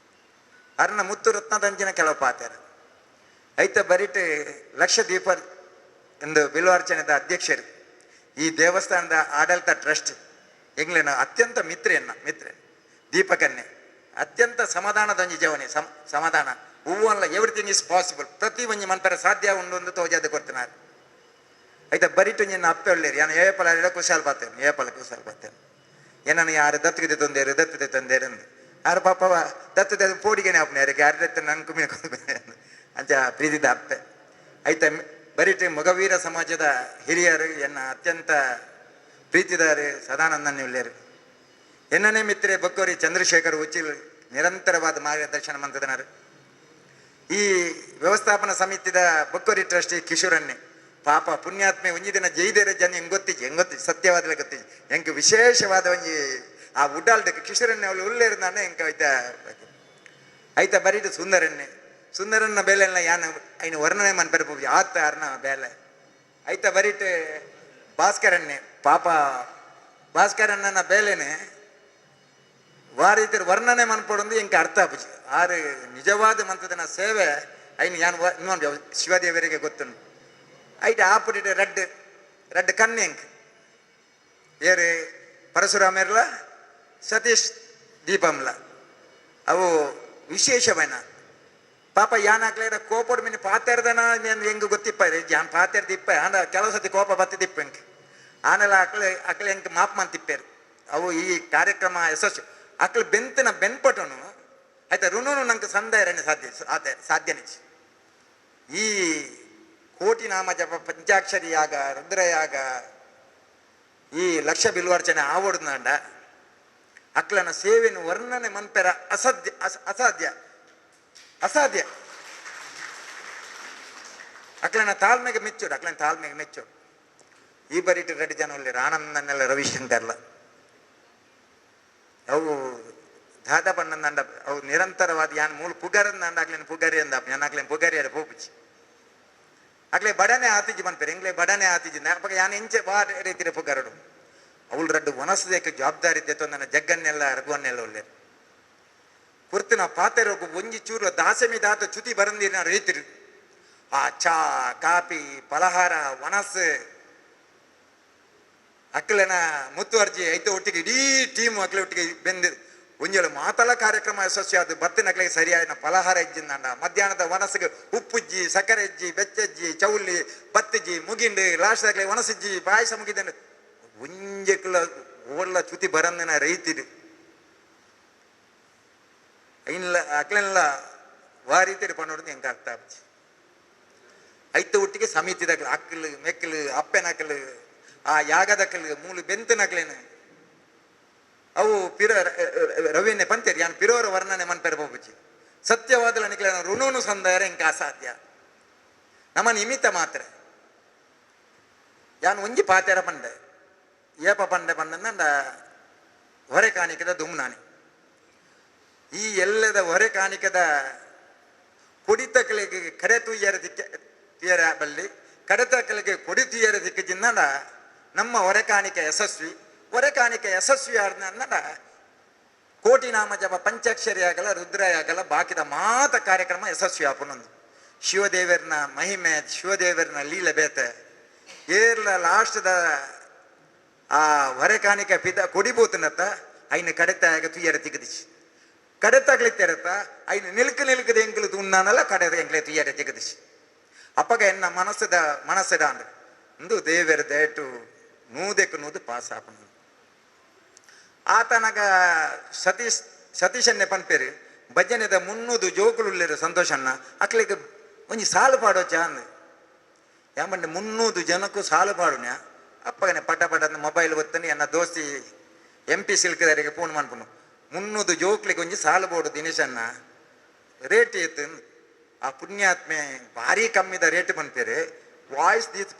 ಅರ್ನ ಮುತ್ತು ರತ್ನದಂಚಿನ ಕೆಲವು ಪಾತೆರ ಐತ ಬರಿಟ್ ಲಕ್ಷದ್ವೀಪ ಎಂದು ಬಿಲ್ವಾರ್ಚನೆದ ಅಧ್ಯಕ್ಷರು ಈ ದೇವಸ್ಥಾನದ ಆಡಳಿತ ಟ್ರಸ್ಟ್ ಎಂಗ್ಲಿನ ಅತ್ಯಂತ ಮಿತ್ರೆಯನ್ನ ಮಿತ್ರೆ ದೀಪಕನ್ನೆ ಅತ್ಯಂತ ಸಮಾಧಾನದ ಒಂಜಿ ಜವನೆ ಸಮಾಧಾನ ಹೂವಲ್ಲ ಎವ್ರಿಥಿಂಗ್ is possible ಪ್ರತಿ ಒಂಜಿ ಮನ್ಪರ ಸಾಧ್ಯ ಉಂಡು ಒಂದು ತೋಜಾದ ಕೊಡ್ತಿನಾರು. ಐತ ಬರಿಟು ನಿನ್ನ ಅಪ್ಪೆ ಒಳ್ಳೇರಿ ಯಾನು ಏಪಲ ಕುಶಾಲ್ ಬಾತೇನೆ ಏಪಲ ಕುಶಾಲ್ ಬಾತೇನೆ ಏನನ್ನು ಯಾರು ದತ್ತುಗೆ ತಂದೇರು ದತ್ತುಗೆ ತಂದೇರು ಅಂದು ಆರು ಪಾಪ ದತ್ತುದೆ ಪೋಡಿಗೆನೆ ಅಪ್ಪನೆ ಯಾರಿಗೆ ಯಾರು ದತ್ತ ನಂಗೆ ಕುಮ್ಮಿ ಅಂಚ ಪ್ರೀತಿದ ಅಪ್ಪೆ. ಐತ ಬರಿಟು ಮೊಗವೀರ ಸಮಾಜದ ಹಿರಿಯರು ಎನ್ನ ಅತ್ಯಂತ ಪ್ರೀತಿದಾರೆ ಸದಾನಂದನ್ ಉಳ್ಳೇರು ಎನ್ನನೇ ಮಿತ್ರೆ ಬಕ್ಕೋರಿ ಚಂದ್ರಶೇಖರ್ ಉಚ್ಚಿಲ್ ನಿರಂತರವಾದ ಮಾರ್ಗದರ್ಶನ ಮಂತದನಾರು. ಈ ವ್ಯವಸ್ಥಾಪನಾ ಸಮಿತಿದ ಬಕ್ಕೋರಿ ಟ್ರಸ್ಟಿ ಕಿಶೋರನ್ನೇ ಪಾಪ ಪುಣ್ಯಾತ್ಮೆ ಒಂಜಿ ದಿನ ಜೈದೇರ ಜನ ಹೆಂಗ್ ಗೊತ್ತಿಜ್ಜಿ ಹೆಂಗ್ ಗೊತ್ತಿಜ್ಜಿ ಸತ್ಯವಾದಲ ಗೊತ್ತಿಜ್ಜಿ ಎಂಕ್ ವಿಶೇಷವಾದ ಒಂಜಿ ಆ ಉಡ್ಡಾಲ್ಡ್ ಕಿಶೋರನ್ನೇ ಅವಳು ಉಳ್ಳೇರ್ದಾನೆ ಎಂಕ ಐತ ಐತ ಬರೀಟು ಸುಂದರನ್ನೇ ಸುಂದರನ್ನ ಬೇಲೆಲ್ಲ ಯಾನ ಐನ ವರ್ಣನೆ ಮನ್ಪೆರ ಆತ ಅರ್ನ ಬೇಲೆ. ಐತ ಬರೀಟು ಭಾಸ್ಕರನ್ನೇ ಪಾಪ ಭಾಸ್ಕರಣ್ಣನ ಬೇಲೆನೆ ವಾರೀತಿರ್ ವರ್ಣನೆ ಮನ್ಪೊಡೊಂದು ಎಂಕ ಅರ್ಥ ಆಪುಜಿ. ಆರು ನಿಜವಾದ ಮಂತದನ ಸೇವೆ ಐನ್ ಯಾನ್ ಇನ್ನೊಂದು ಶಿವದೇವರಿಗೆ ಗೊತ್ತುಂಡು. ಐಟ್ ಆಪುಡಿಟ ರಡ್ಡ್ ರಡ್ಡ್ ಕಣ್ಣು ಎಂಕ್ ಏರು ಪರಶುರಾಮೆರ್ಲ ಸತೀಶ್ ದೀಪಂಲ ಅವು ವಿಶೇಷವೈನ ಪಾಪ ಯಾನ್ ಹಾಕ್ಲೇಡ ಕೋಪಡ್ ಮಿನಿ ಪಾತೆರ್ದನ ಎಂಗ್ ಗೊತ್ತಿಪ್ಪ ಯಾನ್ ಪಾತೆರ್ದಿಪ್ಪ ಆಂಡ ಕೆಲವು ಸತಿ ಕೋಪ ಬತ್ತಿದಿಪ್ಪ ಎಂಕ್ ಆನೆಲ ಅಕ್ಲೆ ಅಕ್ಲೆ ಎಂಕ್ ಮಾಪ್ ಮಂತಿಪ್ಪೇರು. ಅವು ಈ ಕಾರ್ಯಕ್ರಮ ಯಶಸ್ಸು ಅಕ್ಲೆ ಬೆಂತಿನ ಬೆನ್ಪಟನು ಆಯ್ತಾ ಋಣನು ನಂಗೆ ಸಂದಾಯರನೆ ಸಾಧ್ಯ ಸಾಧ್ಯ ನಿಜ. ಈ ಕೋಟಿ ನಾಮ ಜಪ ಪಂಚಾಕ್ಷರಿ ಯಾಗ ರುದ್ರಯಾಗ ಈ ಲಕ್ಷ ಬಿಲ್ವಾರ್ಚನೆ ಆವಡ್ನಾಂಡ ಅಕ್ಲನ ಸೇವೆಯನ್ನು ವರ್ಣನೆ ಮನ್ಪೆರ ಅಸಾಧ್ಯ ಅಸಾಧ್ಯ ಅಸಾಧ್ಯ. ಅಕ್ಲನ ತಾಳ್ಮೆಗೆ ಮೆಚ್ಚೋಡು ಅಕ್ಲನ ತಾಳ್ಮೆಗೆ ಮೆಚ್ಚೋಡು. ಈ ಬರಿಟ್ ರೆಡ್ಡಿ ಜನ ಉಲ್ಲೇರು ಆನಂದನ್ನೆಲ್ಲ ರವಿಶಂಕರ್ಲ ಅವು ದಾದಾ ಬಣ್ಣಂದಂಡ ಅವು ನಿರಂತರವಾದ ಯಾನ್ ಮೂಲ ಪುಗರಂದಂಡ ಅಕ್ಲೇನು ಪುಗರಿ ಅಂದ ಯಾನ್ ಅಕ್ಲೇನು ಪುಗರಿ ಅಡ ಪೋಪುಚಿ ಅಕ್ಲೆ ಬಡನೆ ಆತಿಜಿ ಮನ್ಪೇರು ಎಂಗ್ಲೆ ಬಡನೆ ಆತಿಜಿ ಅಪಗ ಯಾನ್ ಎಂಚೆ ಬಾ ರೀತಿಯ ಪುಗರಡು ಅವಳು ರಡ್ಡು ವನಸದೇಕ ಜವಾಬ್ದಾರಿ ನನ್ನ ಜಗ್ಗನ್ನೆಲ್ಲ ರಘುವನ್ನೆಲ್ಲ ಉಲ್ಲೇರು ಕುರ್ತಿನ ಪಾತೆರೋಗು ಒಂಜಿ ಚೂರು ದಾಸಮಿ ದಾತ ಚ್ಯುತಿ ಬರಂದಿನ ರೀತಿರು ಆ ಚಾ ಕಾಪಿ ಫಲಹಾರ ವನಸ್ ಅಕ್ಲೆನ ಮುತ್ತುವರ್ಜಿ ಐತ ಒಟ್ಟಿಗೆ ಇಡೀ ಟೀಮ್ ಅಕ್ಲೆ ಒಟ್ಟಿಗೆ ಬೆಂದ ಒಂಜೊಳ ಮಾತಲ ಕಾರ್ಯಕ್ರಮ ಯಶಸ್ವಿ ಅದು ಬತ್ತಿನ ಅಕ್ಲೆಗೆ ಸರಿಯಾದ ಫಲಹಾರ ಇಜ್ಜಿಂದಂಡ ಮಧ್ಯಾಹ್ನದ ವನಸ್ಸಿಗೆ ಉಪ್ಪುಜ್ಜಿ ಸಕ್ಕರೆ ಇಜ್ಜಿ ಬೆಚ್ಚಜ್ಜಿ ಚೌಲಿ ಬತ್ತಿಜ್ಜಿ ಮುಗಿಂಡು ಲಾಸ್ಟ್ ಅಕ್ಲೆ ವನಸಿಜ್ಜಿ ಪಾಯಸ ಮುಗಿದಂಡು ಒಂಜೆಕ್ಲ ಓಡ್ಲ ಚ್ಯುತಿ ಬರಂದಿನ ರೈತಿರು ಐನ್ಲ ಅಕ್ಲೆನ್ಲ ವಾರೀತಿರು ಪನ್ನೋಡು ಎಂಕ ಅರ್ಥ ಆಪುಜಿ. ಐತ ಒಟ್ಟಿಗೆ ಸಮಿತಿದಕ್ಲು ಅಕ್ಕಲು ಮೆಕ್ಕಲು ಅಪ್ಪೆನಕಲು ಆ ಯಾಗದಕ್ಕಲು ಮೂಲು ಬೆಂತನಕ್ಲೇನು ಅವು ಪಿರ ರವಿಯನ್ನೇ ಪಂತೇರಿ ಯಾನ್ ಪಿರೋರ ವರ್ಣನೆ ಮನ್ಪೆರ ಪೋಪುಜಿ ಸತ್ಯವಾದಲ ನಿಕ್ಲೆನ ಋಣನು ಸಂದಾರ ಎಂಕ ಅಸಾಧ್ಯ ನಮ್ಮ ನಿಮಿತ್ತ ಮಾತ್ರ. ಯಾನ್ ಒಂಜಿ ಪಾತೆರ ಪಂಡೆ ಏಪ ಪಂಡೆ ಪಂಡಂದ ಹೊರೆ ಕಾಣಿಕೆದ ದುಮ್ನಾನಿ ಈ ಎಲ್ಲದ ಹೊರೆ ಕಾಣಿಕೆದ ಕೊಡಿತಕಲಿಗೆ ಕಡೆ ತುಯ್ಯರ ದಿಕ್ಕ ತುಯ್ಯರ ಬಲ್ಲಿ ಕಡೆತಕಲಿಗೆ ಕೊಡಿ ತುಯ್ಯರ ದಿಕ್ಕ ಜಿನ್ನಡ ನಮ್ಮ ಹೊರೆ ಕಾಣಿಕೆ ಯಶಸ್ವಿ ಹೊರೆ ಕಾಣಿಕೆ ಯಶಸ್ವಿ ಆದ್ನಂದ ಕೋಟಿ ನಾಮ ಜಪ ಪಂಚಾಕ್ಷರಿ ಆಗಲ್ಲ ರುದ್ರ ಆಗಲ್ಲ ಬಾಕಿದ ಮಾತ ಕಾರ್ಯಕ್ರಮ ಯಶಸ್ವಿ ಆಪುನೊಂದು ಶಿವದೇವರನ ಮಹಿಮೆ ಶಿವದೇವರನ ಲೀಲೆ ಬೇತೆ ಏರ್ಲ ಲಾಸ್ಟ್ದ ಆ ಹೊರೆ ಕಾಣಿಕೆ ಪಿದ ಕೊಡಿಬೋತನತ್ತ ಐನ ಕಡೆತಾಗ ತುಯ್ಯರ ತಿಗದಿಚಿ ಕಡೆತಾಗ್ಲಿತ್ತಿರತ್ತ ಐನ ನಿಲ್ಕ ನಿಲ್ಕದ ಎಂಕ್ಲು ತುಣ್ಣಾನಲ್ಲ ಕಡೆ ಎಂಕ್ಲೆ ತುಯ್ಯರ ತಿಗದಿಚಿ ಅಪ್ಪಗ ಎನ್ನ ಮನಸ್ಸದ ಮನಸ್ಸದ ಅಂದ್ರೆ ಇಂದು ದೇವರ ದಯಟು ನೂದೆಕ್ ನೂದು ಪಾಸ್ ಆಪನ ಆತನಗ ಸತೀಶನ್ನೇ ಪನ್ಪೇರು ಭಜನೆದ ಮುನ್ನೂದು ಜೋಕುಲುಲ್ಲೇರು ಸಂತೋಷಣ್ಣ ಅಕ್ಲಿಗೆ ಒಂಜಿ ಸಾಲು ಪಾಡೋ ಚಾಂದ್ ಯಾಮಂಡೆ 300 ಜನಕ್ಕೂ ಸಾಲು ಪಾಡುನ್ಯಾ ಅಪ್ಪಗನೆ ಪಟ ಪಟ ಅಂದ್ ಮೊಬೈಲ್ ಒತ್ತನೆ ಎನ್ನ ದೋಸ್ತಿ ಎಂ ಪಿ ಸಿಲ್ಕ್ದರಿಗೆ ಫೋನ್ ಮನ್ಪುನು 300 ಜೋಕ್ಲಿಗೆ ಒಂಜಿ ಸಾಲು ಬೋಡು ದಿನೇಶಣ್ಣ ರೇಟ್ ಏತ್ ಆ ಪುಣ್ಯಾತ್ಮೆ ಭಾರಿ ಕಮ್ಮಿದ ರೇಟ್ ಪನ್ಪೇರು ವಾಯ್ಸ್ ದೀತ್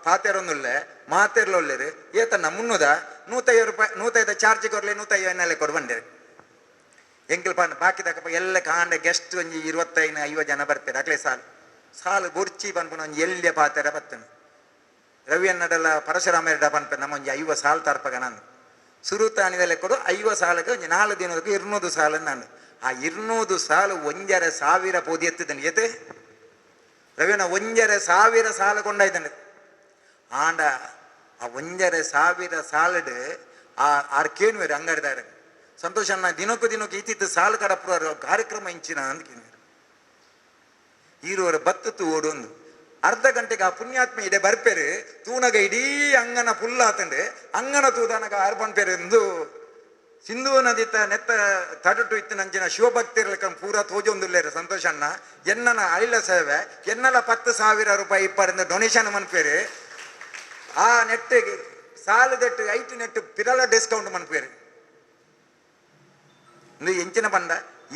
ಪಾತೆರೊಂದುಲ್ಲೆ ಮಾತೆರ್ಲೊಲ್ಲೆರು ಏತನ್ನ ಮುನ್ನೂದ 150 ರೂಪಾಯಿ 150 ಚಾರ್ಜ್ ಕೊರ್ಲೆ 150 ಎನ್ನೆಲೆ ಕೊಡು ಬಂದೇರು ಎಂಕಲ್ ಪಾಂಡ ಬಾಕಿದಕಪ್ಪ ಎಲ್ಲ ಕಾಂಡ ಗೆಸ್ಟ್ ಒಂಜಿ 25 50 ಜನ ಬರ್ತಾರೆ ಅಕ್ಲೆ ಸಾಲು ಸಾಲು ಬೊರ್ಚಿ ಪನ್ಪುನ ಒಂಜಿ ಎಲ್ಯ ಪಾತೆರ ಬತ್ತನು ರವಿಯನ್ನಡಲ ಪರಶುರಾಮೆರಡ ಪನ್ಪೆ ನಮ್ಮ ಒಂಜಿ 50 ಸಾಲು ತರ್ಪಗ ನಾನು ಸುರುತಾನಿದ ಲೆಕ್ಕಡು 50 ಸಾಲಕ್ಕೆ ಒಂಜಿ 4 ದಿನಕ್ಕೆ 200 ಸಾಲ ನಾನು ಆ 200 ಸಾಲು 1,500 ಪೋದಿ ಎತ್ತಿದ್ದಾನೆ ಏತೆ ರವಿನ 1,500 ಸಾಲ ಕೊಂಡಾಯ್ತಾನೆ. ಆಂಡ ಆ 1,500 ಸಾಲಡು ಆ ಆರು ಕೇನುವೇರು ಅಂಗಡಿದಾರೆ ಸಂತೋಷ ಅಣ್ಣ ದಿನಕ್ಕೂ ದಿನಕ್ಕೂ ಇತ್ತಿತ್ತು ಸಾಲು ಕಡಪುರ ಕಾರ್ಯಕ್ರಮ ಇಂಚಿನ ಅಂತ ಕೇನುವೇರು. ಈರುವರ ಬತ್ತು ಓಡೊಂದು ಅರ್ಧ ಗಂಟೆಗೆ ಆ ಪುಣ್ಯಾತ್ಮ ಇಡೆ ಬರ್ಪೇರು ತೂನಗ ಇಡೀ ಅಂಗನ ಪುಲ್ಲಾತಂಡು ಅಂಗನ ತೂದನಗ ಆರು ಪನ್ಪೇರು ಎಂದು ಸಿಂಧೂ ನದಿತ ನೆತ್ತ ತಡುಟು ಇತ್ತು ನಂಚಿನ ಶಿವಭಕ್ತಿರ್ಲಕ್ಕ ಪೂರ ತೋಜೊಂದುಲ್ಲೇರು ಸಂತೋಷ ಅಣ್ಣ ಎನ್ನನ ಅಳಿಲ ಸೇವೆ ಎನ್ನಲ 10,000 ರೂಪಾಯಿ ಇಪ್ಪರಿಂದ ಡೊನೇಷನ್ ಮನ್ಪೇರು. ಆ ನೆಟ್ಟಿಗೆ ಸಾಲದೆಟ್ಟು ಐಟು ನೆಟ್ಟು ಪಿರಲ ಡಿಸ್ಕೌಂಟ್ ಮನ್ಪೇರು. ಇಂದು ಎಂಚಿನ ಬಂದ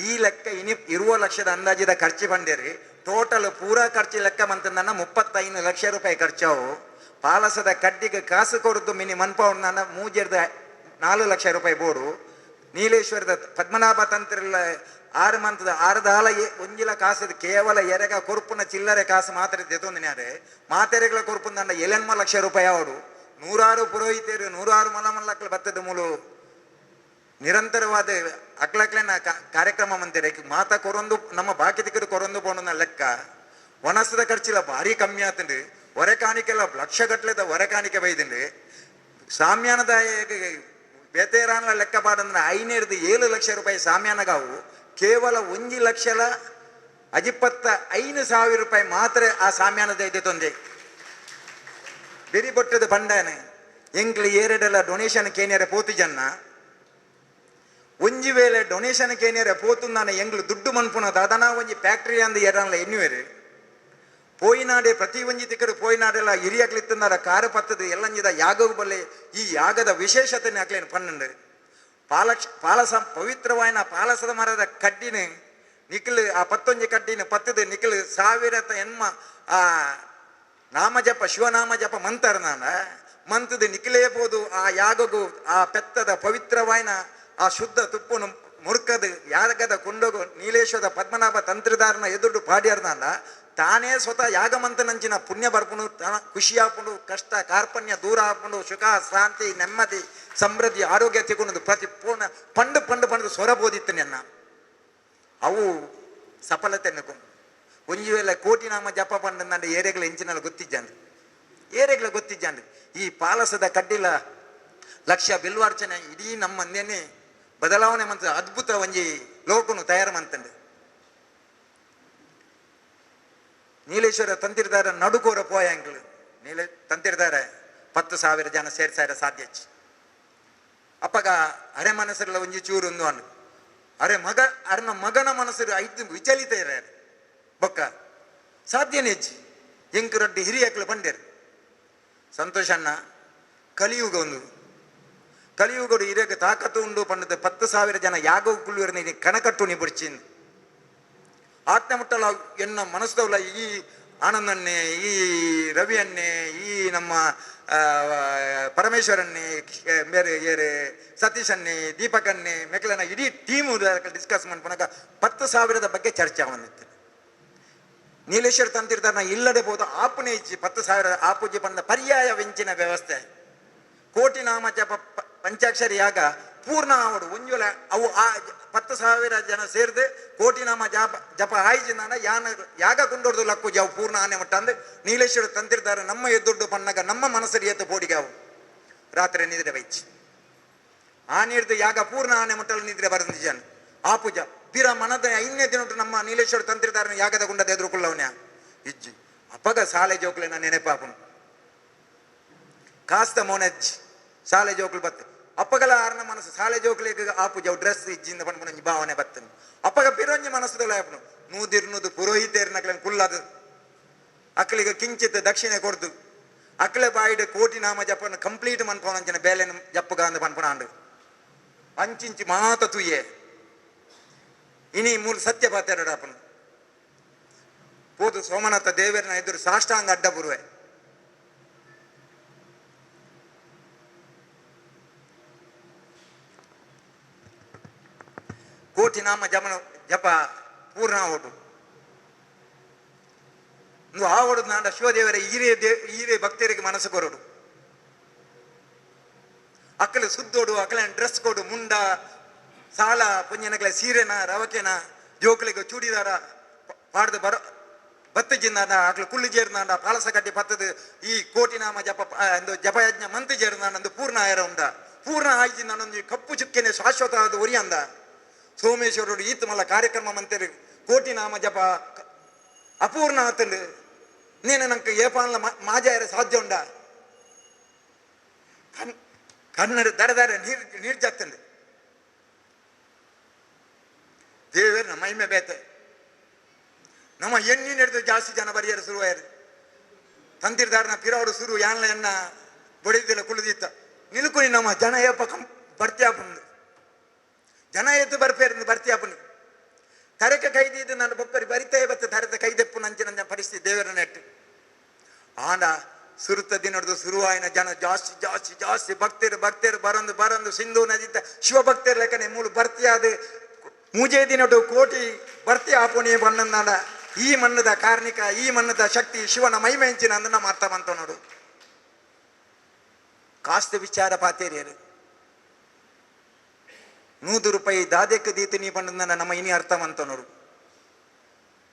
ಈ ಲೆಕ್ಕ ಇನಿ 20 ಲಕ್ಷದ ಅಂದಾಜಿದ ಖರ್ಚು ಬಂದೇರಿ ಟೋಟಲ್ ಪೂರಾ ಖರ್ಚು ಲೆಕ್ಕ ಮಂತಂದನ್ನ 35 ಲಕ್ಷ ರೂಪಾಯಿ ಖರ್ಚಾವು. ಪಾಲಸದ ಕಡ್ಡಿಗೆ ಕಾಸು ಕೊರದು ಮಿನಿ ಮನ್ಪೌಂಡ್ ಮೂಜೆರ್ದ 4 ಲಕ್ಷ ರೂಪಾಯಿ ಬೋಡು. ನೀಲೇಶ್ವರದ ಪದ್ಮನಾಭ ತಂತ್ರಿಲ್ಲ 6 ಮಂತದ 6 ದಾಲ ಒಂಜಿಲ ಕಾಸು ಕೇವಲ ಎರಗ ಕೊರ್ಪುನ ಚಿಲ್ಲರೆ ಕಾಸು ಮಾತ್ರ ದೆತೊಂದಿನಾರೆ ಮಾತೆರೆಗಳ ಕೊರ್ಪುನ 7 ಲಕ್ಷ ರೂಪಾಯಿ ಅವಡು. ನೂರಾರು ಪುರೋಹಿತರು ನೂರಾರು ಮಲಮಲ್ಲಕ್ಕಲು ಬತ್ತದ ಮೂಲು ನಿರಂತರವಾದ ಅಕ್ಲಕ್ಲೆನ ಕಾರ್ಯಕ್ರಮ ಮಂತಿರ ಮಾತಾ ಕೊರೊಂದು ನಮ್ಮ ಬಾಕಿ ತಿಕ್ಕರು ಕೊರೊಂದು ಪೋಣ ಲೆಕ್ಕ. ವನಸದ ಖರ್ಚಿಲ್ಲ ಭಾರಿ ಕಮ್ಮಿ ಆತಂಡು. ಹೊರೆ ಕಾಣಿಕೆಲ್ಲ ಲಕ್ಷ ಗಟ್ಟಲೆದ ಹೊರೆ ಕಾಣಿಕೆ ಬೈದಿಂಡು. ಸಾಮ್ಯಾನದ ಬೇತೇರಾನ್ಲ ಲೆಕ್ಕ ಪಾಡಂದ್ರೆ 5 7 ಲಕ್ಷ ರೂಪಾಯಿ ಸಾಮ್ಯಾನಗಾವು ಕೇವಲ 1 ಲಕ್ಷಲ 25,000 ರೂಪಾಯಿ ಮಾತ್ರ ಆ ಸಾಮ್ಯಾನದ ಇದೆ ತೊಂದೆ. ಬೆರಿ ಬೊಟ್ಟದ ಬಂಡಾನೆ ಎಂಕ್ಲು ಏರೆಡೆಲ್ಲ ಡೊನೇಷನ್ ಕೇನಿಯರ ಪೋತು ಜನ್ನ ಒಂಜಿ ವೇಳೆ ಡೊನೇಷನ್ ಕೇನಿಯರ ಪೋತು ನಾನು ಎಂಗ್ಲು ದುಡ್ಡು ಮನ್ಪುನ ದಾದನಾ ಒಂಜಿ ಫ್ಯಾಕ್ಟ್ರಿ ಅಂದ ಏರನ್ಲ ಎನ್ನುವೇರು. ಪೋಯಿನಾಡೆ ಪ್ರತಿ ಒಂಜಿ ತಿಕ್ಕಡು ಪೋಯಿನಾಡೆಲ್ಲ ಹಿರಿಯಕ್ಲಿತ್ತಂದಾರ ಕಾರು ಪತ್ತದ ಎಲ್ಲಂಜಿದ ಯಾಗವು ಬಲ್ಲೆ ಈ ಯಾಗದ ವಿಶೇಷತೆನೆ ಅಕ್ಲೇನು ಪನ್ನಂಡು. ಪಾಲಕ್ಷ ಪಾಲಸ ಪವಿತ್ರವಾಯಿನ ಪಾಲಸದ ಮರದ ಕಡ್ಡಿನ ನಿಖಲು ಆ ಪತ್ತೊಂಜಿ ಕಡ್ಡಿನ ಪತ್ತದ ನಿಖಲು ಸಾವಿರತ ಎನ್ಮ ಆ ನಾಮಜಪ ಶಿವನಾಮ ಜಪ ಮಂತರ ನಾನ ಮಂತದ ನಿಖಲೇ ಪೋದು ಆ ಯಾಗಗು ಆ ಪೆತ್ತದ ಪವಿತ್ರವಾಯಿನ ಆ ಶುದ್ಧ ತುಪ್ಪನು ಮುರುಕದು ಯಾಗದ ಕುಂಡಗು ನೀಲೇಶ್ವರ ಪದ್ಮನಾಭ ತಂತ್ರದಾರನ ಎದುರು ಪಾಡ್ಯಾರ್ದಾಂಡ ತಾನೇ ಸ್ವತಃ ಯಾಗಮಂತನಂಚಿನ ಪುಣ್ಯ ಬರ್ಪುನು ತನ ಖುಷಿಯಾಪುಂಡು ಕಷ್ಟ ಕಾರ್ಪಣ್ಯ ದೂರ ಆಪುಂಡು ಸುಖ ಶಾಂತಿ ನೆಮ್ಮದಿ ಸಮೃದ್ಧಿ ಆರೋಗ್ಯ ತಿಕೊಂಡು ಪ್ರತಿ ಪೂರ್ಣ ಪಂಡು ಪಂಡು ಪಂಡು ಸ್ವರ ಬೋದಿತ್ತು ನೆನ್ನ ಅವು ಸಫಲತೆ ಒಂಜಿ ವೇಳೆ ಕೋಟಿ ನಾಮ ಜಪ ಪಂಡ ಏರೆಗಳ ಎಂಚಿನಲ್ಲಿ ಗೊತ್ತಿಜ್ಜಾಂದು ಏರೆಗಳ ಗೊತ್ತಿಜ್ಜಾಂದು ಈ ಪಾಲಸದ ಕಡ್ಡಿಲ ಲಕ್ಷ ಬಿಲ್ವಾರ್ಚನೆ ಇಡೀ ನಮ್ಮ ಮಂದೇನೆ ಬದಲಾವಣೆ ಮಂತ ಅದ್ಭುತ ಒಂಜಿ ಲೋಕನು ತಯಾರು ಮಂತಂಡು. ನೀಲೇಶ್ವರ ತಂತಿರ್ದಾರ ನಡುಕೋರ ಪೋಯಾಂಗ್ಲು ನೀಲೇ ತಂತಿರ್ದಾರ 10,000 ಜನ ಸೇರ್ಸಾರ ಸಾಧ್ಯ. ಅಪ್ಪಗ ಅರೆ ಮನಸ್ಸಲ್ಲ ಒಂಜಿ ಚೂರು ಒಂದು ಅನ್ನು ಅರೆ ಮಗ ಅರನ ಮಗನ ಮನಸ್ಸು ಐದು ವಿಚಲಿತ ಇರಾರು ಬೊಕ್ಕ ಸಾಧ್ಯನೇ ಹೆಚ್ಚು ಎಂಕು ರಡ್ಡಿ ಹಿರಿಯಕ್ಲು ಬಂಡೇರು. ಸಂತೋಷ ಅಣ್ಣ ಕಲಿಯುಗ ಒಂದು ಕಲಿಯುಗಡು ಹಿರಿಯಕ್ಕೆ ತಾಕತ್ತು ಉಂಡು ಪಂಡದ 10,000 ಜನ ಯಾಗೋ ಕುಳ್ಳುವರ ಕಣಕಟ್ಟು ನಿಬುಡ್ಚಿನ್ ಆತ್ಮ ಮುಟ್ಟಲ ಎನ್ನ ಮನಸ್ಸದವಲ್ಲ ಈ ಆನಂದನ್ನೇ ಈ ರವಿಯನ್ನೇ ಈ ನಮ್ಮ ಪರಮೇಶ್ವರನ್ನೇ ಬೇರೆ ಏರೆ ಸತೀಶನ್ನೇ ದೀಪಕನ್ನೇ ಮೆಕ್ಲನ ಇಡೀ ಟೀಮು ಡಿಸ್ಕಸ್ ಮಾಡ್ಕೊಳಕ 10,000 ಬಗ್ಗೆ ಚರ್ಚೆ ಬಂದಿತ್ತು. ನೀಲೇಶ್ವರ ತಂತಿರ್ತಾರ ಇಲ್ಲದೆ ಹೋದ ಆಪುನೇ ಇಚ್ಚಿ 10,000 ಆಪೂಜೆ ಬಂದ ಪರ್ಯಾಯ ವೆಂಚಿನ ವ್ಯವಸ್ಥೆ ಕೋಟಿ ನಾಮ ಜಪ ಪಂಚಾಕ್ಷರಿ ಯಾಗ ಪೂರ್ಣ ಆವಡು ಒಂಜುಲ ಅವು ಆ 10,000 ಜನ ಸೇರಿದು ಕೋಟಿ ನಾಮ ಜಪ ಜಪ ಆಯ್ಜಿನ ಯಾನ ಯಾಗ ಕುಂಡೋರ್ದು ಲಕ್ಕು ಜಾವು ಪೂರ್ಣ ಆನೆ ಮಟ್ಟ ಅಂದು ನೀಲೇಶ್ವರ ತಂತಿರ್ತಾರೆ ನಮ್ಮ ಎದ್ದುಡ್ಡು ಪಣ್ಣಗ ನಮ್ಮ ಮನಸ್ಸರಿ ಎತ್ತು ಪೋಡಿಗಾವು ರಾತ್ರಿ ನಿದ್ರೆ ಬೈಚಿ ಆ ನೀರ್ದು ಯಾಗ ಪೂರ್ಣ ಆನೆ ಮಟ್ಟಲ್ಲಿ ನಿದ್ರೆ ಬರಂದು ಜನ ಆ ಪೂಜಾ ಪಿರ ಮನದ ಐದನೇ ದಿನ ನಮ್ಮ ನೀಲೇಶ್ವರ ತಂತ್ರಿದಾರನ ಯಾಗದ ಗುಂಡದ ಎದುರುಕೊಳ್ಳವನ್ಯ ಇಜ್ಜಿ ಅಪ್ಪಗ ಸಾಲೆ ಜೋಕ್ಲೆ ನೆನಪಾಪನು ಕಾಸ್ತ ಮೋನಜ್ಜಿ ಸಾಲೆ ಜೋಕ್ಲು ಬತ್ತು ಅಪ್ಪಗಲ ಆರ್ನ ಮನಸ್ಸು ಸಾಲೆ ಜೋಕ್ಲಿಗೆ ಆ ಪೂಜೆ ಡ್ರೆಸ್ ಇಜ್ಜಿಂದ ಪನ್ಪುನ ಭಾವನೆ ಬತ್ತನು ಅಪ್ಪಗ ಪಿರೊಂಜಿ ಮನಸ್ಸುದಲ್ಲ ಆಪನು ನೂದಿರ್ನೂದು ಪುರೋಹಿತೇರ್ನಕ್ಲೆ ಕುಲ್ಲದು ಅಕ್ಕಲಿಗೆ ಕಿಂಚಿತ್ ದಕ್ಷಿಣೆ ಕೊಡ್ದು ಅಕ್ಲೆ ಬಾಯಿಡ್ ಕೋಟಿ ನಾಮ ಜಪನ ಕಂಪ್ಲೀಟ್ ಮನ್ಪೋನಂಚಿನ ಬೇಲೆನ ಜಪ್ಪುಗ ಅಂದ್ ಪನ್ಪುನ ಆಂಡು ಅಂಚಿಂಚಿ ಮಾತ ತುಯ್ಯೆ ಇನಿ ಮೂಲ ಸತ್ಯ ಪಾತೆರಡಾಪನು ಪೋದು ಸೋಮನಾಥ ದೇವರನ ಎದುರು ಸಾಷ್ಟಾಂಗ ಅಡ್ಡ ಬುರುವೆ ಕೋಟಿ ನಾಮ ಜಮನ ಜಪ ಪೂರ್ಣ ಆವಡು నువ్వు ಆವಡು ನಾಡ ಶಿವದೇವರ ಈರೇ ದೇವ್ ಈರೇ ಭಕ್ತರಿಗೆ ಮನಸ್ಸು ಕೊರಡು. ಅಕ್ಕಲು ಸುದ್ದೋಡು, ಅಕಲೆ ಡ್ರೆಸ್ ಕೊಡು, ಮುಂಡ ಸಾಲ ಪುಂಜನಕಲೆ ಸೀರೆನ ರವಕೆನ ಜೋಕುಲಿಗೆ ಚೂಡಿದಾರ ಪಾಡ್ದು ಬರ ಬತ್ತು ಜಿಂದಾಂಡ ಅಕ್ಲು ಕುಳ್ಳು ಜೇರ್ನಾಂಡ ಪಾಲಸ ಕಟ್ಟಿ ಪತ್ತದು ಈ ಕೋಟಿನಾಮ ಜಪ ಒಂದು ಜಪಯಜ್ಞ ಮಂತಿ ಜೇರ್ನಾಂಡ ಒಂದು ಪೂರ್ಣ ಆಯರ ಉಂಡ ಪೂರ್ಣ ಆಯ್ತು ಒಂಜಿ ಕಪ್ಪು ಚುಕ್ಕೆನೆ ಶಾಶ್ವತ ಆದ ಒರಿಯಂದ ಸೋಮೇಶ್ವರರು ಈತ ಮಲ್ಲ ಕಾರ್ಯಕ್ರಮ ಮಂತೇರು ಕೋಟಿನಾಮ ಜಪ ಅಪೂರ್ಣ ಆತಂಡು ನೇನು ನಂಗೆ ಏಪಾನ್ಲ ಮಾಜಾಯರ ಸಾಧ್ಯ ಉಂಡ. ಕನ್ನಡ ದರ ದರ ನೀರು ನೀರು ಜಾತಂಡು ದೇವರ ಮಹಿಮೆ ಬೇತೆ. ನಮ್ಮ ಎಣ್ಣೆ ಹಿಡಿದು ಜಾಸ್ತಿ ಜನ ಬರಿಯರು ಶುರುವಾಯರು ತಂತಿರ್ದಾರನ ಪಿರವರು ಶುರು ಯಾನ್ಲ ಎನ್ನ ಬಡಿದಿಲ್ಲ ಕುಳಿದಿತ್ತ ನಿಲ್ಕುನಿ ನಮ್ಮ ಜನ ಏಪ ಕಂ ಬರ್ತಿ ಆಪುಂಡು ಜನ ಏತು ಬರ್ಪೇರು ಬರ್ತಿ ಆಪುಂಡು ತರಕ ಕೈದಿದ್ದು ನನ್ನ ಬೊಕ್ಕರಿ ಬರಿತೇ ಬತ್ತ ತರತ ಕೈದೆಪ್ಪು ನಂಚಿನ ಪರಿಸ್ಥಿತಿ ದೇವರ ನೆಟ್ಟು. ಆಂಡ ಸುರುತ ದಿನಡ್ದು ಶುರುವಾಯಿನ ಜನ ಜಾಸ್ತಿ ಜಾಸ್ತಿ ಜಾಸ್ತಿ ಭಕ್ತರು ಭಕ್ತರು ಬರಂದು ಬರಂದು ಸಿಂಧು ನದಿತ ಶಿವಭಕ್ತರು ಲೆಕ್ಕನೆ ಮೂಲು ಬರ್ತಿಯಾದ ಮೂಜೆ ದಿನಡು ಕೋಟಿ ಬರ್ತಿ ಆಪುಣಿ ಬಣ್ಣಂದಾಂಡ ಈ ಮಣ್ಣದ ಕಾರ್ಣಿಕ ಈ ಮಣ್ಣದ ಶಕ್ತಿ ಶಿವನ ಮೈಮೆಂಚಿನ ಅಂದ ನಮ್ಮ ಅರ್ಥ ಬಂತ ನೋಡು. ಕಾಸ್ತ ವಿಚಾರ ಪಾತೇರಿಯರು 100 ರೂಪಾಯಿ ದಾದೆಕ್ಕೆ ದೀತು ನೀ ಬಂದ ನಮ್ಮ ಇನಿ ಅರ್ಥ ಮಂತ ನೋಡು.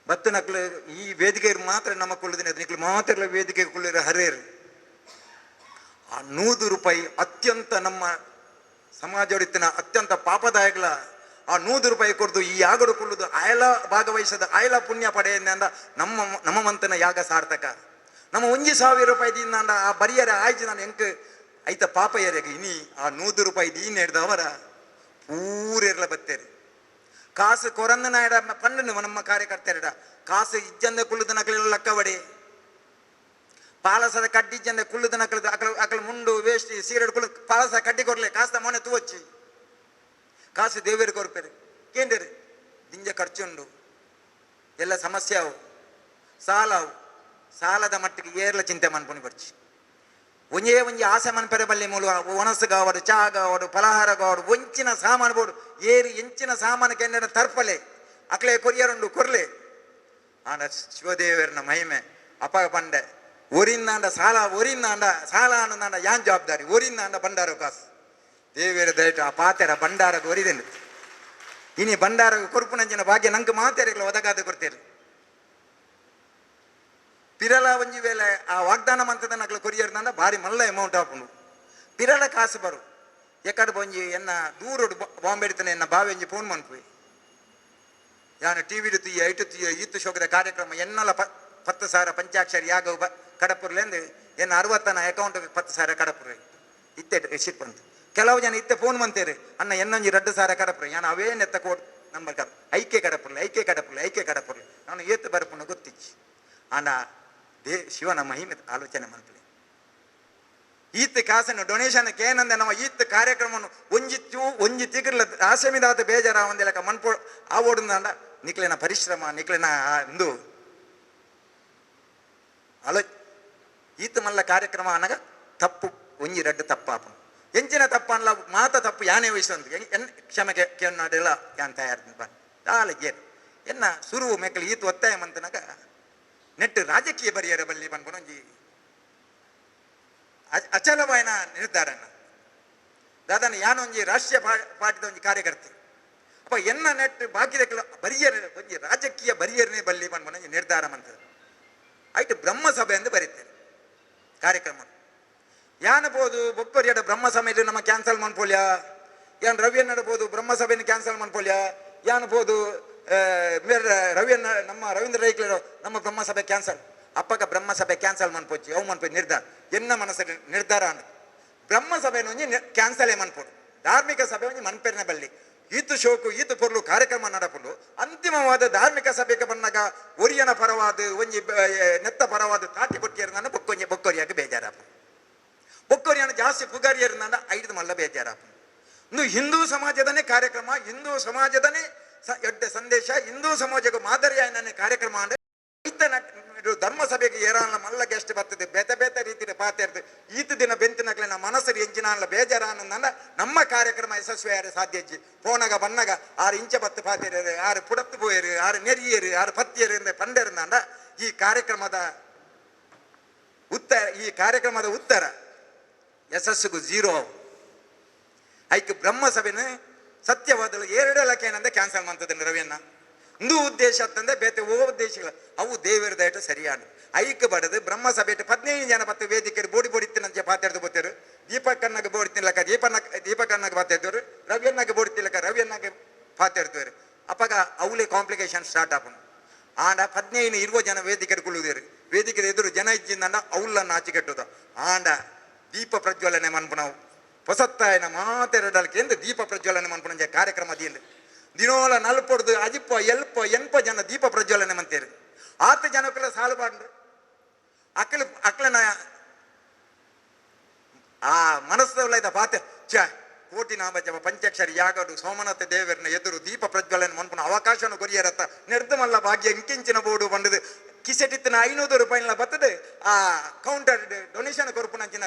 ಬತ್ತು ನಕ್ಲು ಈ ವೇದಿಕೆ ಮಾತ್ರ ನಮ್ಮ ಕುಳ್ಳುದಿನ ನಿಕ್ಲು ಮಾತ್ರ ವೇದಿಕೆ ಕುಳ್ಳಿರ ಹರೇರು. ಆ 100 ರೂಪಾಯಿ ಅತ್ಯಂತ ನಮ್ಮ ಸಮಾಜೊಡಿತ್ತಿನ ಅತ್ಯಂತ ಪಾಪದಾಯಕಲ. ಆ 100 ರೂಪಾಯಿ ಕೊಡ್ದು ಈ ಯಾಗಡು ಕುಳ್ಳುದು ಆಯಲ ಭಾಗವಹಿಸದ ಆಯಲ ಪುಣ್ಯ ಪಡೆಯಿಂದ ನಮ್ಮ ನಮ್ಮ ಮಂತನ ಯಾಗ ಸಾರ್ಥಕ. ನಮ್ಮ 1000 ರೂಪಾಯಿ ದಿಂದ ಆ ಬರಿಯರ ಆಯ್ತು ನಾನು ಎಂಕ್ ಐತ ಪಾಪ ಏರಿಯಾಗ ಇನಿ ಆ 100 ರೂಪಾಯಿ ದೀನ್ ಹಿಡ್ದವರ ಪೂರೆರ್ಲ ಬತ್ತೇರಿ. ಕಾಸು ಕೊರಂದ ನಾಯಡ ಪಂಡು ನಮ್ಮ ಕಾರ್ಯಕರ್ತರಿಡ ಕಾಸು ಇಜ್ಜಂದ ಕುಳ್ಳುದ ನಕಲಿಲ್ಲ ಲಕ್ಕವಡಿ ಪಾಲಸದ ಕಡ್ಡಿ ಇಜ್ಜಂದ ಕುಳ್ಳುದ ನಕಲದ ಅಕಲ ಅಕಲ ಮುಂಡು ವೇಸ್ಟ್ ಸೀರೆಡ್ ಕುಳ್ಳು ಪಾಲಸ ಕಡ್ಡಿ ಕೊರ್ಲೆ ಕಾಸ್ತ ಮೊನೆ ತೂವಚ್ಚಿ ಕಾಸು ದೇವೇರು ಕೊರ್ಪೇರು ಕೇಂದ್ರಿ ದಿಂಜ ಖರ್ಚುಂಡು ಎಲ್ಲ ಸಮಸ್ಯೆ ಅವು ಸಾಲ ಅವು ಸಾಲದ ಮಟ್ಟಿಗೆ ಏರ್ಲ ಚಿಂತೆ ಮನ್ಪುನಿ ಬರ್ಚಿ ಒಂಜೇ ಒಂಜಿ ಆಸೆ ಮನ್ಪೆರೆ ಬಲ್ಲಿ ಮೂಲು ಒಣಸು ಗಾವಡು ಚಾ ಗಾವಡು ಫಲಹಾರ ಗಾವಡು ಒಂಚಿನ ಸಾಮಾನು ಬೋಡು ಏರು ಎಂಚಿನ ಸಾಮಾನು ಕೆಂಡ ತರ್ಪಲೆ ಅಕ್ಲೆ ಕೊರಿಯರುಂಡು ಕೊರ್ಲೆ. ಆಂಡ ಶಿವದೇವರನ ಮಹಿಮೆ ಅಪ್ಪ ಪಂಡೆ ಒರಿಂದಾಂಡ ಸಾಲ ಒರಿಂದಾಂಡ ಸಾಲ ಅನ್ನಂದಾಂಡ ಯಾನ್ ಜವಾಬ್ದಾರಿ ಒರಿಂದಾಂಡ ಭಂಡಾರ ಕಾಸು ದೇವೇರ ದಯಟ ಆ ಪಾತೆರ ಭಂಡಾರ ಒರಿದೆಂಡು ಇನಿ ಭಂಡಾರ ಕೊರ್ಪುನಂಚಿನ ಭಾಗ್ಯ ನಂಗೆ ಮಾತೆರೆಗಳ ಒದಗಾದ ಕೊಡ್ತೇರು. ಪಿರಲ ಒಂಜಿ ವೇಳೆ ಆ ವಾಗ್ದಾನ ಮಂತದ ನಕಲು ಕೊರಿಯರ್ದಂಡ ಭಾರಿ ಮಲ್ಲ ಅಮೌಂಟ್ ಆಪುಂಡು ಪಿರಲ ಕಾಸು ಬರು ಎಕ್ಕಡ ಒಂಜಿ ಎನ್ನ ದೂರಡು ಬಾಂಬೆ ಇಡ್ತಾನೆ ಎನ್ನ ಬಾವಿ ಒಂಜಿ ಫೋನ್ ಮನ್ಪುವೆ ಯಾನು ಟಿ ವಿಡು ತುಯ್ಯ ಐಟು ತುಯ್ಯ ಈತು ಶೋಕದ ಕಾರ್ಯಕ್ರಮ ಎನ್ನಲ 10,000 ಪಂಚಾಕ್ಷರಿ ಯಾಗ ಕಡಪುರ್ಲೆಂದು ಎನ್ನ 60ನ ಅಕೌಂಟ್ 10,000 ಕಡಪುರ ಇತ್ತೆ ರಿಸಿಟ್ ಬಂತು. ಕೆಲವು ಜನ ಇತ್ತೆ ಫೋನ್ ಮಂತೇರು ಅಣ್ಣ ಎನ್ನೊಂಜಿ 2,000 ಕಡಪುರ ಯಾನು ಅವೇ ನೆತ್ತ ಕೋಡ್ ನಂಬರ್ ಕಡ ಐಕೆ ಕಡಪುರ್ಲೆ ಐಕೆ ಕಡಪುರ್ಲೆ ಐಕೆ ಕಡಪುರ್ಲೆ ನಾನು ಏತು ಬರಪುನ ಗೊತ್ತಿಚ್ಚಿ. ಆಂಡ they ಶಿವನ ಮಹಿಮೆ ಆಲೋಚನೆ ಮನ್ಪಲೆ ಈತ ಕಾಸನ್ನು ಡೊನೇಷನ್ ಕೇನಂದೆ ನಮ್ಮ ಈತ ಕಾರ್ಯಕ್ರಮವನ್ನು ಒಂಜಿ ಒಂಜಿ ತಿಗುರ್ಲ ಆಸೆಮಿದಾತ ಬೇಜಾರ ಒಂದೆಲಕ ಮನ್ಪೋ ಆವೋಡುಂದಾಂಡ ನಿಕ್ಲೆನ ಪರಿಶ್ರಮ ನಿಕ್ಲೆನ ಇಂದು ಆಲೋ ಈತ ಮಲ್ಲ ಕಾರ್ಯಕ್ರಮ ಅನಗ ತಪ್ಪು ಒಂಜಿ ರಡ್ಡು ತಪ್ಪಾಪು ಎಂಚಿನ ತಪ್ಪ ಅನ್ಲ ಮಾತ ತಪ್ಪು ಯಾನೇ ವಹಿಸೊಂದು ಎನ್ ಕ್ಷಮೆ ಕೇನಾಡೆಲ್ಲ ಯಾನ್ ತಯಾರು ಬನ್ ದಾಲ ಗೇರ್ ಎನ್ನ ಸುರುವು ಮೆಕ್ಕಲು ಈತ ಒತ್ತಾಯ ಮಂತನಾಗ ನೆಟ್ಟು ರಾಜಕೀಯ ಬರಿಯರ ಬಲ್ಲಿ ಪನ್ಪುನ ಒಂಜಿ ಅಚಲವಾಯಿನ ನಿರ್ಧಾರನ ದಾದಾನ ಯಾನೊಂಜಿ ರಾಷ್ಟ್ರೀಯ ಪಾರ್ಟಿದ ಒಂಜಿ ಕಾರ್ಯಕರ್ತೆ ಅಪ್ಪ ಎನ್ನ ನೆಟ್ ಬಾಕಿದ ಬರಿಯರ್ ಒಂಜಿ ರಾಜಕೀಯ ಬರಿಯರ್ನೇ ಬಲ್ಲಿ ಪನ್ಪುನ ಒಂಜಿ ನಿರ್ಧಾರ ಮಂತದ ಐಟ್ ಬ್ರಹ್ಮಸಭೆ ಎಂದು ಬರೀತಾರೆ ಕಾರ್ಯಕ್ರಮ. ಯಾನ ಬೋದು ಬೊಕ್ಕರಿಯಡ ಬ್ರಹ್ಮಸಭೆ ನಮ್ಮ ಕ್ಯಾನ್ಸಲ್ ಮನ್ಪೋಲ್ಯ ಯಾನ್ ರವಿಯನ್ನ ನಡಬೋದು ಬ್ರಹ್ಮಸಭೆನ ಕ್ಯಾನ್ಸಲ್ ಮನ್ಪೋಲ್ಯ ಯಾನ್ ಬೋದು ಮೇರೆ ರವಿಯನ್ನ ನಮ್ಮ ರವೀಂದ್ರ ರೈಕ್ಲರು ನಮ್ಮ ಬ್ರಹ್ಮಸಭೆ ಕ್ಯಾನ್ಸಲ್ ಅಪ್ಪಗ ಬ್ರಹ್ಮಸಭೆ ಕ್ಯಾನ್ಸಲ್ ಮನ್ಪೋಚಿ ಅವು ಮನ್ಪೋಚಿ ನಿರ್ಧಾರ ಎನ್ನ ಮನಸ್ಸು ನಿರ್ಧಾರ ಅಂದ ಬ್ರಹ್ಮಸಭೆ ಒಂಜಿ ಕ್ಯಾನ್ಸಲೇ ಮನ್ಪೋಡು ಧಾರ್ಮಿಕ ಸಭೆ ಒಂಜಿ ಮನ್ಪೆರ್ನ ಬಲ್ಲಿ ಈತು ಶೋಕು ಈತು ಪೊರ್ಲು ಕಾರ್ಯಕ್ರಮ ನಡಪುಂಡು ಅಂತಿಮವಾದ ಧಾರ್ಮಿಕ ಸಭೆಗೆ ಬಂದಾಗ ಒರಿಯನ ಪರವಾದ ಒಂಜಿ ನೆತ್ತ ಪರವಾದ ತಾಟಿ ಬೊಟ್ಟಿಯರ್ನ ಬೊಕ್ಕೊಂಜಿ ಬೊಕ್ಕೊರಿಯಾಗ ಬೇಜಾರಾಪ ಬೊಕ್ಕೊರಿಯನ ಜಾಸ್ತಿ ಪುಗಾರಿಯರ್ನ ಐದು ಮಲ್ಲ ಬೇಜಾರಾಪ. ಇನ್ನು ಹಿಂದೂ ಸಮಾಜದನೇ ಕಾರ್ಯಕ್ರಮ ಹಿಂದೂ ಸಮಾಜದನೇ ಎಡ್ಡೆ ಸಂದೇಶ ಹಿಂದೂ ಸಮಾಜಕ್ಕೆ ಮಾದರಿಯಾಯ ಕಾರ್ಯಕ್ರಮ ಅಂದ್ರೆ ಈತನ ಧರ್ಮಸಭೆಗೆ ಏರಾನ್ಲ ಮಲ್ಲ ಗೆಸ್ಟ್ ಬರ್ತದೆ ಬೇತೆ ಬೇತೆ ರೀತಿಯ ಪಾತೆರ್ದು ಈತ ದಿನ ಬೆಂತಿನಕ್ಲೆ ಮನಸ್ಸು ಎಂಚಿನಾನ್ಲ ಬೇಜಾರಾನಂದ ನಮ್ಮ ಕಾರ್ಯಕ್ರಮ ಯಶಸ್ವಿ ಯಾರು ಸಾಧ್ಯ ಇಜ್ಜಿ. ಪೋನಗ ಬನ್ನಗ 6 ಇಂಚ ಬತ್ತು ಪಾತೆರು 6 ಪುಡತ್ತು ಪೋಯರು 6 ನೆರಿಯರು 6 ಪತ್ತಿಯರು ಎಂದ ಪಂಡೆರ್ನಾಂಡ ಈ ಕಾರ್ಯಕ್ರಮದ ಉತ್ತರ ಈ ಕಾರ್ಯಕ್ರಮದ ಉತ್ತರ ಯಶಸ್ಸಿಗೂ 0 ಅವು. ಐಕ್ ಬ್ರಹ್ಮಸಭೆನ ಸತ್ಯವಾದಲು ಎರಡು ಲಕ್ಷ ಕ್ಯಾನ್ಸಲ್ ಮಂತದ ರವಿಯನ್ನ. ಇಂದು ಉದ್ದೇಶ ಅಂತಂದೆ ಬೇತೆ ಓ ಉದ್ದೇಶ ಇಲ್ಲ. ಅವು ದೇವರ ದಯಟ ಸರಿಯಾನ ಐಕ್ ಬಡದು ಬ್ರಹ್ಮಸಭೆ 15 ಜನ ಪತ್ತು ವೇದಿಕೆ ಬೋಡಿ ಬೋಡಿತ್ತಿನಂಚೆ ಪಾತೆರ್ದು ಬೋತೇರು. ದೀಪಕ್ಕನ್ನಾಗ ಬೋಡಿ ತಿನ್ಲಕ್ಕ ದೀಪನ ದೀಪಕ್ಕನ್ನಾಗ ಪಾತೆರ್ದವರು, ರವಿಯನ್ನಾಗ ಬೋಡಿ ತಿನ್ಲಕ್ಕ ರವಿಯನ್ನಾಗ ಪಾತೆರ್ದವರು. ಅಪ್ಪಗ ಅವಲೇ ಕಾಂಪ್ಲಿಕೇಶನ್ ಸ್ಟಾರ್ಟ್ ಆಪುಂಡು. ಆಂಡ 15 20 ಜನ ವೇದಿಕೆ ಕುಳ್ಳುದೇರು. ವೇದಿಕೆ ಎದುರು ಜನ ಇಜ್ಜಿಂದ ಅವಲ್ಲ ಆಚೆ ಕೆಟ್ಟದ. ಆಂಡ ದೀಪ ಪ್ರಜ್ವಲನೆ ಮನ್ಪುನವು ಹೊಸತ್ತಾಯನ ಮಾತೆರಡಲ್ಕೆ ಎಂದು ದೀಪ ಪ್ರಜ್ವಲನೆ ಮನ್ಪುನ ಕಾರ್ಯಕ್ರಮ ದೀಂಡ್ ದಿನೋಲ ನಲ್ಪೊಡ್ದು ಅಜಿಪ್ಪ ಎಲ್ಪ ಎನ್ಪ ಜನ ದೀಪ ಪ್ರಜ್ವಲನೆ ಮಂತೇರು. ಆತ ಜನಕ್ಕೆಲ್ಲ ಸಾಲು ಬಾಂಡ್ರು ಅಕ್ಕಲ ಅಕ್ಕಲನ ಆ ಮನಸ್ಸಲ್ಲ ಪಾತೆ ಛ ಕೋಟಿ ನಾಮ ಜಪ ಪಂಚಾಕ್ಷರಿ ಯಾಗಡು ಸೋಮನಾಥ ದೇವರನ್ನ ಎದುರು ದೀಪ ಪ್ರಜ್ವಲನೆ ಮನ್ಪುನ ಅವಕಾಶನ ಕೊರಿಯರತ್ತ ನಿರ್ದಮಲ್ಲ ಭಾಗ್ಯ ಇಂಕಿಂಚಿನ ಬೋರ್ಡು ಬಂದದು ಕಿಸೆಟಿತ್ತಿನ 500 ರೂಪಾಯಿನ ಬರ್ತದೆ ಆ ಕೌಂಟರ್ ಡೊನೇಷನ್ ಕೊರಪುನಂಚಿನ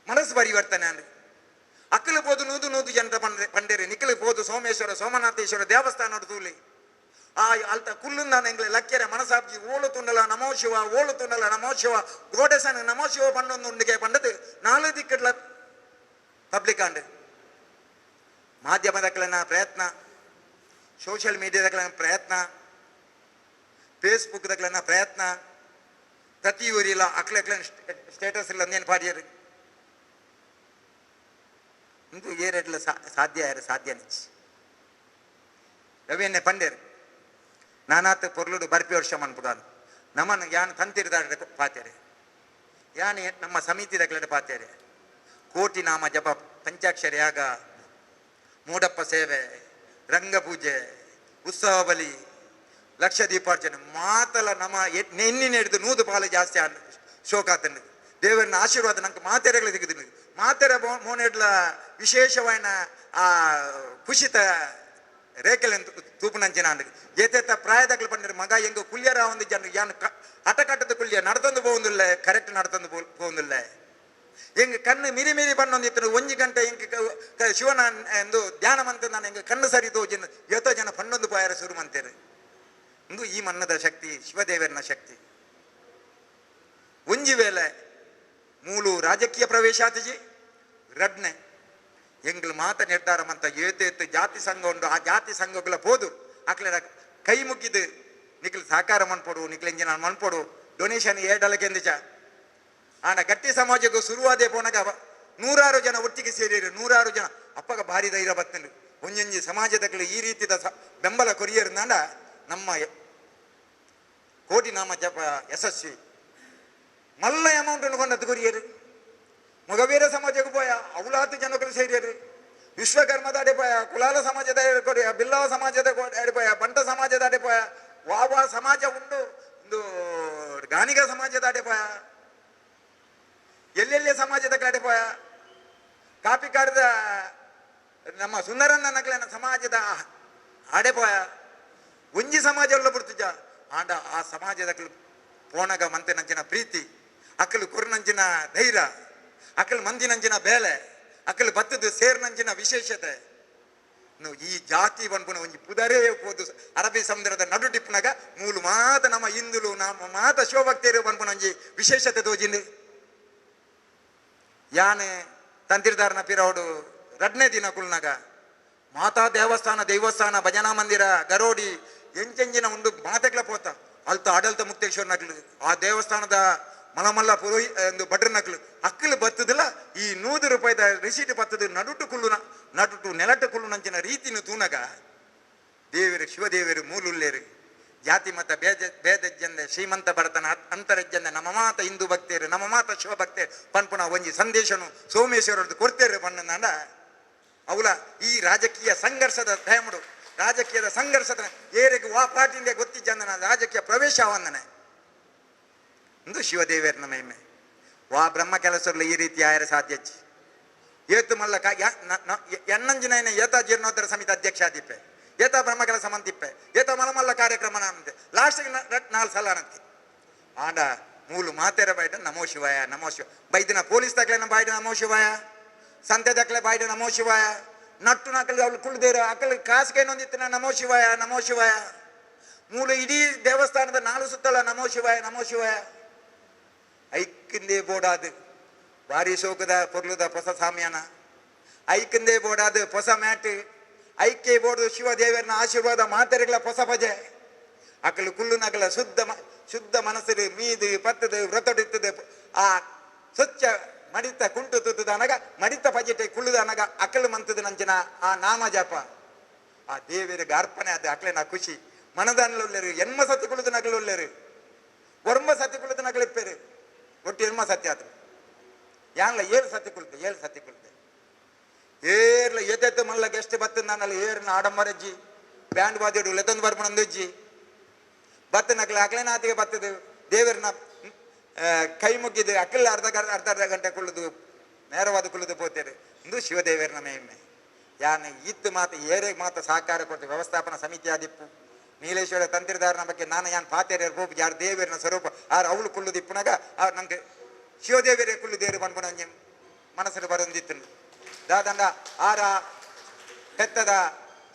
ಮನಸ್ಸು ಪರಿವರ್ತನೆ ಅಂದ್ರೆ ಅಕ್ಕಲು ಪೋದು ನೂದು ನೂದು ಜನರ ಪಂಡೇರಿ ನಿಕ್ಕಲು ಪೋದು ಸೋಮೇಶ್ವರ ಸೋಮನಾಥೇಶ್ವರ ದೇವಸ್ಥಾನ ತೂಲಿ ಆ ಅಲ್ತ ಕುಲ್ಲುಂದಾನ ಎಂಗ್ಲೆ ಲಕ್ಕೆರೆ ಮನಸಾಬ್ಜಿ ಓಳು ತುಂಡಲ ನಮೋ ಶಿವ ಓಳು ತುಂಡಲ ನಮೋ ಶಿವ ಗೋಡೆಸನ ನಮೋ ಶಿವ ಪಂಡೊಂದು ಪಂಡದು ನಾಲು ದಿಕ್ಕಡ್ಲ ಪಬ್ಲಿಕ್ ಆಂಡ್ ಮಾಧ್ಯಮದಕ್ಲೆನ ಪ್ರಯತ್ನ, ಸೋಷಿಯಲ್ ಮೀಡಿಯಾದಕ್ಲೆನ ಪ್ರಯತ್ನ, ಫೇಸ್ಬುಕ್ ದಕ್ಲೆನ ಪ್ರಯತ್ನ, ಪ್ರತಿ ಊರಿಲ್ಲ ಅಕ್ಲೆ ಸ್ಟೇಟಸ್ ಇಲ್ಲ ಅಂದೇನು ಪಾಡಿಯರು ಇಂದು ಏರೆಡ್ಲ ಸಾಧ್ಯ ಯಾರು ಸಾಧ್ಯ ನಿಚ್ ರವಿಯನ್ನೇ ಪಂಡೇರು ನಾನಾತ್ ಪೊರ್ಲುಡು ಬರ್ಪಿ ವರ್ಷ ಮನ್ಪುಡಾನು ನಮ್ಮನ್ನು ಯಾನ್ ತಂತಿರ್ದಾಡ ಪಾತೇರೆ ಯಾನ್ ನಮ್ಮ ಸಮಿತಿ ಪಾತೇರೆ ಕೋಟಿ ನಾಮ ಜಪ ಪಂಚಾಕ್ಷರಿ ಯಾಗ ಮೂಡಪ್ಪ ಸೇವೆ ರಂಗಪೂಜೆ ಉತ್ಸವ ಬಲಿ ಲಕ್ಷ ದೀಪಾರ್ಚನೆ ಮಾತಲ ನಮ್ಮ ಎನ್ನಿನ ಹಿಡಿದು ನೂದು ಪಾಲು ಜಾಸ್ತಿ ಶೋಕಾತಂಡು ದೇವರನ್ನ ಆಶೀರ್ವಾದ ನಂಗೆ ಮಾತೆರೆಗಳು ತೆಗೆದು ಮಾತೆರೆ ಮೋನೆಡ್ಲ ವಿಶೇಷವಾದ ಆ ಕುಶಿತ ರೇಖೆಲೆ ತೂಪುನಂಚಿನ ಅಂಡ್ ಏತೇತ ಪ್ರಾಯದಾಗಲು ಪಂಡರು ಮಗ ಎಂಗ ಕುಲ್ಯರ ಒಂದು ಜನ ಯಾನ್ ಹಠ ಕಟ್ಟದ ಕುಲ್ಯ ನಡ್ತಂದು ಹೋಗುದಿಲ್ಲ ಕರೆಕ್ಟ್ ನಡ್ತಂದು ಹೋಗುದಿಲ್ಲ ಎಂಗ ಕಣ್ಣು ಮಿರಿ ಮಿರಿ ಬಣ್ಣೊಂದಿತ್ತು ಒಂಜಿ ಗಂಟೆ ಎಂಕ ಶಿವನ ಎಂದು ಧ್ಯಾನ ಮಂತ ನಾನು ಎಂಗ ಕಣ್ಣು ಸರಿ ತೋಜಿನ ಏತೋ ಜನ ಪಣ್ಣೊಂದು ಪಾಯರ ಶುರು ಮಂತೇರು. ಇಂದು ಈ ಮನ್ನದ ಶಕ್ತಿ ಶಿವದೇವರನ ಶಕ್ತಿ. ಒಂಜಿ ವೇಳೆ ಮೂಲು ರಾಜಕೀಯ ಪ್ರವೇಶಾತಿಜಿ ರಡ್ನೆ ಎಂಗ್ಲು ಮಾತ ನಿರ್ಧಾರ ಮಂತ ಏತೇತು ಜಾತಿ ಸಂಘ ಉಂಡು ಆ ಜಾತಿ ಸಂಘಗಳ ಪೋದು ಅಕ್ಲೆ ಕೈ ಮುಗಿದು ನಿಕ್ಲು ಸಹಕಾರ ಮನ್ಪೊಡು ನಿಕ್ಲು ಇಂಜಿನ ಮನ್ಪೊಡು ಡೊನೇಷನ್ ಏಡಲಕ್ಕೆಂದಿಚ ಆನ ಗಟ್ಟಿ ಸಮಾಜಕ್ಕೂ ಶುರುವಾದೇ ಪೋನಾಗ ನೂರಾರು ಜನ ಒಟ್ಟಿಗೆ ಸೇರಿರು ನೂರಾರು ಜನ ಅಪ್ಪಗ ಭಾರಿ ಧೈರ್ಯ ಬತ್ತಂಡು ಒಂಜೊಂಜಿ ಸಮಾಜದಕ್ಲು ಈ ರೀತಿದ ಬೆಂಬಲ ಕೊರಿಯರ್ನಾಂಡ ನಮ್ಮ ಕೋಟಿ ನಾಮ ಜಪ ಯಶಸ್ವಿ ಮಲ್ಲ ಅಮೌಂಟ್ ಕೊಂಡದ್ದು ಕೊರಿಯರು ಮೊಗವೀರ ಸಮಾಜಕ್ಕೆ ಪೋಯ ಅವಲಾತು ಜನಗಳು ಸೇರಿಯರು ವಿಶ್ವಕರ್ಮದ ಅಡೆಪೋಯ ಕುಲಾಲ ಸಮಾಜದ ಕೊರಿಯ ಬಿಲ್ಲವ ಸಮಾಜದ ಅಡೆಪೋಯ ಬಂಟ ಸಮಾಜದ ಅಡೆಪೋಯ ವಾವಾ ಸಮಾಜ ಉಂಡು ಒಂದು ಗಾನಿಗ ಸಮಾಜದ ಅಡೆಪೋಯ ಎಲ್ಲೆಲ್ಲಿ ಸಮಾಜದ ಕಡೆಪೋಯ ಕಾಪಿಕಾಡದ ನಮ್ಮ ಸುಂದರನ್ನ ನಕಲಿನ ಸಮಾಜದ ಅಡೆಪೋಯ ಒಂಜಿ ಸಮಾಜ ಉಳ್ಳ ಬಿಡ್ತಿದ್ದ ಆಂಡ ಆ ಸಮಾಜದ ಪೋಣಗ ಮಂತೆನಂಚಿನ ಪ್ರೀತಿ ಅಕ್ಕಲು ಕುರ್ನಂಚಿನ ಧೈರ್ಯ ಅಕ್ಕಲು ಮಂದಿನಂಚಿನ ಬೇಲೆ ಅಕ್ಕಲು ಬತ್ತದ ಸೇರ್ನಂಚಿನ ವಿಶೇಷತೆ. ಈ ಜಾತಿ ಬನ್ಪುನ ಒಂಜಿ ಪುದರೇ ಪೋದು ಅರಬ್ಬಿ ಸಮುದ್ರದ ನಡು ಟಿಪ್ಪುನಾಗ ಮೂಲು ಮಾತ ನಮ್ಮ ಹಿಂದುಲು ನಮ್ಮ ಮಾತ ಶಿವಭಕ್ತಿಯರು ಬನ್ಪುನ ಒಂಜಿ ವಿಶೇಷತೆ ತೋಜಿಂದು. ಯಾನೆ ತಂತಿರ್ದಾರನ ಪಿರೌಡು ರಡ್ನೇ ದಿನ ಕುಲ್ನಾಗ ಮಾತಾ ದೇವಸ್ಥಾನ ದೇವಸ್ಥಾನ ಭಜನಾ ಮಂದಿರ ಗರೋಡಿ ಎಂಚೆಂಜಿನ ಉಂಡು ಮಾತೆಗ್ಲ ಪೋತ ಅಲ್ತ ಆಡಳಿತ ಮುಕ್ತೇಶ್ವರ ನಕ್ಲು ಆ ದೇವಸ್ಥಾನದ ಮಲಮಲ್ಲ ಪುರೋಹಿ ಒಂದು ಭಟ್ರ ನಕ್ಲು ಅಕ್ಕಲು ಬತ್ತದಿಲ್ಲ ಈ 100 ರೂಪಾಯಿದ ರಿಸೀಟ್ ಬತ್ತದ ನಡುಟು ಕುಳ್ಳುನ ನಡುಟು ನೆಲಟು ಕುಳ್ಳುನಂಚಿನ ರೀತಿನ ತೂನಗ ದೇವರು ಶಿವದೇವರು ಮೂಲುಲ್ಲೇರು ಜಾತಿ ಮತ ಭೇದ ಭೇದಜ್ಜಂದೆ ಶ್ರೀಮಂತ ಭರತನ ಅಂತರಜ್ಜಂದೆ ನಮ್ಮ ಮಾತ ಹಿಂದೂ ಭಕ್ತರು ನಮ್ಮ ಮಾತ ಶಿವಭಕ್ತರು ಪನ್ಪುನ ಒಂಜಿ ಸಂದೇಶನು ಸೋಮೇಶ್ವರದ್ದು ಕೊಡ್ತೇರು ಪಣ್ಣಂದಾಂಡ ಅವಲ ಈ ರಾಜಕೀಯ ಸಂಘರ್ಷದ ಟೈಮುಡು ರಾಜಕೀಯದ ಸಂಘರ್ಷದ ಏರಿಗೆ ವಾ ಪಾರ್ಟಿಂದ ಗೊತ್ತಿಜ್ಜಂದನ ರಾಜಕೀಯ ಪ್ರವೇಶ ಅವಂದನೆ ಇಂದು ಶಿವದೇವರನ ಮಹಿಮೆ ವಾ ಬ್ರಹ್ಮ ಕೆಲಸಗಳು ಈ ರೀತಿ ಆಯರ ಸಾಧ್ಯ ಏತು ಮಲ್ಲ ಎನ್ನಂಜಿನ ಏತ ಜೀರ್ಣೋದ್ಧರ ಸಮಿತಿ ಅಧ್ಯಕ್ಷ ಆದಿಪ್ಪೆ ಏತ ಬ್ರಹ್ಮ ಕೆಲಸ ಮಂತಿಪ್ಪೆ ಏತ ಮಲಮಲ್ಲ ಕಾರ್ಯಕ್ರಮ ಅಂತೆ ಲಾಸ್ಟಿಗೆ 4 ಸಲ ಅನಂತಿ ಆಂಡ ಮೂಲು ಮಾತೆರ ಬೈಟ ನಮೋ ಶಿವಾಯ ನಮೋ ಶಿವ ಬೈದಿನ ಪೊಲೀಸ್ ತಕ್ಲೆ ಬಾಯ್ಡ ನಮೋ ಶಿವಾಯ ಸಂತೆ ತಕ್ಲೆ ಬಾಯ್ಡ ನಮೋ ಶಿವಾಯ ನಟ್ಟು ನಕಲು ಅವಳು ಕುಳ್ದೇರು ಅಕಲು ಕಾಸಿಗೆ ನಮೋ ಶಿವಾಯ ನಮೋ ಶಿವಾಯ ಮೂಲು ಇಡೀ ದೇವಸ್ಥಾನದ 4 ಸುತ್ತಲ ನಮೋ ಶಿವಾಯ ನಮೋ ಶಿವಾಯ ಐಕ್ಕಿಂದೇ ಬೋಡಾದು ಭಾರಿ ಶೋಕದ ಪೊರ್ಲುದ ಹೊಸ ಸಾಮ್ಯಾನ ಐಕಂದೇ ಬೋಡಾದ ಹೊಸ ಮ್ಯಾಟ್ ಐಕೆ ಬೋರ್ಡು ಶಿವದೇವರನ ಆಶೀರ್ವಾದ ಮಾತೆರೆಗಳ ಹೊಸ ಪಜೆ ಅಕಲು ಕುಳ್ಳುನಗಲ ಶುದ್ಧ ಶುದ್ಧ ಮನಸ್ಸು ಮೀದು ಪತ್ತದು ವ್ರತಡಿತ್ತದು ಆ ಸ್ವಚ್ಛ ಮಡಿತ ಕುಂಟು ತುತ್ತದ ಅನಗ ಮಡಿತ ಪಜೆಟೆ ಕುಳ್ಳುದ ಅನಗ ಅಕಲು ಮಂತದ ನಂಚಿನ ಆ ನಾಮ ಜಪ ಆ ದೇವರಿಗೆ ಅರ್ಪಣೆ ಅದು ಅಕ್ಲೆನ ಖುಷಿ ಮನದಾನಲುಲ್ಲೇರು ಎನ್ಮ ಸತಿ ಕುಳಿದು ನಗಲುಲ್ಲೇರು ಒರ್ಮ ಸತಿ ಕುಳಿದು ನಗಲಿಪ್ಪೇರು ಒಟ್ಟು ಎನ್ಮ ಸತ್ಯ ಆತು ಯಾನ್ಲ ಏಳು ಸತಿ ಕುಳಿತೆ ಏಳು ಸತಿ ಕುಳಿತೆ ಏರ್ಲ ಎತ್ತೆತ್ತು ಮಲ್ಲ ಗೆಸ್ಟ್ ಬತ್ತು ನಾನಲ್ಲಿ ಏರ್ನ ಆಡಂಬರಜ್ಜಿ ಬ್ಯಾಂಡ್ ಬಾದಿಡು ಲೆತ್ತೊಂದು ಬರ್ಪಣಂದುಜ್ಜಿ ಬತ್ತು ನಕಲ ಅಕ್ಲೆನಾತಿಗೆ ಬತ್ತದು ದೇವರನ್ನ ಕೈ ಮುಗ್ಗಿದ್ದು ಅಕ್ಕಲ್ಲ ಅರ್ಧ ಅರ್ಧ ಅರ್ಧ ಗಂಟೆ ಕುಳ್ಳುದು ನೇರವಾದ ಕುಳ್ಳುದು ಪೋತೇರು ಇಂದು ಶಿವದೇವರನ ಮೇಮೆ ಯಾನ್ ಇತ್ತು ಮಾತು ಏರೆ ಮಾತ ಸಹಕಾರ ಕೊಡ್ತು ವ್ಯವಸ್ಥಾಪನಾ ಸಮಿತಿ ಆದಿಪ್ಪು ನೀಲೇಶ್ವರ ತಂತ್ರಿದಾರನ ಬಗ್ಗೆ ನಾನು ಯಾನ್ ಪಾತೇರ ರೂಪ ಯಾರು ದೇವರನ ಸ್ವರೂಪ ಆರ್ ಅವಳು ಕುಳ್ಳುದು ಇಪ್ಪುನಾಗ ಆ ನಂಗೆ ಶಿವದೇವರೇ ಕುಳ್ಳು ದೇವರು ಪನ್ಪುನ ಒಂಜಿ ಮನಸ್ಸು ಬರೊಂದಿತ್ತು ದಾದಂಡ ಆರ ಪೆತ್ತದ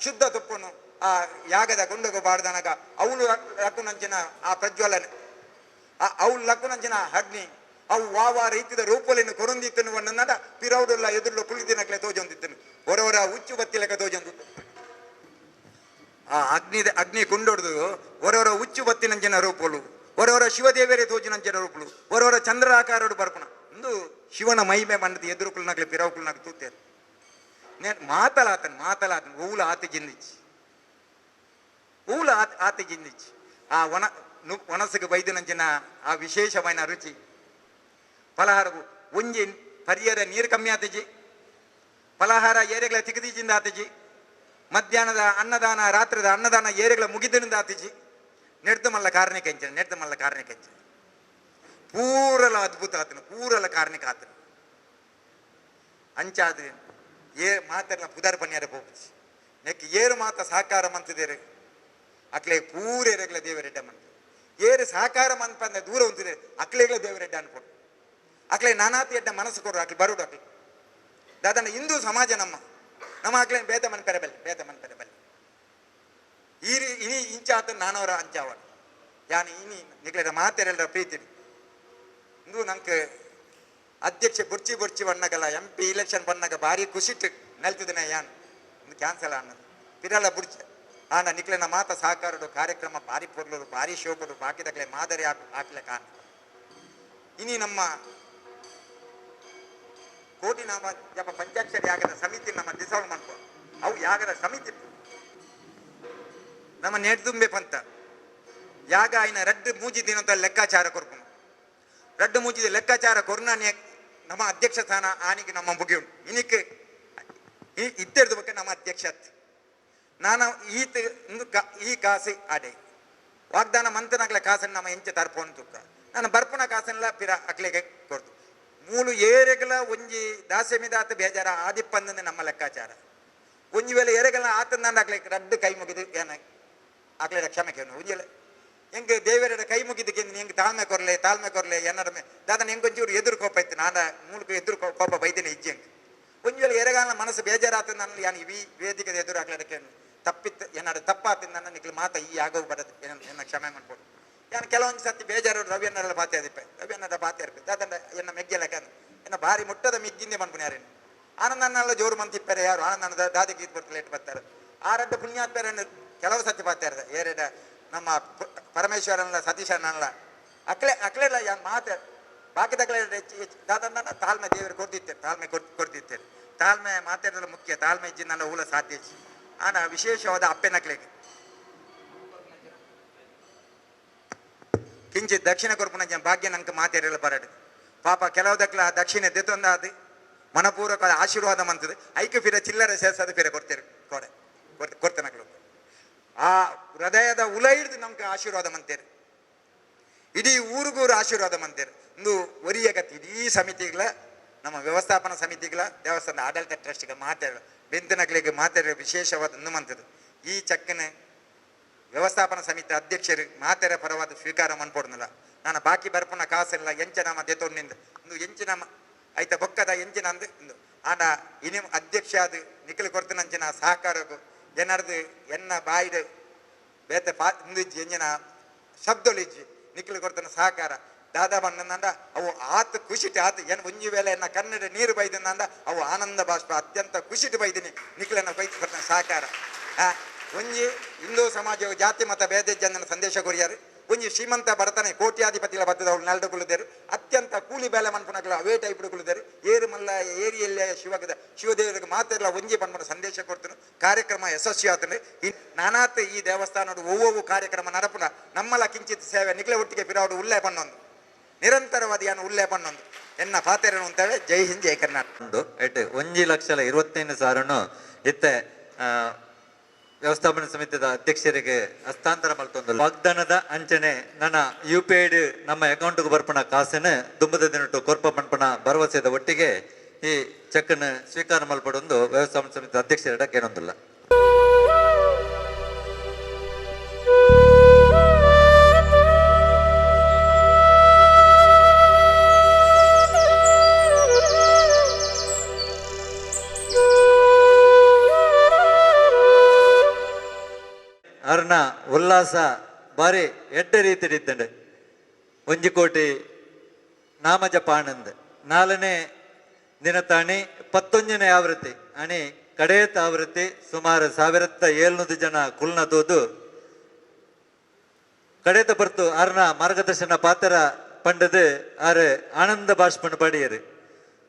ಶುದ್ಧ ತುಪ್ಪನು ಆ ಯಾಗದ ಗುಂಡಗು ಬಾಡ್ದನಗ ಅವಳು ಲಕ್ಕುನಂಚಿನ ಆ ಪ್ರಜ್ವಲನೆ ಆ ಅವಳು ಲಕ್ಕುನಂಚಿನ ಅಗ್ನಿ ಅವು ವಾವ ರೀತಿದ ರೂಪಲಿನ ಕೊರೊಂದಿತ್ತನು ವನ್ನದ ಪಿರೌಡುಲ್ಲ ಎದುರುಲ್ಲ ಕುಳಿದಿನಕ್ಲೆ ತೋಜೊಂದಿತ್ತನು ಹೊರವರ ಹುಚ್ಚು ಬತ್ತಿ ಲೆಕ್ಕ ತೋಜೊಂದಿತ್ತು ಆ ಅಗ್ನಿ ಅಗ್ನಿ ಕುಂಡೊಡ್ದು ಹೊರವರ ಹುಚ್ಚು ಬತ್ತಿನಂಚಿನ ರೂಪಲು ಹೊರವರ ಶಿವದೇವರೇ ತೋಜಿನಂಚಿನ ರೂಪಲು ಹೊರವರ ಚಂದ್ರ ಆಕಾರಡು ಬರ್ಪಣ ಒಂದು ಶಿವನ ಮಹಿಮೆ ಮಂಡದ ಎದುರು ಕುಲ್ನಕ್ಲೆ ಪಿರವು ಕುಲ್ನಕ್ ತೂತೇರು ನೇನ್ ಮಾತಲಾತನ್ ಮಾತಲಾತನ್ ಓಲ ಆತ ಜಿಂದಿಚ್ಚಿ ಓಲ ಆತ ಆತ ಜಿಂದಿಚ್ಚಿ ಆ ಒಣ ಒಣಸಿಗೆ ಬೈದಿನಂಚಿನ ಆ ವಿಶೇಷమైన ರುಚಿ ಫಲಹಾರವು ಒಂಜಿ ಪರಿಯರ ನೀರು ಕಮ್ಮಿ ಆತಜಿ ಫಲಹಾರ ಏರೆಗಳ ತಿಗದಿಜಿಂದ ಆತಜಿ ಮಧ್ಯಾಹ್ನದ ಅನ್ನದಾನ ರಾತ್ರಿದ ಅನ್ನದಾನ ಏರೆಗಳ ಮುಗಿದಿನಿಂದ ಆತಜಿ ನೆಡ್ದು ಮಲ್ಲ ಕಾರಣಿಕ ಎಂಚನ ನೆಡ್ದು ಮಲ್ಲ ಕಾರಣಿಕ ಎಂಚನ ಪೂರಲ ಅದ್ಭುತ ಆತನ ಪೂರಲ ಕಾರಣಿಕ ಆತನ ಅಂಚಾದ ಏ ಮಾತೆಲ್ಲ ಪುದಾರ್ ಪನ್ಯಾರ ಪೋಪುಜಿ ನೆಕ್ ಏರು ಮಾತ ಸಹಕಾರ ಮಂತಿದೇರು ಅಕ್ಲೆ ಪೂರೇರೆಗ್ಲ ದೇವರೆಡ್ಡ ಮಂತ ಏರು ಸಹಕಾರ ಮನ್ಪಂದ ದೂರ ಉಂತಿದೆ ಅಕ್ಲೆಗ್ಲ ದೇವರೆಡ್ಡ ಅನ್ಕೊಡು ಅಕ್ಲೆ ನಾನಾತಿ ಎಡ್ಡ ಮನಸ್ಸು ಕೊಡು ಅಕ್ಲೆ ಬರುಡು ಅಕ್ಲೆ ದಾದನ ಹಿಂದೂ ಸಮಾಜ ನಮ್ಮ ನಮ್ಮ ಅಕ್ಲೆ ಬೇತ ಮನ್ ಪೆರಬಲ್ ಬೇತ ಮನ್ ಪೆರಬಲ್ ಈ ಇನಿ ಇಂಚಾತ ನಾನವರ ಅಂಚಾವ ಯಾನಿ ಇನಿ ನಿಕ್ಲೆಡ ಮಾತೆರೆಲ್ಲರ ಪ್ರೀತಿ ಇಂದು ನಂಗೆ ಅಧ್ಯಕ್ಷ ಬುರ್ಚಿ ಬುರ್ಚಿ ಬಣ್ಣಗಲ್ಲ ಎಂ ಪಿ ಇಲೆಕ್ಷನ್ ಬಣ್ಣಗ ಭಾರಿ ಖುಷಿಟ್ ನೆಲ್ತಿದ್ದೇನೆ ಯಾನ್ ಕ್ಯಾನ್ಸಲ್ ಅನ್ನದು ಪಿರಲ ಬುರ್ಚ ಆಂಡ ನಿಕ್ಲೆನ ಮಾತ ಸಹಕಾರಡು ಕಾರ್ಯಕ್ರಮ ಭಾರಿ ಪೊರ್ಲರು ಭಾರಿ ಶೋಕಡು ಬಾಕಿದಕ್ಲೆ ಮಾದರಿ ಹಾಕ್ಲೆ ಕಾಣ ಇನಿ ನಮ್ಮ ಕೋಟಿ ನಾಮ ಜಪ ಪಂಚಾಕ್ಷರಿ ಯಾಗದ ಸಮಿತಿ ನಮ್ಮ ಡಿಸಾಲ್ವ್ ಮಾಡ್ಕೊ ಅವು ಯಾಗದ ಸಮಿತಿ ನಮ್ಮ ನೇಡ್ದುಂಬೆ ಪಂತ ಯಾಗ ಆಯ್ನ ರಡ್ಡು ಮೂಜಿ ದಿನದ ಲೆಕ್ಕಾಚಾರ ಕೊರ್ಪುನು ರಡ್ಡು ಮೂಜಿದ ಲೆಕ್ಕಾಚಾರ ಕೊರ್ನಾನೆ ನಮ್ಮ ಅಧ್ಯಕ್ಷ ಸ್ಥಾನ ಆನಿಗೆ ನಮ್ಮ ಮುಗಿಯುಂಟು ಇನಿಕ್ ಇತ್ತೆಡ್ದು ಬಗ್ಗೆ ನಮ್ಮ ಅಧ್ಯಕ್ಷ ನಾನು ಈತ ಈ ಕಾಸು ಆಡೆ ವಾಗ್ದಾನ ಮಂತನಾಗ್ಲ ಕಾಸನ್ನು ನಮ್ಮ ಎಂಚ ತರ್ಪೋನ್ ತುಕ್ಕ ನಾನು ಬರ್ಪುನ ಕಾಸನ್ಲ ಪಿರ ಅಕ್ಲೆಗೆ ಕೊಡ್ತು ಮೂಲು ಏರೆಗಲ ಒಂಜಿ ದಾಸೆಮಿದಾತ ಬೇಜಾರ ಆದಿಪ್ಪಂದಂದೆ ನಮ್ಮ ಲೆಕ್ಕಾಚಾರ ಒಂಜಿ ವೇಳೆ ಏರೆಗಲ ಆತಂದ ಅಕ್ಲೆ ರಡ್ಡು ಕೈ ಮುಗಿದು ಏನ ಅಕ್ಲೆ ಕ್ಷಮೆ ಕೇನು ಒಂಜಿ ಎಂಗ್ ದೇವರ ಕೈ ಮುಗಿದಕ್ಕೆ ಹೆಂಗೆ ತಾಳ್ಮೆ ಕೊರ್ಲೆ ತಾಳ್ಮೆ ಕೊರ್ಲೆ ಏನಾರ ದಾದನ ಹೆಂಗೊಂಚೂರು ಎದುರು ಕೋಪ ಇತ್ತು ನಾನ ಮೂಲಕ ಎದುರು ಕೋಪ ಬೈದೇನೆ ಇಜ್ಜಿ ಹೆಂಗ್ ಒಂಜಿ ವೇಳೆ ಎರೆಗಾಲ ಮನಸ್ಸು ಬೇಜಾರಾತ ನಾನು ಯಾನ್ ಈ ವೇದಿಕೆ ಎದುರು ಹಾಕ್ಲದಕ್ಕೆ ತಪ್ಪಿತ್ತು ಏನಾರು ತಪ್ಪಾತಿಂದ ನನ್ನ ನಿಕ್ಲು ಮಾತ ಈ ಆಗೋ ಬರದು ಎನ್ನ ಕ್ಷಮೆ ಮಾಡ್ಕೊಡು ಯಾನ್ ಕೆಲವೊಂದು ಸತಿ ಬೇಜಾರು ರವಿಯನ್ನೆಲ್ಲ ಬಾತೆ ಅದಿಪ್ಪೆ ರವಿಯನ್ನರ ಬಾತೆ ಇರ್ಪೆ ದಾದಂಡ ಎನ್ನ ಮೆಗ್ಗೆಲ್ಲ ಎನ್ನ ಭಾರಿ ಮುಟ್ಟದ ಮಿಗ್ಗಿಂದೆ ಮನ್ಪುನ ಯಾರೇನು ಆನಂದನ್ನೆಲ್ಲ ಜೋರು ಮಂತಿಪ್ಪರೆ ಯಾರು ಆನಂದನ ದಾದಿ ಗೀತ್ ಬರ್ತಾರೆ ಲೇಟ್ ಬರ್ತಾರೆ ಆರಡ್ಡ ಪುಣ್ಯಾತ್ಮರನ್ನು ಕೆಲವು ಸತಿ ಬಾತೆ ಇರ್ದ ಏರೆಡ ನಮ್ಮ ಪರಮೇಶ್ವರನಲ್ಲ ಸತೀಶನಲ್ಲ ಅಕ್ಲೆ ಅಕ್ಲೆಲ್ಲ ಯಾನ್ ಮಾತೆ ಬಾಕಿದಕ್ಲೆ ದಾದನ್ನ ತಾಳ್ಮೆ ದೇವರು ಕೊಡ್ತಿತ್ತೇನೆ ತಾಳ್ಮೆ ಕೊಡ್ತಿತ್ತೇನೆ ತಾಳ್ಮೆ ಮಾತಾಡಲು ಮುಖ್ಯ ತಾಳ್ಮೆ ಇಜ್ಜಿನಲ್ಲ ಊಲ ಸಾಧ್ಯ ಆನ ವಿಶೇಷವಾದ ಅಪ್ಪೆನಕ್ಲೆಗೆ ಕಿಂಚಿತ್ ದಕ್ಷಿಣ ಕೊರ್ಪುನ ಭಾಗ್ಯ ನಂಗೆ ಮಾತೇರೆಲ್ಲ ಬರಡು ಪಾಪ ಕೆಲವುದಕ್ಲ ದಕ್ಷಿಣ ದೆತ್ತೊಂದಾದ ಮನಪೂರ್ವಕ ಆಶೀರ್ವಾದ ಮಂತದ ಐಕೆ ಫಿರ ಚಿಲ್ಲರೆ ಸೇರ್ಸದು ಫಿರ ಕೊಡ್ತೇನೆ ಕೊಡೆ ಕೊಡ್ತೇನೆ ಆ ಹೃದಯದ ಉಲ ಹಿಡಿದು ನಮ್ಗೆ ಆಶೀರ್ವಾದ ಮಂತೇರು ಇಡೀ ಊರಿಗೂರು ಆಶೀರ್ವಾದ ಮಂತೇರು ಒಂದು ಒರಿಯಗತಿ ಇಡೀ ಸಮಿತಿಗಳ ನಮ್ಮ ವ್ಯವಸ್ಥಾಪನಾ ಸಮಿತಿಗಳ ದೇವಸ್ಥಾನದ ಆಡಳಿತ ಟ್ರಸ್ಟ್ಗೆ ಮಾತಾಡ ಬೆಂತನಗಳಿಗೆ ಮಾತಾಡ ವಿಶೇಷವಾದ ಮಂತದ್ದು ಈ ಚಕ್ಕನೆ ವ್ಯವಸ್ಥಾಪನಾ ಸಮಿತಿ ಅಧ್ಯಕ್ಷರು ಮಾತೆರ ಪರವಾದ ಸ್ವೀಕಾರ ಮನ್ಪೊಡ್ನಲ್ಲ ನಾನು ಬಾಕಿ ಬರ್ಪುನ ಕಾಸೆಲ್ಲ ಎಂಚ ನಮ್ಮ ದೆತೊನ್ನಿಂದ ಒಂದು ಎಂಚಿನ ಐತ ಬೊಕ್ಕದ ಎಂಚಿನ ಅಂದು ಇಂದು ಆಂಡ ಇನಿ ಅಧ್ಯಕ್ಷ ಅದು ನಿಖಲ್ ಕೊಡ್ತನಂಚಿನ ಸಹಕಾರಕ್ಕೂ ಏನಾರ್ದು ಎನ್ನ ಬಾಯಿಡ್ ಬೇತೆ ಪಾ ಇಂದು ಇಜ್ಜಿ ಎಂಜಿನ ಶಬ್ದಲು ಇಜ್ಜಿ ನಿಖಲ್ ಕೊಡ್ತನ ಸಹಕಾರ ದಾದಾ ಬಂದಂದ ಅವು ಆತ ಖುಷಿಟ್ ಆತ ಏನು ಒಂಜಿ ವೇಳೆ ಎನ್ನ ಕನ್ನಡ ನೀರು ಬೈದಿನಂದ ಅವು ಆನಂದ ಬಾಷ್ಪ ಅತ್ಯಂತ ಖುಷಿಟ್ ಬೈದಿನಿ ನಿಕ್ಲೆನ ಬೈಕ್ ಕೊಡ್ತಾನೆ ಸಹಕಾರ. ಒಂಜಿ ಹಿಂದೂ ಸಮಾಜ ಜಾತಿ ಮತ ಭೇದ ಜನನ ಸಂದೇಶ ಕೊರಿಯಾರು. ಒಂಜಿ ಶ್ರೀಮಂತ ಬಡತನೆ ಕೋಟ್ಯಾಧಿಪತಿಗಳ ಬತ್ತದ ಅವಳು ನೆಲದ ಅತ್ಯಂತ ಕೂಲಿ ಬೇಲೆ ಮನ್ಪುನಕಲ ಅವೇ ಟೈಪ್ ಕುಳಿದರು ಏರು ಮಲ್ಲ ಏರಿಯಲ್ಲೇ ಶಿವಗದ ಶಿವದೇವರಿಗೆ ಮಾತೆಲ್ಲ ಒಂಜಿ ಪನ್ಪುನ ಸಂದೇಶ ಕೊಡ್ತನು. ಕಾರ್ಯಕ್ರಮ ಯಶಸ್ವಿ ಆತನು. ನಾನಾತ್ ಈ ದೇವಸ್ಥಾನದ ಒವ್ವೊವು ಕಾರ್ಯಕ್ರಮ ನಡಪುನ ನಮ್ಮಲ ಕಿಂಚಿತ್ ಸೇವೆ ನಿಕ್ಲೆ ಒಟ್ಟಿಗೆ ಪಿರಾವಡು ಉಲ್ಲೇ ಪನ್ನೊಂದು ನಿರಂತರವಾದ ಯಾನು ಉಲ್ಲೇ ಪನ್ನೊಂದು ಎನ್ನ ಪಾತೆರನು ಅಂತೇವೆ. ಜೈ ಹಿಂದ್, ಜೈ ಕರ್ನಾಟಕ. ಉಂಡು ಎಟ್ 1,25,000 ಇತ್ತೆ ವ್ಯವಸ್ಥಾಪನಾ ಸಮಿತಿದ ಅಧ್ಯಕ್ಷರಿಗೆ ಹಸ್ತಾಂತರ ಮಲ್ತೊಂದು ವಾಗ್ದಾನದ ಅಂಚನೆ ನನ್ನ ಯು ಪಿ I ನಮ್ಮ ಅಕೌಂಟ್ಗೆ ಬರ್ಪಣ ಕಾಸನ್ನು ದುಂಬದ ದಿನಟ್ಟು ಕೊರ್ಪ ಪನ್ಪಣ ಭರವಸೆದ ಒಟ್ಟಿಗೆ ಈ ಚೆಕ್ಕನ್ನು ಸ್ವೀಕಾರ ಮಲ್ಪಡೊಂದು ವ್ಯವಸ್ಥಾಪನಾ ಸಮಿತಿ ಅಧ್ಯಕ್ಷರ ಕೇಳೊಂದಿಲ್ಲ. ಅರ್ನ ಉಲ್ಲಾಸ ಬಾರಿ ಎಡ್ಡೆ ರೀತಿಡಿದ್ದಂಡು ಒಂಜಿ ಕೋಟಿ ನಾಮಜಪ ಆನಂದ್ ನಾಲ್ನೇ ದಿನತಾಣಿ ಪತ್ತೊಂಜನೇ ಆವೃತ್ತಿ ಅಣಿ ಕಡೇತ ಆವೃತ್ತಿ ಸುಮಾರು 1700 ಜನ ಕುಲ್ನ ತೂದು ಕಡೇತ ಬರ್ತು ಅರ್ನ ಮಾರ್ಗದರ್ಶನ ಪಾತ್ರ ಪಂಡದು ಆರು ಆನಂದ ಬಾಷ್ಪಣ ಪಡಿಯರು.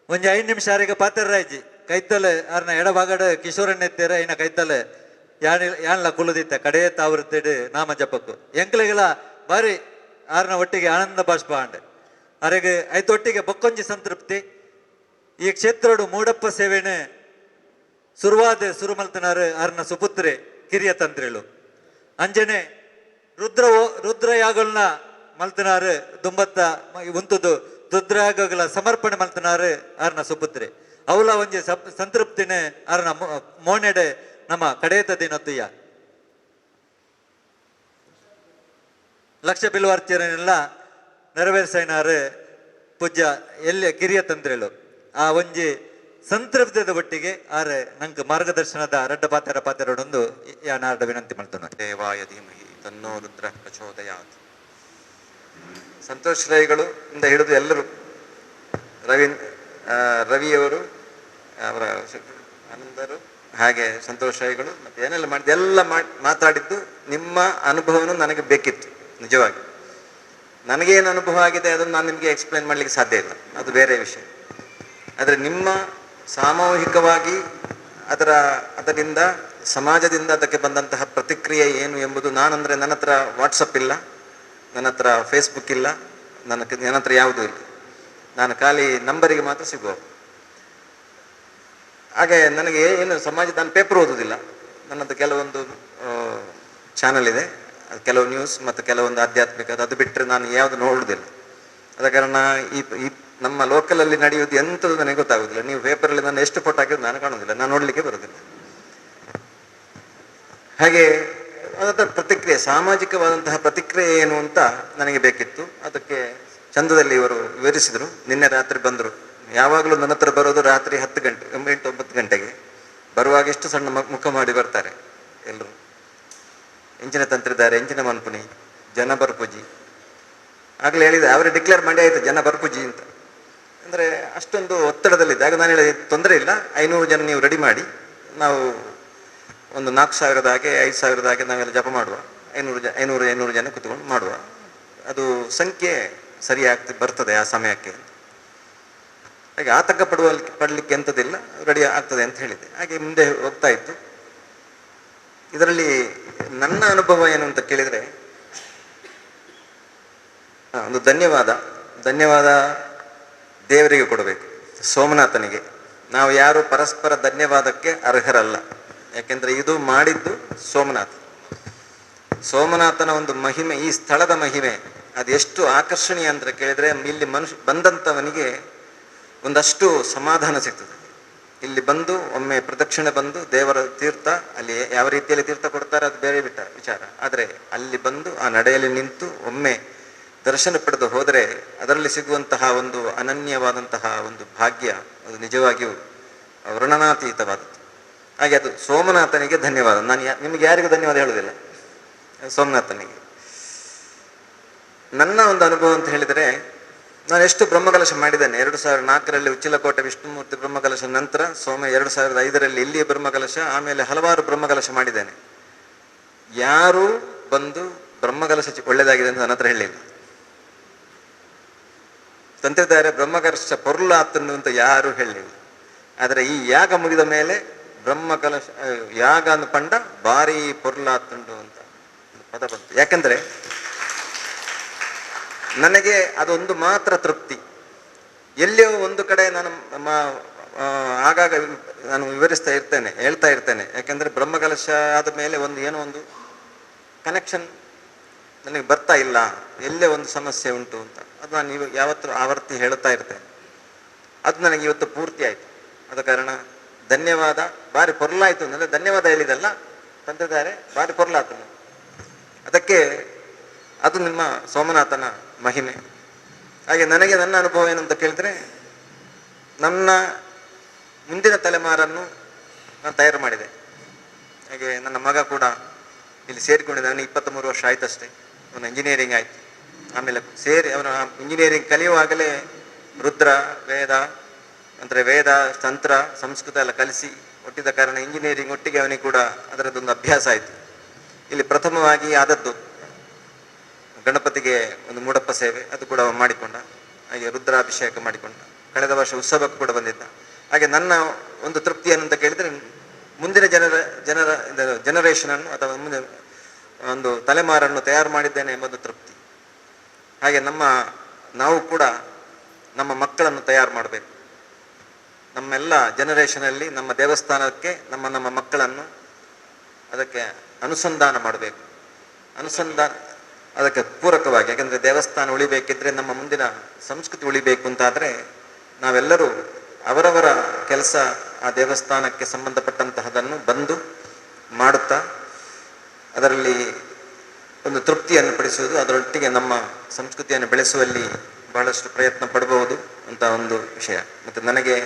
ಒಂಜಿ 5 ನಿಮಿಷ ಆರಿಗೆ ಪಾತ್ರ ರಾಯ್ಜಿ ಕೈತಲೆ ಆರ್ನ ಎಡಭಾಗಡ್ ಕಿಶೋರಣ್ಣ ಎತ್ತೇರ ಐನ ಕೈತಲೆ ಯಾನ್ ಯಾನ್ಲ ಕುಲ್ಲದಿತ್ತ ಕಡೇತ ಆವೃತ್ತಿಡ್ ನಾಮ ಜಪಕ್ಕು ಎಂಕ್ಲೆಗೆಲ ಬಾರಿ ಆರ್ನ ಒಟ್ಟಿಗೆ ಆನಂದ ಬಾಷ್ಪ ಆಂಡ್ ಅರೆಗೆ ಐತೊಟ್ಟಿಗೆ ಬೊಕ್ಕೊಂಜಿ ಸಂತೃಪ್ತಿ. ಈ ಕ್ಷೇತ್ರಡು ಮೂಡಪ್ಪ ಸೇವೆನೆ ಸುರುವಾದ ಸುರುಮಲ್ತನಾರು ಆರ್ನ ಸುಪುತ್ರೆ ಕಿರಿಯ ತಂತ್ರಿಳು ಅಂಜನೆ ರುದ್ರ ರುದ್ರಯಾಗಲ್ನ ಮಲ್ತನಾರು ದುಂಬತ್ತ ಉಂತುದು ರುದ್ರಯಾಗಗಳ ಸಮರ್ಪಣೆ ಮಲ್ತನಾರು ಆರ್ನ ಸುಪುತ್ರೆ ಅವಲ ಒಂಜಿ ಸಂತೃಪ್ತಿನೇ ಆರ್ನ ಮೋನೆಡೆ ನಮ್ಮ ಕಡೇತ ದಿನೊತ್ತುಯ್ಯ ಲಕ್ಷ ಬಿಲ್ವಾರ್ಚನೆಲ್ಲ ನೆರವೇರಿಸೈನಾರು ಪೂಜ್ಯ ಎಲ್ಲಿ ಕಿರಿಯ ತಂತ್ರಿಳು ಆ ಒಂಜಿ ಸಂತೃಪ್ತಿದ ಒಟ್ಟಿಗೆ ಆರೆ ನಂಗೆ ಮಾರ್ಗದರ್ಶನದ ರಡ್ಡ ಪಾತೆರ ಪಾತೆರಡೊಂದು ಯಾನಾರ್ಡ ವಿನಂತಿ ಮಾಡ್ತಾನೆ. ದೇವಾಯ ಧೀಮಹಿ ತನ್ನೋ ರುದ್ರ ಪ್ರಚೋದಯಾತ್. ಸಂತೋಷ್ ರೈಗಳು ಇಂದ ಹಿಡಿದು ಎಲ್ಲರೂ, ರವಿಯವರು, ಅವರ ಆನಂದರು, ಹಾಗೆ ಸಂತೋಷ್ ರೈಗಳು ಮತ್ತೆ ಏನೆಲ್ಲ ಮಾಡಿದ್ದು ಎಲ್ಲ ಮಾತಾಡಿದ್ದು ನಿಮ್ಮ ಅನುಭವನು ನನಗೆ ಬೇಕಿತ್ತು. ನಿಜವಾಗಿ ನನಗೇನು ಅನುಭವ ಆಗಿದೆ ಅದನ್ನು ನಾನು ನಿಮಗೆ ಎಕ್ಸ್ಪ್ಲೇನ್ ಮಾಡಲಿಕ್ಕೆ ಸಾಧ್ಯ ಇಲ್ಲ, ಅದು ಬೇರೆ ವಿಷಯ. ಆದರೆ ನಿಮ್ಮ ಸಾಮೂಹಿಕವಾಗಿ ಅದರಿಂದ ಸಮಾಜದಿಂದ ಅದಕ್ಕೆ ಬಂದಂತಹ ಪ್ರತಿಕ್ರಿಯೆ ಏನು ಎಂಬುದು, ನಾನಂದರೆ ನನ್ನ ಹತ್ರ ವಾಟ್ಸಪ್ ಇಲ್ಲ, ನನ್ನ ಹತ್ರ ಫೇಸ್ಬುಕ್ ಇಲ್ಲ, ನನ್ನ ಹತ್ರ ಯಾವುದೂ ಇಲ್ಲ. ನಾನು ಖಾಲಿ ನಂಬರಿಗೆ ಮಾತ್ರ ಸಿಗುವ ಹಾಗೆ ನನಗೆ ಏನು ಸಮಾಜ, ನಾನು ಪೇಪರ್ ಓದೋದಿಲ್ಲ. ನನ್ನದು ಕೆಲವೊಂದು ಚಾನಲ್ ಇದೆ, ಅದು ಕೆಲವು ನ್ಯೂಸ್ ಮತ್ತು ಕೆಲವೊಂದು ಆಧ್ಯಾತ್ಮಿಕ, ಅದು ಬಿಟ್ಟರೆ ನಾನು ಯಾವುದು ನೋಡುವುದಿಲ್ಲ. ಆದ ಕಾರಣ ಈ ಈ ನಮ್ಮ ಲೋಕಲಲ್ಲಿ ನಡೆಯುವುದು ಎಂಥದ್ದು ನನಗೆ ಗೊತ್ತಾಗೋದಿಲ್ಲ. ನೀವು ಪೇಪರಲ್ಲಿ ನಾನು ಎಷ್ಟು ಫೋಟೋ ಹಾಕಿದ್ರು ನಾನು ಕಾಣೋದಿಲ್ಲ, ನಾನು ನೋಡಲಿಕ್ಕೆ ಬರೋದಿಲ್ಲ. ಹಾಗೆ ಅದರ ಪ್ರತಿಕ್ರಿಯೆ, ಸಾಮಾಜಿಕವಾದಂತಹ ಪ್ರತಿಕ್ರಿಯೆ ಏನು ಅಂತ ನನಗೆ ಬೇಕಿತ್ತು. ಅದಕ್ಕೆ ಚಂದದಲ್ಲಿ ಇವರು ವಿವರಿಸಿದರು. ನಿನ್ನೆ ರಾತ್ರಿ ಬಂದರು. ಯಾವಾಗಲೂ ನನ್ನ ಹತ್ರ ಬರೋದು ರಾತ್ರಿ 10 ಗಂಟೆ, 8-9 ಗಂಟೆಗೆ. ಬರುವಾಗ ಎಷ್ಟು ಸಣ್ಣ ಮುಖ ಮಾಡಿ ಬರ್ತಾರೆ ಎಲ್ಲರೂ. ಎಂಚಿನ ತಂತ್ರಿದ್ದಾರೆ, ಎಂಚಿನ ಮನ್ಪುನಿ, ಜನ ಬರ್ಪುಜಿ ಆಗಲೇ ಹೇಳಿದೆ, ಅವರೇ ಡಿಕ್ಲೇರ್ ಮಾಡಿ ಆಯಿತು ಜನ ಬರ್ಪುಜಿ ಅಂತ. ಅಂದರೆ ಅಷ್ಟೊಂದು ಒತ್ತಡದಲ್ಲಿದ್ದೆ. ಆಗ ನಾನು ಹೇಳಿದೆ, ತೊಂದರೆ ಇಲ್ಲ, 500 ಜನ ನೀವು ರೆಡಿ ಮಾಡಿ, ನಾವು ಒಂದು 4,000 ಹಾಗೆ 5,000 ಹಾಗೆ ನಾವೆಲ್ಲ ಜಪ ಮಾಡುವ, 500 ಜನ ಕೂತ್ಕೊಂಡು ಮಾಡುವ, ಅದು ಸಂಖ್ಯೆ ಸರಿಯಾಗ್ತಿ ಬರ್ತದೆ ಆ ಸಮಯಕ್ಕೆ ಅಂತ. ಹಾಗೆ ಆತಂಕ ಪಡಲಿಕ್ಕೆ ಎಂಥದ್ದಿಲ್ಲ, ರೆಡಿ ಆಗ್ತದೆ ಅಂತ ಹೇಳಿದೆ. ಹಾಗೆ ಮುಂದೆ ಹೋಗ್ತಾ ಇತ್ತು. ಇದರಲ್ಲಿ ನನ್ನ ಅನುಭವ ಏನು ಅಂತ ಕೇಳಿದರೆ, ಒಂದು ಧನ್ಯವಾದ ದೇವರಿಗೆ ಕೊಡಬೇಕು, ಸೋಮನಾಥನಿಗೆ. ನಾವು ಯಾರು ಪರಸ್ಪರ ಧನ್ಯವಾದಕ್ಕೆ ಅರ್ಹರಲ್ಲ, ಯಾಕೆಂದರೆ ಇದು ಮಾಡಿದ್ದು ಸೋಮನಾಥ. ಸೋಮನಾಥನ ಒಂದು ಮಹಿಮೆ, ಈ ಸ್ಥಳದ ಮಹಿಮೆ ಅದೆಷ್ಟು ಆಕರ್ಷಣೀಯ ಅಂತ ಕೇಳಿದರೆ, ಇಲ್ಲಿ ಮನುಷ್ಯ ಬಂದಂಥವನಿಗೆ ಒಂದಷ್ಟು ಸಮಾಧಾನ ಸಿಗ್ತದೆ. ಇಲ್ಲಿ ಬಂದು ಒಮ್ಮೆ ಪ್ರದಕ್ಷಿಣೆ ಬಂದು ದೇವರ ತೀರ್ಥ, ಅಲ್ಲಿ ಯಾವ ರೀತಿಯಲ್ಲಿ ತೀರ್ಥ ಕೊಡ್ತಾರೆ ಅದು ಬೇರೆ ವಿಚಾರ, ಆದರೆ ಅಲ್ಲಿ ಬಂದು ಆ ನಡೆಯಲ್ಲಿ ನಿಂತು ಒಮ್ಮೆ ದರ್ಶನ ಪಡೆದು ಹೋದರೆ ಅದರಲ್ಲಿ ಸಿಗುವಂತಹ ಒಂದು ಅನನ್ಯವಾದಂತಹ ಒಂದು ಭಾಗ್ಯ, ಅದು ನಿಜವಾಗಿಯೂ ವರ್ಣನಾತೀತವಾದದ್ದು. ಹಾಗೆ ಅದು ಸೋಮನಾಥನಿಗೆ ಧನ್ಯವಾದ. ನಾನು ನಿಮಗೆ ಯಾರಿಗೂ ಧನ್ಯವಾದ ಹೇಳುವುದಿಲ್ಲ, ಸೋಮನಾಥನಿಗೆ. ನನ್ನ ಒಂದು ಅನುಭವ ಅಂತ ಹೇಳಿದರೆ, ನಾನು ಎಷ್ಟು ಬ್ರಹ್ಮಕಲಶ ಮಾಡಿದ್ದೇನೆ. 2004ರಲ್ಲಿ ಉಚ್ಚಿಲಕೋಟೆ ವಿಷ್ಣುಮೂರ್ತಿ ಬ್ರಹ್ಮಕಲಶ, ನಂತರ ಸೋಮ 2005ರಲ್ಲಿ ಇಲ್ಲಿಯ ಬ್ರಹ್ಮಕಲಶ, ಆಮೇಲೆ ಹಲವಾರು ಬ್ರಹ್ಮಕಲಶ ಮಾಡಿದ್ದೇನೆ. ಯಾರೂ ಬಂದು ಬ್ರಹ್ಮಕಲಶ ಒಳ್ಳೆಯದಾಗಿದೆ ಅಂತ ನನ್ನ ಹತ್ರ ಹೇಳಿಲ್ಲ. ತಂತ್ರಿದ್ದಾರೆ ಬ್ರಹ್ಮಕಲಶ ಪೊರ್ಲಾತನ್ನು ಅಂತ ಯಾರೂ ಹೇಳಲಿಲ್ಲ. ಆದರೆ ಈ ಯಾಗ ಮುಗಿದ ಮೇಲೆ ಬ್ರಹ್ಮಕಲಶ ಯಾಗ ಅಂದ ಪಂಡ ಭಾರಿ ಪೊರ್ಲಾತುಂಡು ಅಂತ ಪದ ಬಂತು. ಯಾಕಂದರೆ ನನಗೆ ಅದೊಂದು ಮಾತ್ರ ತೃಪ್ತಿ. ಎಲ್ಲಿಯೋ ಒಂದು ಕಡೆ ನಾನು ಆಗಾಗ ನಾನು ವಿವರಿಸ್ತಾ ಇರ್ತೇನೆ, ಹೇಳ್ತಾ ಇರ್ತೇನೆ. ಯಾಕೆಂದರೆ ಬ್ರಹ್ಮಕಲಶ ಆದ ಮೇಲೆ ಒಂದು ಏನೋ ಒಂದು ಕನೆಕ್ಷನ್ ನನಗೆ ಬರ್ತಾ ಇಲ್ಲ, ಎಲ್ಲೇ ಒಂದು ಸಮಸ್ಯೆ ಉಂಟು ಅಂತ ಅದು ನಾನು ಇವಾಗ ಯಾವತ್ತೂ ಆವರ್ತಿ ಹೇಳ್ತಾ ಇರ್ತೇನೆ. ಅದು ನನಗೆ ಇವತ್ತು ಪೂರ್ತಿ ಆಯಿತು. ಆದ ಕಾರಣ ಧನ್ಯವಾದ. ಭಾರಿ ಪೊರ್ಲಾಯಿತು ಅಂದರೆ ಧನ್ಯವಾದ ಹೇಳಿದಲ್ಲ ತಂದಿದ್ದಾರೆ, ಭಾರಿ ಪೊರ್ಲಾತು. ಅದಕ್ಕೆ ಅದು ನಿಮ್ಮ ಸೋಮನಾಥನ ಮಹಿಮೆ. ಹಾಗೆ ನನಗೆ ನನ್ನ ಅನುಭವ ಏನು ಅಂತ ಕೇಳಿದ್ರೆ, ನನ್ನ ಮುಂದಿನ ತಲೆಮಾರನ್ನು ನಾನು ತಯಾರು ಮಾಡಿದೆ. ಹಾಗೆ ನನ್ನ ಮಗ ಕೂಡ ಇಲ್ಲಿ ಸೇರಿಕೊಂಡಿದ್ದ. ಅವನಿಗೆ 23 ವರ್ಷ ಆಯ್ತಷ್ಟೇ. ಅವನು ಇಂಜಿನಿಯರಿಂಗ್ ಆಯಿತು. ಆಮೇಲೆ ಸೇರಿ ಅವನು ಇಂಜಿನಿಯರಿಂಗ್ ಕಲಿಯುವಾಗಲೇ ರುದ್ರ ವೇದ ಅಂದರೆ ವೇದ ತಂತ್ರ ಸಂಸ್ಕೃತ ಎಲ್ಲ ಕಲಿಸಿ ಒಟ್ಟಿದ ಕಾರಣ ಇಂಜಿನಿಯರಿಂಗ್ ಒಟ್ಟಿಗೆ ಅವನಿಗೆ ಕೂಡ ಅದರದ್ದೊಂದು ಅಭ್ಯಾಸ ಆಯಿತು. ಇಲ್ಲಿ ಪ್ರಥಮವಾಗಿ ಆದದ್ದು ಗಣಪತಿಗೆ ಒಂದು ಮೂಡಪ್ಪ ಸೇವೆ, ಅದು ಕೂಡ ಅವನು ಮಾಡಿಕೊಂಡ. ಹಾಗೆ ರುದ್ರಾಭಿಷೇಕ ಮಾಡಿಕೊಂಡ. ಕಳೆದ ವರ್ಷ ಉತ್ಸವಕ್ಕೆ ಕೂಡ ಬಂದಿದ್ದ. ಹಾಗೆ ನನ್ನ ಒಂದು ತೃಪ್ತಿ ಏನಂತ ಕೇಳಿದರೆ, ಮುಂದಿನ ಜನರ ಜನರ ಜನರೇಷನನ್ನು ಅಥವಾ ಮುಂದೆ ಒಂದು ತಲೆಮಾರನ್ನು ತಯಾರು ಮಾಡಿದ್ದೇನೆ ಎಂಬುದು ತೃಪ್ತಿ. ಹಾಗೆ ನಾವು ಕೂಡ ನಮ್ಮ ಮಕ್ಕಳನ್ನು ತಯಾರು ಮಾಡಬೇಕು. ನಮ್ಮೆಲ್ಲ ಜನರೇಷನಲ್ಲಿ ನಮ್ಮ ದೇವಸ್ಥಾನಕ್ಕೆ ನಮ್ಮ ನಮ್ಮ ಮಕ್ಕಳನ್ನು ಅದಕ್ಕೆ ಅನುಸಂಧಾನ ಮಾಡಬೇಕು. ಅನುಸಂಧಾನ ಅದಕ್ಕೆ ಪೂರಕವಾಗಿ, ಯಾಕಂದರೆ ದೇವಸ್ಥಾನ ಉಳಿಬೇಕಿದ್ರೆ, ನಮ್ಮ ಮುಂದಿನ ಸಂಸ್ಕೃತಿ ಉಳಿಬೇಕು ಅಂತಾದರೆ ನಾವೆಲ್ಲರೂ ಅವರವರ ಕೆಲಸ ಆ ದೇವಸ್ಥಾನಕ್ಕೆ ಸಂಬಂಧಪಟ್ಟಂತಹದನ್ನು ಬಂದು ಮಾಡುತ್ತಾ ಅದರಲ್ಲಿ ಒಂದು ತೃಪ್ತಿಯನ್ನು ಪಡಿಸುವುದು, ಅದರೊಟ್ಟಿಗೆ ನಮ್ಮ ಸಂಸ್ಕೃತಿಯನ್ನು ಬೆಳೆಸುವಲ್ಲಿ ಬಹಳಷ್ಟು ಪ್ರಯತ್ನ ಪಡಬಹುದು ಅಂತ ಒಂದು ವಿಷಯ. ಮತ್ತು ನನಗೆ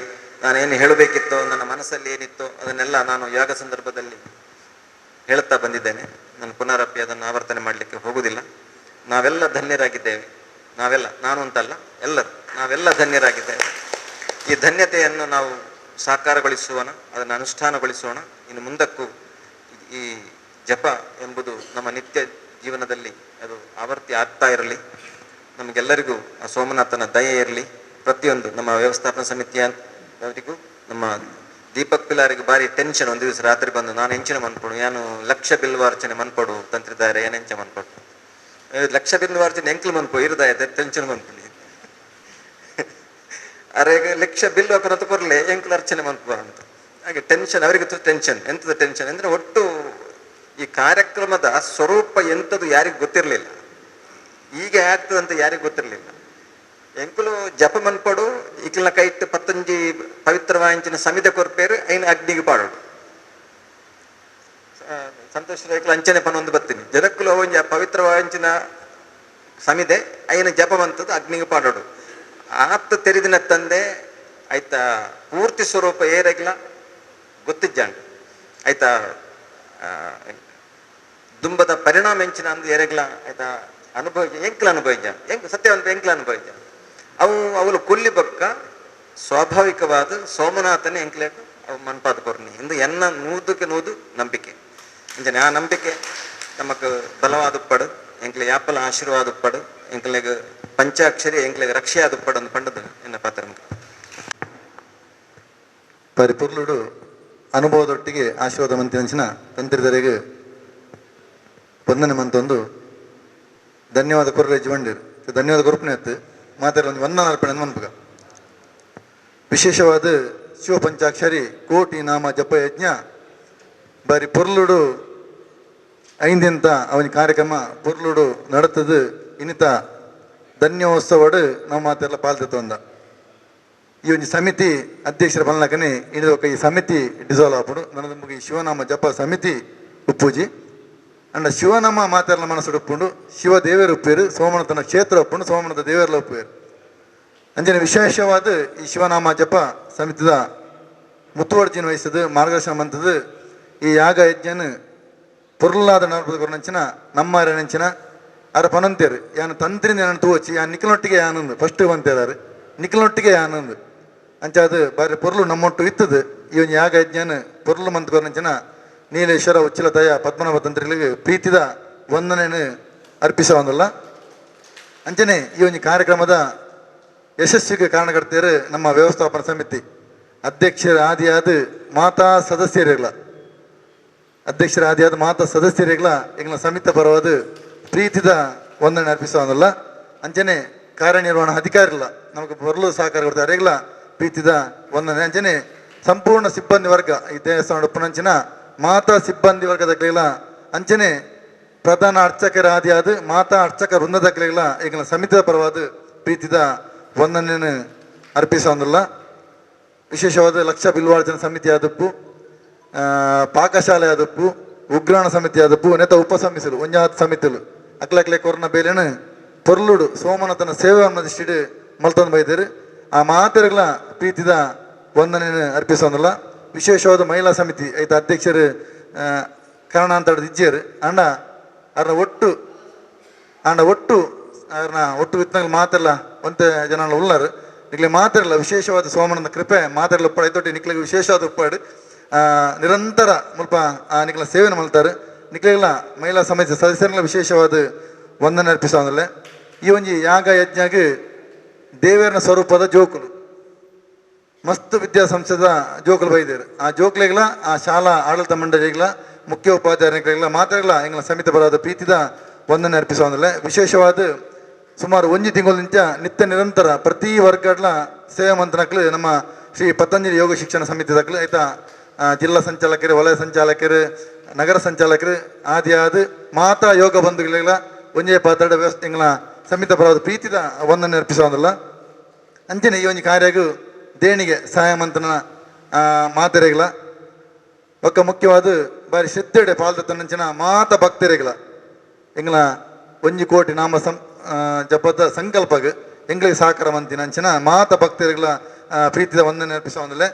ನಾನೇನು ಹೇಳಬೇಕಿತ್ತೋ, ನನ್ನ ಮನಸ್ಸಲ್ಲಿ ಏನಿತ್ತೋ ಅದನ್ನೆಲ್ಲ ನಾನು ಯಾಗ ಸಂದರ್ಭದಲ್ಲಿ ಹೇಳುತ್ತಾ ಬಂದಿದ್ದೇನೆ. ನಾನು ಪುನರಪಿ ಅದನ್ನು ಆವರ್ತನೆ ಮಾಡಲಿಕ್ಕೆ ಹೋಗುವುದಿಲ್ಲ. ನಾವೆಲ್ಲ ಧನ್ಯರಾಗಿದ್ದೇವೆ. ನಾವೆಲ್ಲ, ನಾನು ಅಂತಲ್ಲ, ಎಲ್ಲರೂ ನಾವೆಲ್ಲ ಧನ್ಯರಾಗಿದ್ದೇವೆ. ಈ ಧನ್ಯತೆಯನ್ನು ನಾವು ಸಾಕಾರಗೊಳಿಸೋಣ, ಅದನ್ನು ಅನುಷ್ಠಾನಗೊಳಿಸೋಣ. ಇನ್ನು ಮುಂದಕ್ಕೂ ಈ ಜಪ ಎಂಬುದು ನಮ್ಮ ನಿತ್ಯ ಜೀವನದಲ್ಲಿ ಅದು ಆವರ್ತಿ ಆಗ್ತಾ ಇರಲಿ. ನಮಗೆಲ್ಲರಿಗೂ ಆ ಸೋಮನಾಥನ ದಯೆ ಇರಲಿ. ಪ್ರತಿಯೊಂದು ನಮ್ಮ ವ್ಯವಸ್ಥಾಪನಾ ಸಮಿತಿಯ ಅವರಿಗೂ, ನಮ್ಮ ದೀಪಕ್ ಪಿಲಾರಿಗೆ ಭಾರಿ ಟೆನ್ಷನ್. ಒಂದು ದಿವಸ ರಾತ್ರಿ ಬಂದು ನಾನು ಹೆಂಚಿನ ಮನ್ಪಡು, ಏನು ಲಕ್ಷ ಬಿಲ್ವಾರ್ಚನೆ ಮನ್ಪಡು ತಂತ್ರಿದ್ದಾರೆ, ಏನು ಹೆಂಚ ಮನ್ಪಡು, ಲಕ್ಷ ಬಿಲ್ವಾರ್ಚನೆ ಎಂಕ್ಲು ಮನ್ಪು ಇರುದಾಯ ಟೆನ್ಷನ್ ಮನ್ಪುನಿ. ಅರೆ ಲಕ್ಷ ಬಿಲ್ ಹಾಕೋದು ಕೊರ್ಲೆ ಎಂಕ್ಲು ಅರ್ಚನೆ ಮನ್ಪು ಅಂತ. ಹಾಗೆ ಟೆನ್ಷನ್ ಅವರಿಗೆ ಟೆನ್ಷನ್. ಎಂಥದ ಟೆನ್ಷನ್ ಅಂದರೆ ಒಟ್ಟು ಈ ಕಾರ್ಯಕ್ರಮದ ಸ್ವರೂಪ ಎಂಥದ್ದು ಯಾರಿಗೂ ಗೊತ್ತಿರಲಿಲ್ಲ, ಈಗ ಆಗ್ತದಂತ ಯಾರಿಗೂ ಗೊತ್ತಿರಲಿಲ್ಲ. ಎಂಕುಲು ಜಪ ಮನ್ಪಡು ಇಕ್ಲಿನ ಕೈಟ್ ಪತ್ತಂಜಿ ಪವಿತ್ರವಾಂಚಿನ ಸಮಿತ ಕೊರ್ಪೇರು ಐನ ಅಗ್ನಿಗೆ ಪಾಡೋಡು. ಸಂತೋಷ ರೈಕುಲು ಅಂಚನೆ ಪನೊಂದು ಬತ್ತೀನಿ ಜನಕ್ಕುಲು ಒಂಜಿ ಪವಿತ್ರವಾಂಚಿನ ಸಮಿದೆ ಐನ ಜಪ ಬಂತದ್ದು ಅಗ್ನಿಗೆ ಪಾಡೋಡು. ಆತ ತೆರೆದಿನ ತಂದೆ ಆಯ್ತಾ ಪೂರ್ತಿ ಸ್ವರೂಪ ಏರಗಿಲ್ಲ ಗೊತ್ತಿಜ್ಜಾಂಡ್ ಆಯ್ತಾ ದುಂಬದ ಪರಿಣಾಮ ಎಂಚಿನ ಅಂದು ಏರಗಿಲ್ಲ ಆಯ್ತಾ ಅನುಭವ ಎಂಕ್ಲ ಅನುಭವ ಇಜ್ಜ ಎಂಕ್ ಸತ್ಯವಂತ ಎಂಕ್ಲ ಅನುಭವ ಇಜ್ಜ ಅವು ಅವಳು ಕೊಲ್ಲಿ ಬಕ್ಕ ಸ್ವಾಭಾವಿಕವಾದ ಸೋಮನಾಥನೇ ಎಂಕ್ಲೇಕು ಅವು ಮನ್ಪಾದ ಕೊರ್ನಿ ಎಂದು ಎನ್ನ ನೂದಕ್ಕೆ ನೂದು ನಂಬಿಕೆ. ಅಂಚನೆ ಆ ನಂಬಿಕೆ ನಮಕ್ ಬಲವಾದ ಉಪ್ಪಡು ಎಂಕ್ಲೆ ಯಾಪಲ ಆಶೀರ್ವಾದ ಉಪ್ಪಡು ಎಂಕ್ಲೆಗ್ ಪಂಚಾಕ್ಷರಿ ಎಂಕ್ಲೆಗ್ ರಕ್ಷೆ ಆದ ಉಪ್ಪಡು ಅಂದ್ ಪಂಡದು ಎನ್ನ ಪಾತ್ರ. ಪರಿಪೂರ್ಣುಡು ಅನುಭವದೊಟ್ಟಿಗೆ ಆಶೀರ್ವಾದ ಮಂತಿನಂಚಿನ ತಂತ್ರಿದರೆಗೆ ವಂದನೆ ಮಂತೊಂದು ಧನ್ಯವಾದ ಕೊರ್ರೆ ಜೀವಂಡಿರು ಧನ್ಯವಾದ ಕೊರ್ಪನೆ ಅತ್ತು ಮಾತಾಡ ಒಂದು ವಂದನ ಅರ್ಪಣೆ ಮನ್ಪುಗ. ವಿಶೇಷವಾದ ಶಿವ ಪಂಚಾಕ್ಷರಿ ಕೋಟಿ ನಾಮ ಜಪಯಜ್ಞ ಬಾರಿ ಪೊರ್ಲುಡು ಐಂದಿಂತ ಅವನ ಕಾರ್ಯಕ್ರಮ ಪೊರ್ಲುಡು ನಡತದು ಇನ್ನಿತ ಧನ್ಯೋತ್ಸವಡು ನಮ್ಮ ಮಾತೆಲ್ಲ ಪಾಲ್ತಿತ್ತು ಅಂದ. ಈ ಒಂದು ಸಮಿತಿ ಅಧ್ಯಕ್ಷರ ಬಲನಕನೆ ಇಳಿದ ಈ ಸಮಿತಿ ಡಿಸಾಲ್ವ್ ಆಪುಡು ನನ್ನ ಈ ಶಿವನಾಮ ಜಪ ಸಮಿತಿ ಉಪ್ಪೂಜಿ ಅಂಡ ಶಿವನಾಮ ಮಾತೆಲ್ಲ ಮನಸ್ಸು ಉಪ್ಪುಂಡು ಶಿವ ದೇವರು ಉಪ್ಪೇರು ಸೋಮನಾಥನ ಕ್ಷೇತ್ರ ಉಪ್ಪುಂಡು ಸೋಮನಾಥ ದೇವರೆಲ್ಲ ಉಪ್ಪೇರು. ಅಂಜನೆ ವಿಶೇಷವಾದ ಈ ಶಿವನಾಮ ಜಪ ಸಮಿತಿದ ಮುತ್ತುವರ್ಜಿನ ವಹಿಸದು ಮಾರ್ಗದರ್ಶನ ಮಂತದ್ದು ಈ ಯಾಗ ಯಜ್ಞನ ಪೊರ್ಲಾದ ನಡಪದ ನಂಚಿನ ನಮ್ಮ ನೆಂಚಿನ ಅರ ಪನಂತೇರು ಯಾನ್ ತಂತ್ರಿಂದ ಯಾನ್ ತೂವಚ್ಚಿ ಯಾನ್ ನಿಕ್ಲೊಟ್ಟಿಗೆ ಯಾನಂದು ಫಸ್ಟ್ ಬಂತೇರಾರು ನಿಕ್ಲೊಟ್ಟಿಗೆ ಯಾನಂದು ಅಂಚಾದ ಬಾರಿ ಪೊರ್ಲು ನಮ್ಮೊಟ್ಟು ಇತ್ತದು. ಈ ಒಂಜಿ ಯಾಗ ಯಜ್ಞಾನ ಪೊರ್ಲು ಮಂತ್ಕೊರ್ನಂಚಿನ ನೀಲೇಶ್ವರ ಉಚ್ಚಿಲತಯ ಪದ್ಮನಾಭ ತಂತ್ರಿಗಳಿಗೆ ಪ್ರೀತಿದ ವಂದನೆಯನ್ನು ಅರ್ಪಿಸವಂದಲ್ಲ. ಅಂಚನೆ ಈ ಒಂದು ಕಾರ್ಯಕ್ರಮದ ಯಶಸ್ವಿಗೆ ಕಾರಣಕರ್ತರು ನಮ್ಮ ವ್ಯವಸ್ಥಾಪನಾ ಸಮಿತಿ ಅಧ್ಯಕ್ಷರ ಆದಿಯಾದ ಮಾತಾ ಸದಸ್ಯರಿಲ್ಲ, ಅಧ್ಯಕ್ಷರ ಆದಿಯಾದ ಮಾತಾ ಸದಸ್ಯರಿಗಳ ಎಂಗಳ ಸಮಿತಿ ಪರವಾದ ಪ್ರೀತಿದ ವಂದನೆ ಅರ್ಪಿಸವಂದಲ್ಲ. ಅಂಚನೆ ಕಾರ್ಯನಿರ್ವಹಣಾ ಅಧಿಕಾರಿಲ್ಲ ನಮಗೆ ಬರಲು ಸಹಕಾರ ಕೊಡ್ತಾರೆ ಅರೆಗಳ ಪ್ರೀತಿದ ವಂದನೆ. ಅಂಚನೆ ಸಂಪೂರ್ಣ ಸಿಬ್ಬಂದಿ ವರ್ಗ ಈ ದೇವಸ್ಥಾನ ಉಪ್ಪುನಂಚಿನ ಮಾತಾ ಸಿಬ್ಬಂದಿ ವರ್ಗದ ಅಂಚನೆ ಪ್ರಧಾನ ಅರ್ಚಕರ ಆದಿಯಾದ ಮಾತಾ ಅರ್ಚಕ ವೃಂದದಕ್ಲೆಗಳ ಎಂಗಳ ಸಮಿತಿಯ ಪರವಾದ ಪ್ರೀತಿದ ವಂದನೆಯನ್ನು ಅರ್ಪಿಸೋದಿಲ್ಲ. ವಿಶೇಷವಾದ ಲಕ್ಷ ಬಿಲ್ವಾರ್ಜನ ಸಮಿತಿ ಆದಪ್ಪು, ಪಾಕಶಾಲೆ ಆದಪ್ಪು, ಉಗ್ರಾಣ ಸಮಿತಿ ಆದಪ್ಪು, ನೆತ ಉಪಸಮಿತಿಲು ಒಂಜಾತ್ ಸಮಿತಿಲು ಅಕ್ಲಕ್ಲೆ ಕೊರ್ನ ಬೇಲೆನು ಪೊರ್ಲುಡು ಸೋಮನಾಥನ ಸೇವೆ ದೃಷ್ಟಿಡ್ ಮಲ್ತೊಂದು ಬೈದರು. ಆ ಮಾತೆರ್ಗಳ ಪ್ರೀತಿದ ವಂದನೆಯನ್ನು ಅರ್ಪಿಸೋದಿಲ್ಲ. ವಿಶೇಷವಾದ ಮಹಿಳಾ ಸಮಿತಿ ಐತ ಅಧ್ಯಕ್ಷರು ಕಾರಣಾಂತರದ ಇಜ್ಜೇರು ಅಂಡ ಅರ್ನ ಒಟ್ಟು ಆಂಡ ಒಟ್ಟು ಅರ್ನ ಒಟ್ಟು ವಿತ್ನಗಳು ಮಾತೆಲ್ಲ ಒಂತೆ ಜನ ಉಳ್ಳಾರು ನಿಕ್ಲೆ ಮಾತೆರಲ್ಲ ವಿಶೇಷವಾದ ಸೋಮನನ ಕೃಪೆ ಮಾತೆರ್ಲ ಉಪ್ಪಾಡು ಐತೊಟ್ಟಿ ನಿಕ್ಲೆಗೆ ವಿಶೇಷವಾದ ಉಪ್ಪಾಡು ನಿರಂತರ ಮುಲ್ಪ ಆ ನಿಕ್ಲ ಸೇವೆನ ಮಲ್ತಾರೆ. ನಿಕ್ಲೆಗಳ ಮಹಿಳಾ ಸಮಿತಿ ಸದಸ್ಯರ ವಿಶೇಷವಾದ ವಂದನೆ ಅರ್ಪಿಸೋದಿಲ್ಲ. ಈ ಒಂಜಿ ಯಾಗ ಯಜ್ಞಾಗ ದೇವೇರ್ನ ಸ್ವರೂಪದ ಜೋಕುಲು ಮಸ್ತ್ ವಿದ್ಯಾಸಂಸ್ಥೆದ ಜೋಕುಲು ಬೈದೇರು. ಆ ಜೋಕ್ಲೆಗಳ ಆ ಶಾಲಾ ಆಡಳಿತ ಮಂಡಳಿಗಳ ಮುಖ್ಯ ಉಪಾಧ್ಯಾಯರಿಗಳ ಮಾತ್ರಗಳ ಎಂಗಳ ಸಮಿತಿ ಬರಾದ ಪ್ರೀತಿದ ವಂದನೆ ಅರ್ಪಿಸೋದಿಲ್ಲ. ವಿಶೇಷವಾದ ಸುಮಾರು ಒಂಜಿ ತಿಂಗಳಿಂಚ ನಿತ್ಯ ನಿರಂತರ ಪ್ರತಿ ವರ್ಗಡ್ಲ ಸೇವಾ ಮಂತ್ರನಕ್ಲು ನಮ್ಮ ಶ್ರೀ ಪತಂಜಲಿ ಯೋಗ ಶಿಕ್ಷಣ ಸಮಿತಿ ಆಯ್ತಾ ಜಿಲ್ಲಾ ಸಂಚಾಲಕರು, ವಲಯ ಸಂಚಾಲಕರು, ನಗರ ಸಂಚಾಲಕರು ಆದಿ ಆದ ಮಾತಾ ಯೋಗ ಬಂಧುಗಳೆಲ್ಲ ಒಂಜೇ ಪಾತ್ರದ ವ್ಯವಸ್ಥೆ ಎಂಗಳ ಸಮಿತಿ ಪರವಾದ ಪ್ರೀತಿದ ವಂದನೆ ಅರ್ಪಿಸೋದಿಲ್ಲ. ಅಂಚನೆ ಈ ಒಂಜಿ ಕಾರ್ಯಗು ದೇಣಿಗೆ ಸಹಾಯ ಮಂತ್ರನ ಮಾತೆರೆಗಳ ಬೊಕ್ಕ ಮುಖ್ಯವಾದ ಬಾರಿ ಶ್ರದ್ಧೆಡೆ ಪಾಲ್ದತ್ತನಂಚಿನ ಮಾತ ಭಕ್ತರಿಗಳ ಎಂಗಳ ಒಂಜಿ ಕೋಟಿ ನಾಮ ಸಂ ಜಪದ ಸಂಕಲ್ಪಗ್ ಎಂಗಳಿಗೆ ಸಹಕಾರ ಮಂತಿನಂಚಿನ ಮಾತ ಭಕ್ತರಿಗಳ ಪ್ರೀತಿದ ವಂದನೆ ಅರ್ಪಿಸೋದಿಲ್ಲ.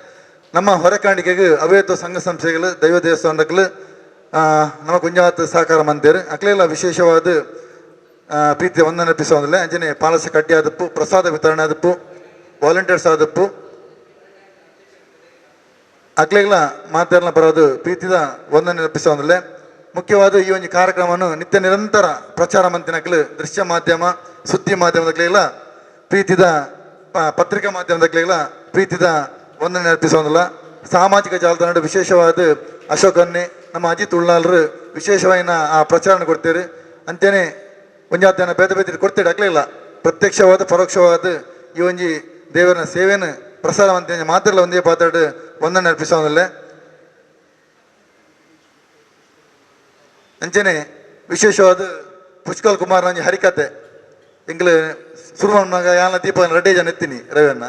ನಮ್ಮ ಹೊರಕಾಣಿಕೆಗೆ ಅವೇತ ಸಂಘ ಸಂಸ್ಥೆಗಳು ದೈವ ದೇವಸ್ಥಾನಗಳು ನಮ್ಮ ಕುಂಜಾತ ಸಹಕಾರ ಮಂತೇರು ಅಕ್ಲೆಲ್ಲ ವಿಶೇಷವಾದ ಪ್ರೀತಿಯ ವಂದನೆ ಅರ್ಪಿಸೋದಿಲ್ಲ. ಅಂಚನೆ ಪಾಲಸ ಕಡ್ಡಿ ಆದಪ್ಪು, ಪ್ರಸಾದ ವಿತರಣೆ ಆದಪ್ಪು, ವಾಲಂಟಿಯರ್ಸ್ ಆದಪ್ಪು ಅಕ್ಲೆಗಳ ಮಾತೆರ್ನ ಬರೋದು ಪ್ರೀತಿದ ವಂದನೆ ಅರ್ಪಿಸೋದಿಲ್ಲ. ಮುಖ್ಯವಾದ ಈ ಒಂದು ಕಾರ್ಯಕ್ರಮವನ್ನು ನಿತ್ಯ ನಿರಂತರ ಪ್ರಚಾರ ಮಂತಿನಕ್ಲು ದೃಶ್ಯ ಮಾಧ್ಯಮ, ಸುದ್ದಿ ಮಾಧ್ಯಮದಕ್ಲೆಲ್ಲ ಪ್ರೀತಿದ ಪತ್ರಿಕಾ ಮಾಧ್ಯಮದಕ್ಲೆಲ್ಲ ಪ್ರೀತಿದ ವಂದನೆ ಅರ್ಪಿಸೋದಿಲ್ಲ. ಸಾಮಾಜಿಕ ಜಾಲತಾಣ ವಿಶೇಷವಾದ ಅಶೋಕನ್ನೇ ನಮ್ಮ ಅಜಿತ್ ಉಳ್ಳಾಲ್ರು ವಿಶೇಷವಾಗಿನ ಆ ಪ್ರಚಾರನ ಕೊಡ್ತೀರಿ. ಅಂತೇನೆ ಒಂಜಾತನ ಬೇತೆ ಬೇತೆ ಕೊಡ್ತೀರಿ ಅಕ್ಲಿಲ್ಲ ಪ್ರತ್ಯಕ್ಷವಾದ ಪರೋಕ್ಷವಾದ ಈ ಒಂಜಿ ದೇವರ ಸೇವೆಯನ್ನು ಪ್ರಸಾರ ಅಂತ ಮಾತ್ರ ಒಂದೇ ಪಾತಾಡು ವಂದನೆ ಅರ್ಪಿಸೋದಿಲ್ಲ. ಅಂಚನೆ ವಿಶೇಷವಾದ ಪುಷ್ಕಲ್ ಕುಮಾರ್ ಒಂಜಿ ಹರಿಕತೆ ಎಂಗ್ಲು ಸುರುಮಗ ಯಾನ ದೀಪ ರೆಡ್ಡಿ ಜನ ಎತ್ತೀನಿ ರವಿಯನ್ನ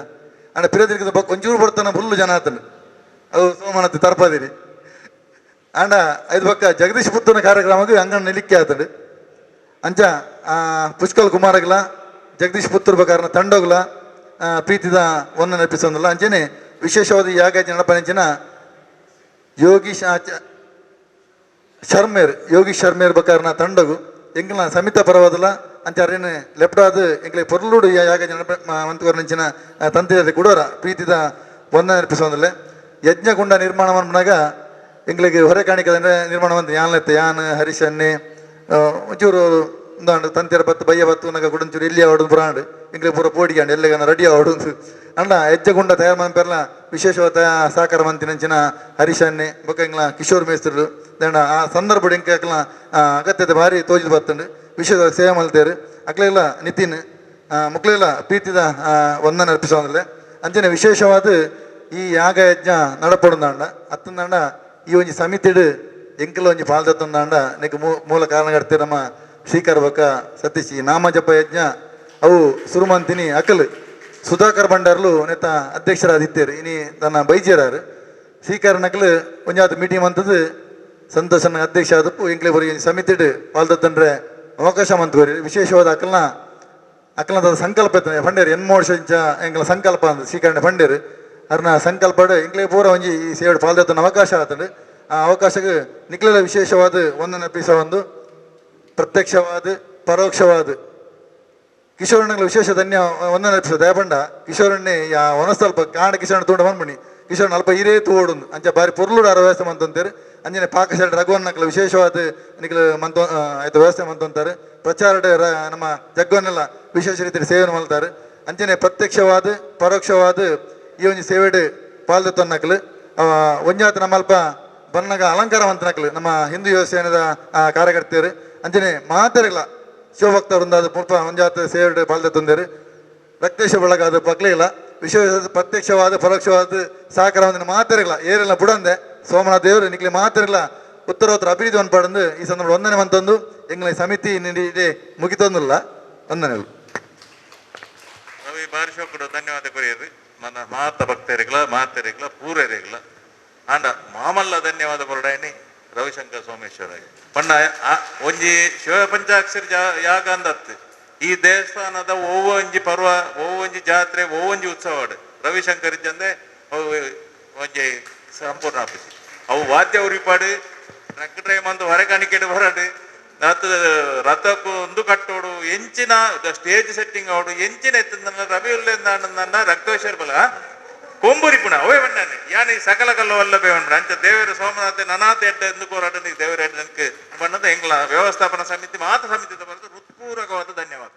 ಅಂಡ ಪಿರದಿರ್ಗದ ಬೊಕ್ಕ ಒಂಚೂರು ಬರ್ತಾನ ಫುಲ್ಲು ಜನ ಆತನು ಅದು ಸೋಮನತ್ತಿ ತರ್ಪದಿರಿ ಅಂಡ ಐದು ಪಕ್ಕ ಜಗದೀಶ್ ಪುತ್ತನ ಕಾರ್ಯಕ್ರಮಕ್ಕೆ ಅಂಗಣ ನಿಲಿಕ್ಕೆ ಆತಂಡು. ಅಂಚ ಪುಷ್ಕಲ್ ಕುಮಾರಗ್ಲ ಜಗದೀಶ್ ಪುತ್ತೂರ್ ಬಕಾರನ ತಂಡೋಗ್ಲ ಪ್ರೀತಿದ ವಂದನೆ ಅರ್ಪಿಸೋದಿಲ್ಲ. ಅಂಚನೆ ವಿಶೇಷವಾದ ಯಾಗ ನಡಪನೆಂಚಿನ ಯೋಗೀಶ್ ಆಚ ಶರ್ಮೇರ್ ಯೋಗೀಶ್ ಶರ್ಮೇರ್ ಬಕಾರನ ತಂಡಗು ಎಂಗ್ಲ ಸಮಿತ ಪರವಾದಲ ಅಂಚ ಅರೇನು ಲೆಪ್ಟಾದ ಎಂಗ್ಲೆ ಪೊರ್ಲುಡು ಯಾಗ ಮಂತ್ಕೊರ್ನಂಚಿನ ತಂತಿದ ಕುಡೋರ ಪ್ರೀತಿದ ವಂದನೆ ಅರ್ಪಿಸೋದಿಲ್ಲ. ಯಜ್ಞಕುಂಡ ನಿರ್ಮಾಣ ಮನ್ಪುನಾಗ ಎಂಗ್ಲಿಗೆ ಹೊರೆ ಕಾಣಿಕೆ ನಿರ್ಮಾಣ ಮಂತ್ ಯಾನ್ಲೆತ್ತೆ ಯಾನ್ ಹರೀಶನ್ನೆ ಒಂಚೂರು ಇಂದಾಂಡ್ ತಂತಿಯರ ಬತ್ತು ಬಯ್ಯ ಬತ್ತು ನಗ ಕುಡಂಚೂರು ಇಲ್ಲಿ ಆವಡು ಪುರಾಂಡ್ ಎಂಗ್ಲೆ ಪೂರ ಪೋಡಿಗಾಂಡ್ ಎಲ್ಲಗನ ರೆಡಿ ಆವಡು ಅಂಡ ಯಜ್ಞಕುಂಡ ತಯಾರು ಮನ್ಪೆರ್ಲ ವಿಶೇಷವಾದ ಸಹಕಾರ ಮಂತಿನಂಚಿನ ಹರೀಶನ್ನೆ ಬೊಕ್ಕ ಎಂಗ್ಲ ಕಿಶೋರ್ ಮೇಸ್ತ್ರು ದಂಡ ಆ ಸಂದರ್ಭ ಎಂಕ ಅಕ್ಲ ಅಗತ್ಯತೆ ಭಾರಿ ತೋಜಿದ್ ಬತ್ತಂಡು ವಿಶೇಷ ಸೇವೆ ಮಲ್ತೇರು ಅಕ್ಲೆಲ್ಲ ನಿತಿನ್ ಮುಕ್ಲೆಲ್ಲ ಪ್ರೀತಿದ ವಂದನೆ ಅರ್ಪಿಸೋದಿಲ್ಲ. ಅಂಚನೆ ವಿಶೇಷವಾದ ಈ ಯಾಗ ಯಜ್ಞ ನಡಪಡುಂದಾಂಡ ಅತ್ತಂದಾಂಡ ಈ ಒಂಜಿ ಸಮಿತಿಡ್ ಎಂಕಲ ಒಂಜಿ ಪಾಲ್ದತ್ತಂದಾಂಡ ನೆಕ್ ಮೂಲ ಕಾರಣಕರ್ತೆ ನಮ್ಮ ಶ್ರೀಕರ್ ಬೊಕ್ಕ ಸತೀಶ್. ಈ ನಾಮಜಪ ಯಜ್ಞ ಅವು ಸುರುಮಂತಿನಿ ಅಕಲ್ ಸುಧಾಕರ್ ಭಂಡಾರ್ಲು ನೆತ್ತ ಅಧ್ಯಕ್ಷರಾದಿತ್ತೇರು ಇನಿ ತನ್ನ ಬೈಜೇರಾರು ಶ್ರೀಕರ್ ನಕಲು ಒಂಜಾತ ಮೀಟಿಂಗ್ ಮಂತದ್ದು ಸಂತೋಷನ ಅಧ್ಯಕ್ಷ ಆದಪ್ಪು ಎಂಕ್ಲೆ ಬರಿ ಸಮಿತಿಡ್ ಪಾಲ್ದತ್ತಂದ್ರೆ ಅವಕಾಶ ಮಂತ್ಕೋರಿ. ವಿಶೇಷವಾದ ಅಕಲ್ನ ಅಕಲ್ನ ಸಂಕಲ್ಪ ಇತ್ತನೆ ಫಂಡೇರು ಎನ್ಮೋಡ್ಸ್ ಇಂಚ ಎಂಕ್ಲ ಸಂಕಲ್ಪ ಅಂದ್ ಶ್ರೀಕರಣೆ ಫಂಡೇರು ಅರ್ನ ಸಂಕಲ್ಪ ಎಂಕ್ಲೆ ಪೂರ ಒಂಜಿ ಈ ಸೇವೆ ಪಾಲ್ದತ್ತನ ಅವಕಾಶ ಆತಂಡು. ಆ ಅವಕಾಶಕ್ಕೆ ನಿಕ್ಲೆಲ ವಿಶೇಷವಾದ ವಂದನೆ ಅರ್ಪಿಸ ಒಂದು ಪ್ರತ್ಯಕ್ಷವಾದ ಪರೋಕ್ಷವಾದ ಕಿಶೋರಣ್ಣಗಳ ವಿಶೇಷ ಧನ್ಯ ವಂದನೆ ಅರ್ಪಿಸ ದಯಪಂಡ ಕಿಶೋರಣ್ಣೆ ಯಾ ಒನಸ್ತಲ್ಪ ಕಾಂಡ ಕಿಶೋರಣ್ಣ ತೂಂಡ ಬಂದ್ಬಣಿ ಕಿಶೋರಣ್ಣ ಅಲ್ಪ ಇರೇ ತೂವೊಡುಂದು ಅಂಚ ಬಾರಿ ಪೊರ್ಲುಡು ಆರ ವ್ಯವಸ್ಥೆ ಮಂತೊಂತೇರು. ಅಂಚನೆ ಪಾಕಶಾಲೆ ರಘುವಣ್ಣಕ್ಲ ವಿಶೇಷವಾದ ನಿಕ್ಲು ಮಂತೊ ಆಯ್ತು ವ್ಯವಸ್ಥೆ ಮಂತೊಂತಾರೆ. ಪ್ರಚಾರ ನಮ್ಮ ಜಗ್ಗವನ್ನೆಲ್ಲ ವಿಶೇಷ ರೀತಿಯಲ್ಲಿ ಸೇವೆಯನ್ನು ಮಲ್ತಾರೆ. ಅಂಚನೆ ಪ್ರತ್ಯಕ್ಷವಾದ ಪರೋಕ್ಷವಾದ ಈ ಒಂಜಿ ಸೇವೆಡ್ ಪಾಲ್ದತ್ತೊನ್ನಕ್ಲು ಒಂಜಾತ ನಮ್ಮ ಅಲ್ಪ ಬನ್ನಗ ಅಲಂಕಾರ ಮಂತನಕ್ಲು ನಮ್ಮ ಹಿಂದೂ ಯುವ ಸೇನೆದ ಕಾರ್ಯಕರ್ತೆಯರು. ಅಂಚನೆ ಮಾತೆರೆಗ್ಲ ಶಿವಭಕ್ತರುಂದಾದ ಮುಲ್ಪ ಒಂಜಾತ ಸೇವೆಡ್ ಪಾಲ್ದತ್ತೊಂದೇರು. ರಕ್ತೇಶ ಬಳಗಾದ ಪಕ್ಲಿಲ್ಲ ವಿಶೇಷ ಪ್ರತ್ಯಕ್ಷವಾದ ಪರೋಕ್ಷವಾದ ಸಹಕಾರ ಒಂದಿನ ಮಾತೆರೆಗ್ಲ ಏರೆಲ್ಲ ಬುಡಂದೆ ಸೋಮನಾಥ ದೇವರು ನಿಕ್ಲೆ ಮಾತೆರೆಗ್ಲ ಉತ್ತರೋತ್ತರ ಅಭಿವೃದ್ಧಿ ಪಡೆದು ಈ ಸಂದರ್ಭ ವಂದನೆ ಮಂತೊಂದು ಎಂಗ್ಲ ಸಮಿತಿ ಇದೆ ಮುಗಿತೊಂದಿಲ್ಲ. ವಂದನೆಗಳು. ರವಿ ಬಾರಿಶೋಕುಡು ಧನ್ಯವಾದ ಕೊರಿಯರು. మన ಮಾತ ಭಕ್ತರಿಗ್ಲ ಮಾತೆರಿಗ್ಲ ಪೂರೆರಿಗ್ಲ ಆಂಡ ಮಾಮಲ್ಲ ಧನ್ಯವಾದ ಕೊರಡಾಯನಿ ರವಿಶಂಕರ್ ಸೋಮೇಶ್ವರ ಪಂಡ ಒಂಜಿ ಶಿವ ಪಂಚಾಕ್ಷರಿ ಯಾಗ ಅಂದತ್ತು. ಈ ದೇವಸ್ಥಾನದ ಒಂಜಿ ಪರ್ವ, ಒಂಜಿ ಜಾತ್ರೆ, ಒಂಜಿ ಉತ್ಸವ ರವಿಶಂಕರ್ ಇಜ್ಜಂದೆ ಅವು ಒಂಜಿ ಸಂಪೂರ್ಣ ಆಫೀಸ್. ಅವು ವಾದ್ಯ ಉರಿಪಾಡು, ಟ್ರಕ್ ಡ್ರೈವ್ ಅಂತ ಹೊರ ಕಾಣಿಕೆಡ್ ಬರಡು ರಥ ರಥಕ್ಕೂ ಒಂದು ಕಟ್ಟೋಡು, ಎಂಚಿನ ಸ್ಟೇಜ್ ಸೆಟ್ಟಿಂಗ್ ಅವಡು ಎಂಚಿನ ಎತ್ತಂದನ್ನ ರವಿ ಉಲ್ಲೇಂದ ರಕ್ತೇಶ್ವರ ಬಲ ಕೊಂಬುರಿಪುಣ ಅವೇ ಬಣ್ಣನೆ ಯಾನಿ ಸಕಲ ಕಲ್ಲ ವಲ್ಲಭೆ ಬಣ್ಣ ಅಂಚ ದೇವರ ಸೋಮನಾಥ ನನಾಥ ಎಡ್ಡ ಎಂದು ಕೋರಾಟ ದೇವರ ಎಡ್ಡ ಬಣ್ಣದ ಎಂಗ್ಲ ವ್ಯವಸ್ಥಾಪನಾ ಸಮಿತಿ ಮಾತ್ರ ಸಮಿತಿ ಬರೆದು ಹೃತ್ಪೂರ್ವಕವಾದ ಧನ್ಯವಾದ.